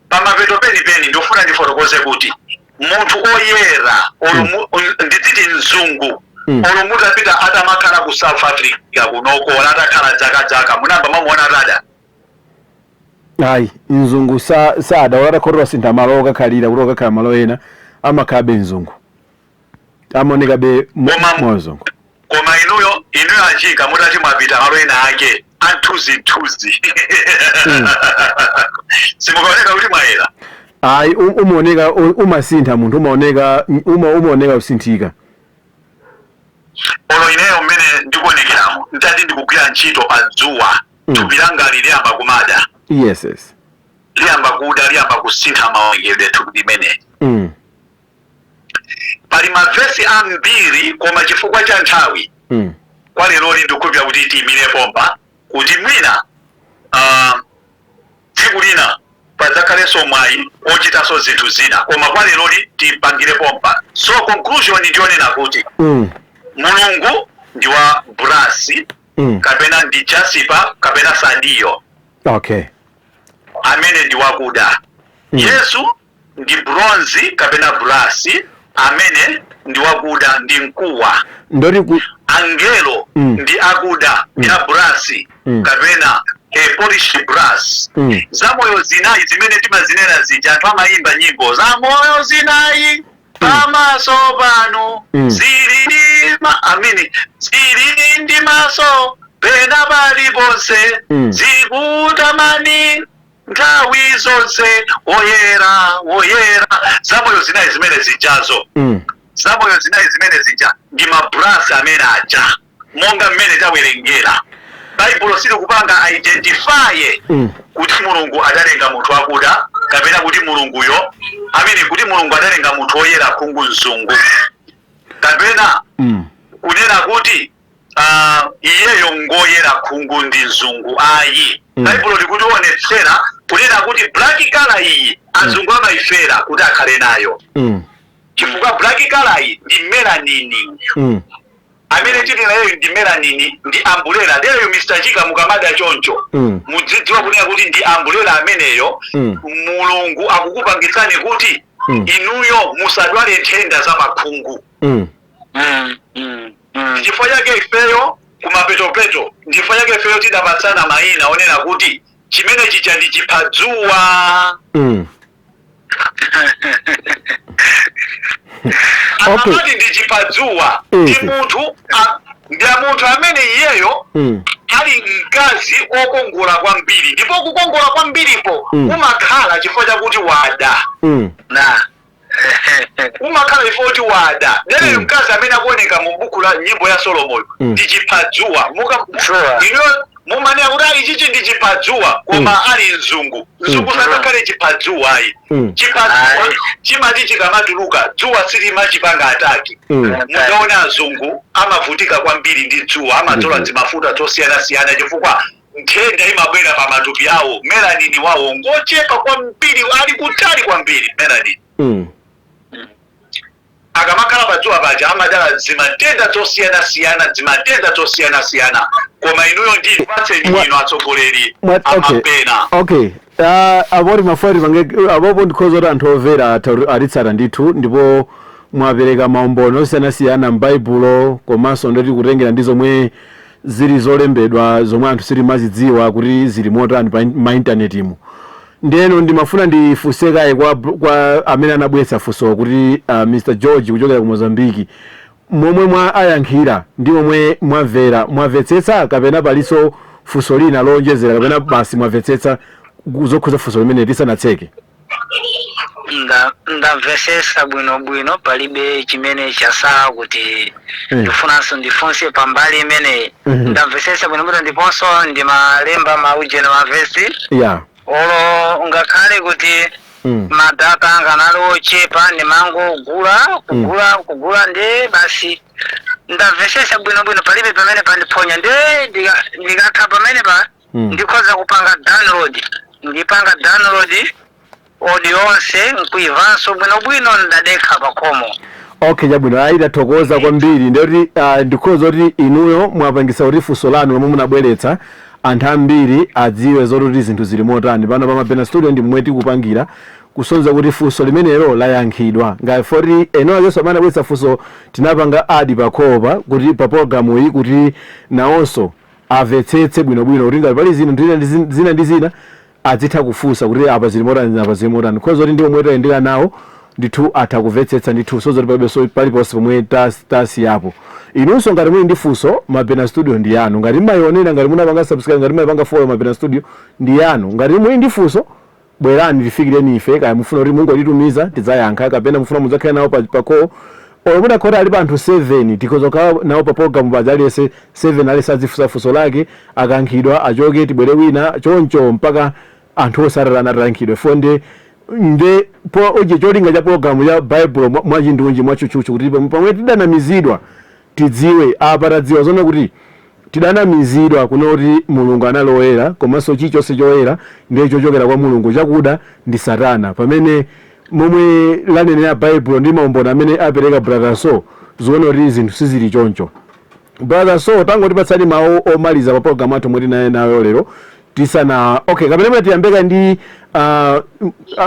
Pamapeto penipeni ndikufuna ndifotokoze kuti munthu oyera nditsiti mzungu, olo mutapita atamakhala ku South Africa kunoko, olo atakhala dzakadzaka, munamba mamuona atada? Ayi, mzungu sada watakhotera sintha malo okakhalira kuti okakhala malo ena, amakhalabe mzungu, amaonekabe mozungu. Koma inuyo achika, mutati mwapita malo ena ake anthuzinthuzi, simukaoneka kuti mwayera? Ayi, umaoneka umasintha munthu, umaoneka umaoneka kusinthika. Olo ineyo mmene ndikuonekeramo, ntati ndikugwira ntchito pa dzuwa, thupi langa liyamba kumada, Yes. liyamba kuda, liyamba kusintha maonekedwe thupi limene. Pali mavesi ambiri, koma chifukwa cha nthawi kwa leroli ndikukhulupirira kuti tiyimire pompa, kuti mwina tsiku lina padzakhalenso mwayi ochitanso zinthu zina, koma kwa leroli tipangire pompa. So conclusion ndionena kuti Mulungu ndi wa brass kapena ndi jasper kapena sardiyo, amene ndi wakuda. Yesu ndi bronze kapena brass, amene ndi wakuda, ndi mkuwa. Ndoti ku Angelo ndi akuda, ndi a brass kapena a polished brass. Zamoyo zinayi zimene timazinena zija, anthu amayimba nyimbo, zamoyo zinayi pamaso pano zili ndi amene zili ndi maso pena paliponse, zikutamani nthawi zonse, woyera, woyera. Zamoyo zinayi zimene zijazo, zamoyo zinayi zimene zija ndi ma brass amene aja, monga mmene tawerengera. Baibulo silikupanga identify kuti Mulungu adalenga munthu akuda kapena kuti Mulunguyo amene kuti Mulungu adalenga munthu woyera khungu mzungu, kapena kunena kuti iyeyo ngoyera khungu ndi mzungu, ayi. Baibulo likutionetsera kunena kuti black color iyi azungu amayifera kuti akhale nayo, chifukwa black color iyi ndi melanin. Amene tili nayo ndi melanin, ndi umbrella leyo. Mr Chika, mukamada choncho, mudzidziwa kunena kuti ndi umbrella ameneyo. Mulungu akukupangitsani kuti inuyo musadwale nthenda za makhungu. Chifukwa chake ifeyo kumapetopeto, chifukwa chake ifeyo tidapatsana mayina onena kuti chimene chicha ndi chiphadzuwa. Akamati ndi chiphadzuwa, ndi munthu ndi munthu amene iyeyo ali mkazi okongola kwambiri, ndipo kukongola kwambiripo kumakhala chifukwa chakuti wada. Na Umakhala chifukwa kuti wada. Lero mkazi amene akuoneka mu buku la Nyimbo ya Solomoni ndi chiphadzuwa. Dzuwa. Ino mumanena kuti ali chichi ndi chiphadzuwa, koma ali mzungu. Mzungu sangakhale chiphadzuwa ayi. Chiphadzuwa Ayi. chimati chikamatuluka, dzuwa silimachipanga attack. Mukaona azungu amavutika kwambiri ndi dzuwa, amadzola zimafuta zosiyanasiyana chifukwa nthenda imabwera pa matupi awo. Melanin wawo ngochepa kwambiri, ali kutali kwambiri melanin. Akamakhala padzuwa paja amadala zimatenda zosiyanasiyana, zimatenda zosiyanasiyana. Koma inuyo ndi patseni ino atsogoleri amapena. Okay, apoti mafari pange apopo ndikhoza kuti anthu omvera atitsata ndithu, ndipo mwapereka maumboni osiyanasiyana m'Baibulo, komanso ndoti kutengera ndi zomwe zili zolembedwa zomwe anthu sitimazidziwa kuti zili motani pa maintanetimu. Ndeno ndimafuna ndifunsekaye kwa amene anabweretsa funso kuti Mr George kuchokera ku Mozambiki, momwe mwa ayankhira ndi momwe mwamvera, mwamvetsetsa kapena palinso funso lina lowonjezera, kapena basi mwamvetsetsa zokhuza funso limene tisanatseke? Ndamvesesa bwinobwino, palibe chimene chasala kuti ndifunanso ndifunse pambali imeneyi. Ndamvesesa bwinobwino, ndiponso ndimalemba maujeni mavesi olo ngakhale kuti ma data anga anali ochepa, ndimangogula kugula kugula, ndi basi ndamvesesa bwinobwino, palibe pamene pandiphonya. Ndi ndikatha pamene pa ndikhoza kupanga download, ndipanga download audio yonse nkuimvanso bwinobwino ndadekha pakhomo. Okay, chabwino, ayi, tathokoza kwambiri. Ndiyoti ndikhoza kuti inuyo mwapangisa kuti funso lanu lomwe munabweretsa anthu ambiri adziwe zoti zinthu zili motani. Pano pa Mabena Studio ndi momwe tikupangira kusonyeza kuti funso limenelo layankhidwa. Ngati foti eno akenso amene anabweretsa funso tinapanga add pakhopa kuti pa programu iyi kuti nawonso amvetsetse bwinobwino, kuti ngati pali zina zina ndi zina ndi zina azitha kufunsa kuti apa zili motani, apa zili motani. Khoza kuti ndi omwe tayendera nawo ndithu atha kumvetsetsa ndithu, sozoti palibe so paliponse pomwe tasiyapo. Inunso ngati muli ndi funso, Mabena Studio ndi yanu. Ngati mmayionera, ngati munapanga subscribe, ngati mmayipanga follow, Mabena Studio ndi yanu. Ngati muli ndi funso, bwerani tifikireni ife. Kaya mufuna kuti mungotitumiza, tidzayankha, kapena mufuna mudzakhale nawo pa call, olo mudakhota ali pa anthu 7, tikhoza kukhala nawo pa program paja, aliyense 7 aliyense azifunsa funso lake, akankhidwa achoke, tibwere wina, choncho mpaka anthu onse atatana atayankhidwe. Fonde nde po oje cholinga cha program ya Bible mwachindunji mwachuchuchu kuti pamwe tidanamizidwa tidziwe. Apa tadziwa zona kuti tidanamizidwa kuno kuti Mulungu anali oyera, komanso chilichonse choyera ndiye chochokera kwa Mulungu, chakuda ndi Satana, pamene momwe lanenera Baibulo ndi maumboni amene apereka Brother So zione kuti zinthu sizili choncho. Brother So, tangotipatsani mawu omaliza pa program athu omwe tinaye nayo lero tisana. Okay, kapena mwina tiyambeka ndi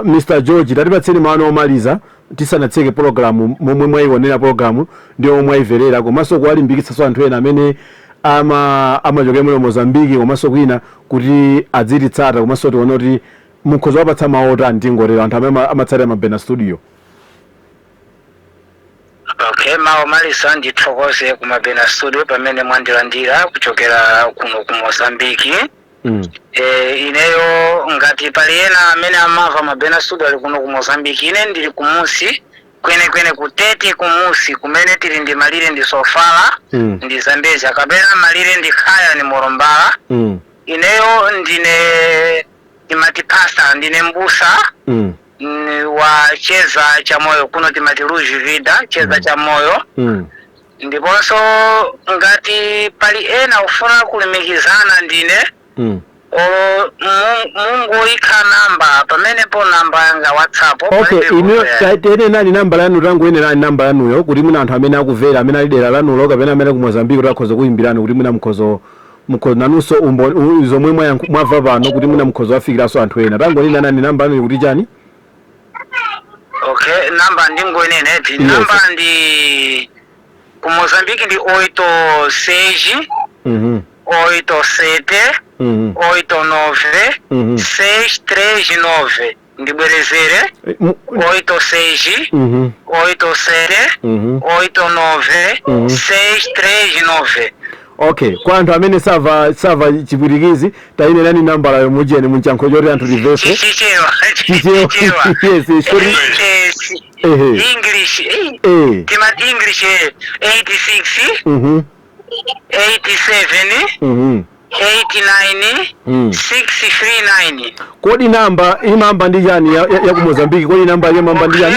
Mr George. Tatipatseni mawu omaliza tisanatseke program, momwe mwayionera program ndi momwe mwayimverera, komanso kuwalimbikitsanso anthu ena amene amachokera muno Mozambiki komanso kwina kuti adzititsata, komanso tione kuti mukhoza wapatsa mawu otani, tingotero, anthu amene amatsatira Mabena Studio. Okay, mawu omaliza, ndithokoze ku Mabena Studio pamene mwandilandira kuchokera kuno ku Mozambiki. Ineyo ngati pali ena amene amamva Mabena Studio ali kuno ku Mozambiki, ine ndili kumusi kwenekwene kutete, kumusi kumene tili ndi malire ndi Sofala ndi Zambezia, kapena malire ndi Khaya ni Morombala. Ineyo ndine timati pastor, ndine mbusa wa Cheza cha Moyo, kuno timati Luz Vida, Cheza cha Moyo. Ndiponso ngati pali ena ufuna kulumikizana ndine, olo mungoyikha namba pamenepo, namba yanga WhatsApp. Okay. Palibe Inuyo vuto yayi. Tiyenerani nambala yanu, tangoyenerani nambala yanuyo kuti mwina anthu amene akumvera amene ali dera lanulo kapena amene ku Mozambique kuti akhoza kuyimbirani, kuti mwina mukhoza nanunso zomwe mwamva pano kuti mwina mukhoza wafikiranso anthu ena. Tangonenani namba yanu kuti chani? Okay, namba ndingoyenera eti? Yes. Namba ndi Ku Mozambique ndi 86 87 89 639. Ndibwerezere: 86 87 89 639. Okay, kwa anthu amene sava Chipwitikizi, tayinenani nambala yomujeni munchankho choti anthu timvese. Chichewa. Chichewa. Chichewa. Yes, choti Eh, English, timati English, 86 87 89 639. Kodi namba imamba ndi chani ya ku Mozambiki? Kodi namba imamba ndi chani?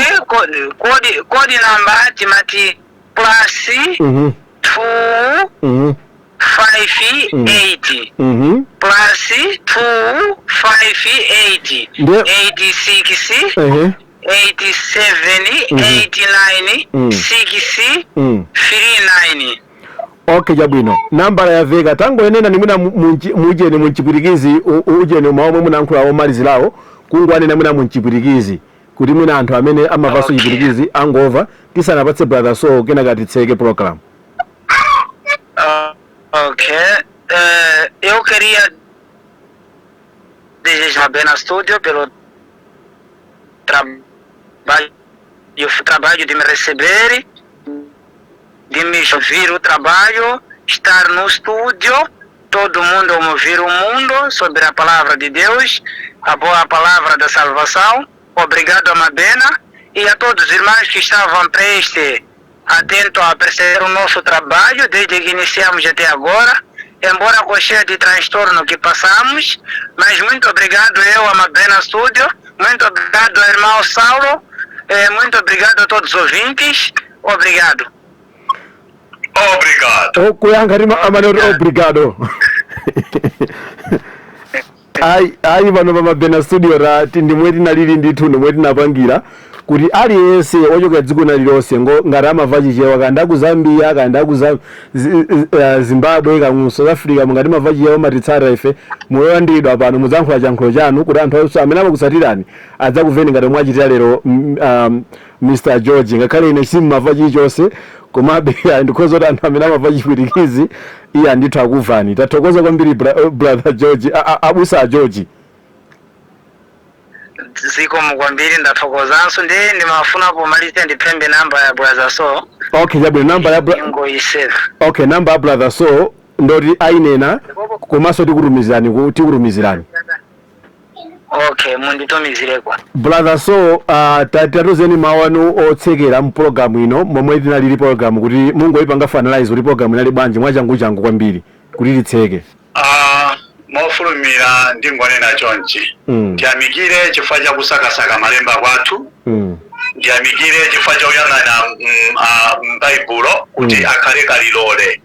Okay, kodi namba timati plus 2 5 8 plus 2 5 8 86 87 89 6 39. Okay, chabwino, nambala yaveka. Tangoyenena ni mwina mujeni munchipwitikizi, ujeni mawu omwe munayankhula omalizirawo, kungwanena mwina munchipwitikizi kuti mwina anthu amene amavaso Chipwitikizi angova, tisanapatse Brother So, kenaka titseke program. Ah, ok. Eu queria desejar bem na estúdio pelo trabalho, o trabalho de me receber, de me ouvir o trabalho, estar no estúdio, todo mundo a ouvir o mundo sobre a palavra de Deus, a boa palavra da salvação. Obrigado a Mabena e a todos os irmãos que estavam prestes, atento a perceber o nosso trabalho desde que iniciamos até agora, embora com cheio de transtorno que passamos, mas muito obrigado eu, a Mabena Studio, muito obrigado ao irmão Saulo, muito obrigado a todos os ouvintes, obrigado. Obrigado. Okuyankha ti amane kuti obrigado. Ayi, ayi, pano pa Mabena Studio rati ndimwe tinalili ndithu, ndimwe tinapangira kuti aliyense wochoka dziko lililonse ngati amava Chichewa, kaya ku Zambia, kaya ku Zimbabwe, kaya ku South Africa, mungati mava Chichewa, matitsata ife, muyolandiridwa pano. Mudzayankhula chankhulo chanu kuti anthu onse amene amakusatirani adzakuveni ngati mwachitira lero Mr George. Ngakhale ine simmava chilichonse, komabe ndikhoza kuti anthu amene amava Chipwitikizi iye andithu akuvani. Tathokoza kwambiri, Brother George, abusa a George. Zikomo kwambiri, ndathokozanso. Ndi ndimafuna pomaliza ndipembe namba ya Brother So. Okay, chabwino, namba ya Ingoyiseva. Okay, namba ya Brother So ndoti ayinena, komanso tikutumizirani tikutumizirani. Okay, munditumizireko. Brother So, tatuzeni mawu anu otsekera mpulogalamu ino, momwe tinalili pologalamu, kuti mungoyipanga finalize kuti pologalamu inali bwanji, mwachanguchangu kwambiri kuti titseke. Ah, mofulumira ndingonena chonchi: ndiyamikire chifukwa cha kusakasaka malemba kwathu, ndiyamikire chifukwa chokuyang'ana m'Baibulo kuti akhale kalilole.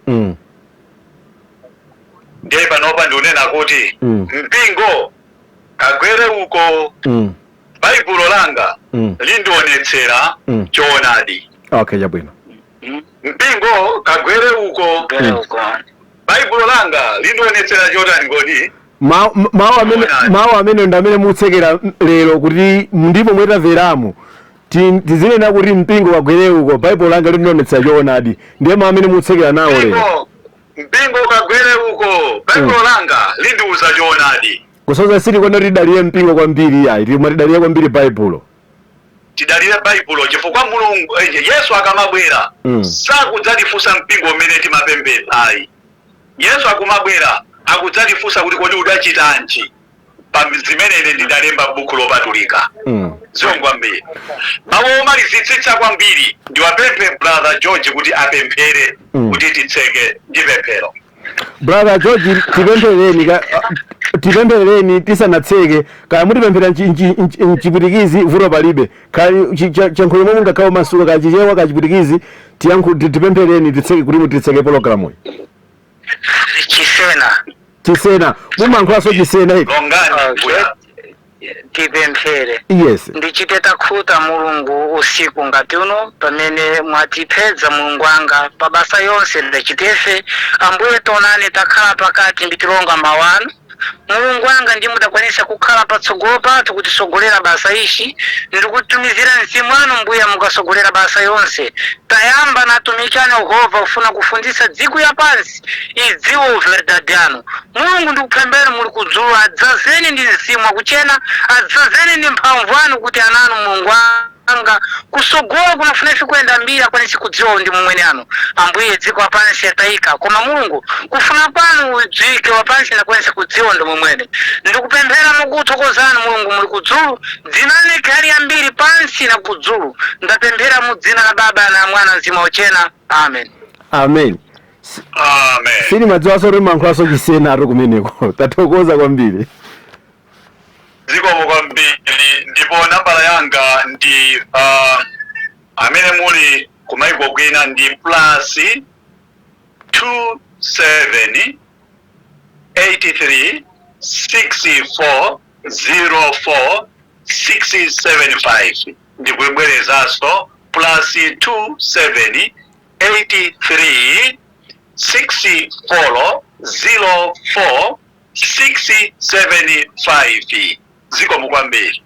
Ndiye panopa ndikunena kuti mpingo kagwere uko, Baibulo langa lindionetsera choonadi. Okay, chabwino. Mpingo kagwere uko, Gwere uko. Baibulo langa lindionetsera chotani kodi? Mawu amene Choonadi. Mawu amene ndi amene mutsekera lero, kuti ndipo mwetamveramo tizinena kuti mpingo kagwere uko, Baibulo langa lindionetsa choonadi. Ndiye mawu amene mutsekera nawo lero. Mpingo kagwere uko, Baibulo langa lindiuza choonadi. Kusoza sili kwenda tidalire mpingo kwambiri, yayi, timwe tidalire kwambiri Baibulo. Tidalire Baibulo chifukwa Mulungu, Yesu akamabwera sakudzatifunsa mpingo umene timapembedza, ayi. Yesu akumabwera akudzatifunsa kuti kodi udachitanji pa zimene ine ndidalemba m'buku lopatulika? Zikomo kwambiri. Mawu omalizitsitsa kwambiri, ndiwapemphe Brother George kuti apemphere kuti titseke ndi pemphero. Brother George, tipemphereni tipemphereni tisanatseke. Kaya mutipemphera mchipwitikizi, vuto palibe. Kaya chankhulo momwe mungakhale masuka, kaya Chichewa, kaya Chipwitikizi, tipemphereni titseke, kuti mutitseke pologalamuyi. Chisena. Chisena, mumankhulanso Chisena iti? Longani. Okay. Mbuya. Tipemphere. Yes. Ndichite takhuta Mulungu usiku ngati uno pamene mwatipedza, Mulungu wanga, pa basa yonse lidachitefe. Ambuye, tonani takhala pakati mbitilonga mawanu. Mulungu wanga, ndi mudakwanisa kukhala patsogolo pathu kutisogolera basa ishi, ndikutumizira mzimu wanu mbuya, mukasogolera basa yonse tayamba natumikane. Yehova, ufuna kufundisa dziko ya pansi idziwe verdade yanu. Mulungu, ndikupembeni muli kudzulu, adzazeni ndi mzimu wakuchena, adzazeni ndi mphamvu anu, kuti ananu, Mulungu anga, kusogolo kunafuna ife kuyenda mbiri akwanisi kudziwa ndi mumwene anu. Ambuye, dziko wapansi yatayika, koma Mulungu, kufuna kwanu udziwike wapansi nakwanisa kudziwa ndi mumwene. Ndikupemphera mukuthokozani, Mulungu muli kudzulu, dzinani khali yambiri pansi na kudzulu. Ndapemphera mu dzina la Baba na Mwana, Mzimu Wauchena, amen. Amen. Amen. Sinimadziwanso kuti mankhulanso Chisena kumeneko. Tathokoza kwambiri. Zikomo kwambiri. Ndipo nambala yanga ndi amene muli kumaiko kwina ndi +27 83 64 04 675. Ndikubwerezanso, +27 83 64 04 675. Zikomo kwambiri.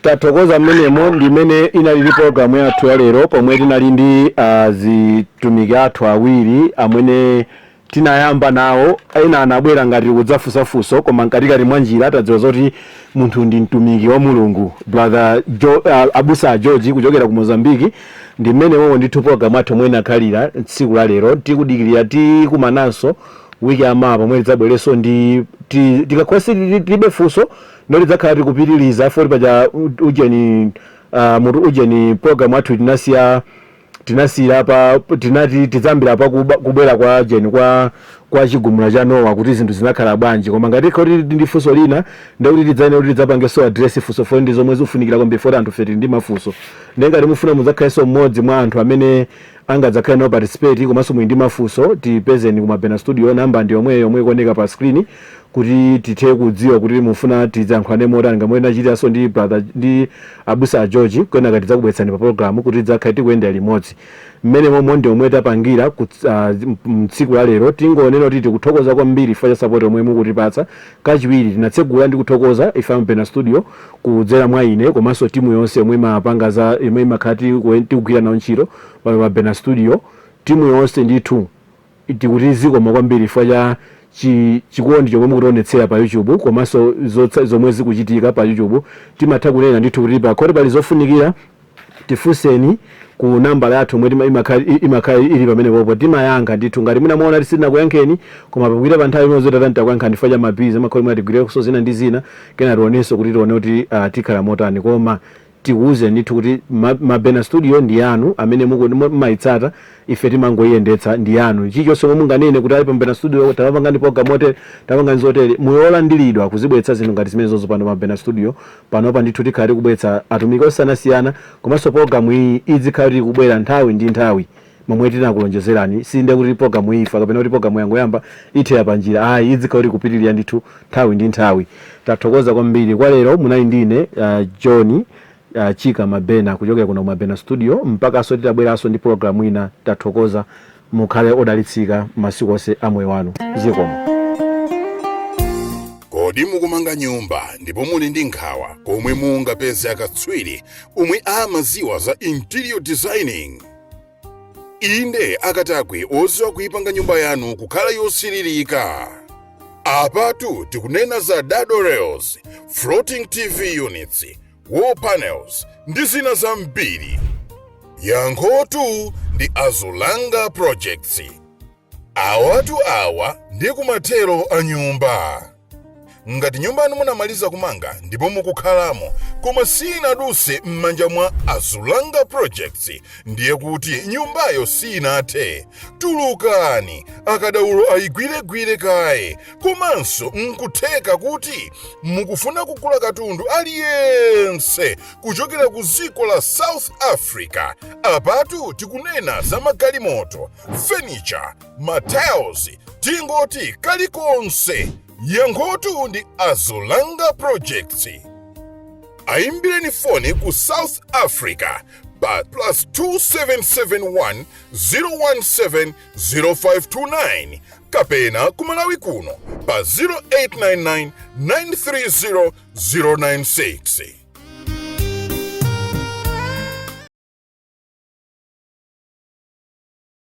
Tathokoza. Mmenemo ndimene inalili pologalamu yathu ya lero, pomwe tinali ndi azitumiki athu awiri amene tinayamba nawo. Ena anabwera ngati kudzafunsafunso, koma mkatikati mwa njira tadziwa zoti munthu ndi mtumiki wa Mulungu, brother abusa George kuchokera ku Mozambiki. Ndi mmenewo ndithu pologalamu yathu omwe inakhalira tsiku la lero. Tikudikirira tikumananso wiki yamawa, pomwe tidzabwerenso ndi tikakhala tilibe funso ndo tidzakhala tikupitiriza foti paja ujeni, mutu ujeni program athu tinasiyira pa tinati tidzambira pa kubwera kwa jeni kwa chigumula cha Nowa, kuti zinthu zinakhala bwanji. Koma ngati kuti ndi funso lina, ndekuti tidzaine kuti tidzapangenso address funso foti ndi zomwe zikufunikira kwambiri, foti anthu fe tili ndi mafunso. Ndiye ngati mufuna mudzakhalenso mmodzi mwa anthu amene angadzakhale nawo participate, komanso muli ndi mafunso, tipezeni ku Mabena Studio. Namba ndi yomweyo yomwe ikuoneka pa screen, kuti tithe kudziwa kuti mufuna tidzayankhulane motani, ngamwe tinachitiranso ndi brother, ndi abusa a George. Kenaka tidzakubweretsani pa program kuti tidzakhale tikuyendera limodzi. Mmene momwe ndi omwe tapangira mtsiku la lero. Tingonena kuti tikuthokoza kwambiri chifukwa cha support yomwe mukutipatsa. Kachiwiri tinatsegula ndi kuthokoza ife a Mabena Studio kudzera mwa ine komanso timu yonse yomwe imapanga za yomwe imakhala tikugwira nawo ntchito pano pa Mabena Studio. Timu yonse ndithu tikuti zikomo kwambiri chifukwa cha chikondi chomwe mukutionetsera pa YouTube komanso zomwe zikuchitika pa YouTube. Timatha kunena ndithu kuti pakhoti pali zofunikira, tifunseni ku nambala yathu omwe imakhala ili pamenepopo, timayankha ndithu. Ngati munamuona tisinakuyankheni, koma pakuita pa nthawi imene zotata ntakuyankha ndifukwa cha ma busy amakholi, mwina tigwirenso zina ndi zina, kena tionenso kuti tione kuti tikhala motani. Koma tikuwuze ndithu kuti Mabena Studio ndi yanu amene mumayitsata, ife timangoyiyendetsa, ndi yanu. Chilichonse momwe munganene kuti ali pa Mabena Studio, tamapangani program motere, tamapangani zotere, muyolandiridwa kuzibweretsa zinthu ngati zimenezozo pano Mabena Studio. Panopa ndithu tikhala tikubweretsa atumiki osiyanasiyana, komanso program iyi izikhala tikubwera nthawi ndi nthawi momwe tinakulonjezerani. Sinde kuti program iyi ifa kapena kuti program yangoyamba ithera panjira, ayi, izikhala kuti kupitirira ndithu nthawi ndi nthawi. Tathokoza kwambiri. Kwa lero munali ndine John Chika Mabena kuchokera kuno Mabena Studio, mpakanso titabweranso ndi program ina. Tathokoza, mukhale odalitsika masiku onse a moyo wanu. Zikomo. Kodi mukumanga nyumba ndipo muli ndi nkhawa komwe mungapeze akatswiri omwe amaziwa za interior designing? Inde, akatakwe oziwa kuyipanga nyumba yanu kukhala yosiririka. Apatu tikunena za dado rails, floating TV units, wall panels ndi zina zambiri. Yankhotu ndi Azulanga Projects. Awatu awa ndi kumathero a nyumba. Ngati nyumba yanu munamaliza kumanga ndipo mukukhalamo, koma sinaduse m'manja mwa Azulanga Projects, ndiye kuti nyumbayo sinathe. Tulukani, akadaulo ayigwiregwire kaye. Komanso nkutheka kuti mukufuna kugula katundu aliyense kuchokera ku dziko la South Africa. Apatu tikunena za magalimoto, furniture, ma tiles, tingoti kalikonse. Yankhotu ndi Azulanga Projects. Ayimbireni foni ku South Africa pa +2771 017 0529 kapena ku Malawi kuno pa 0899 930 096.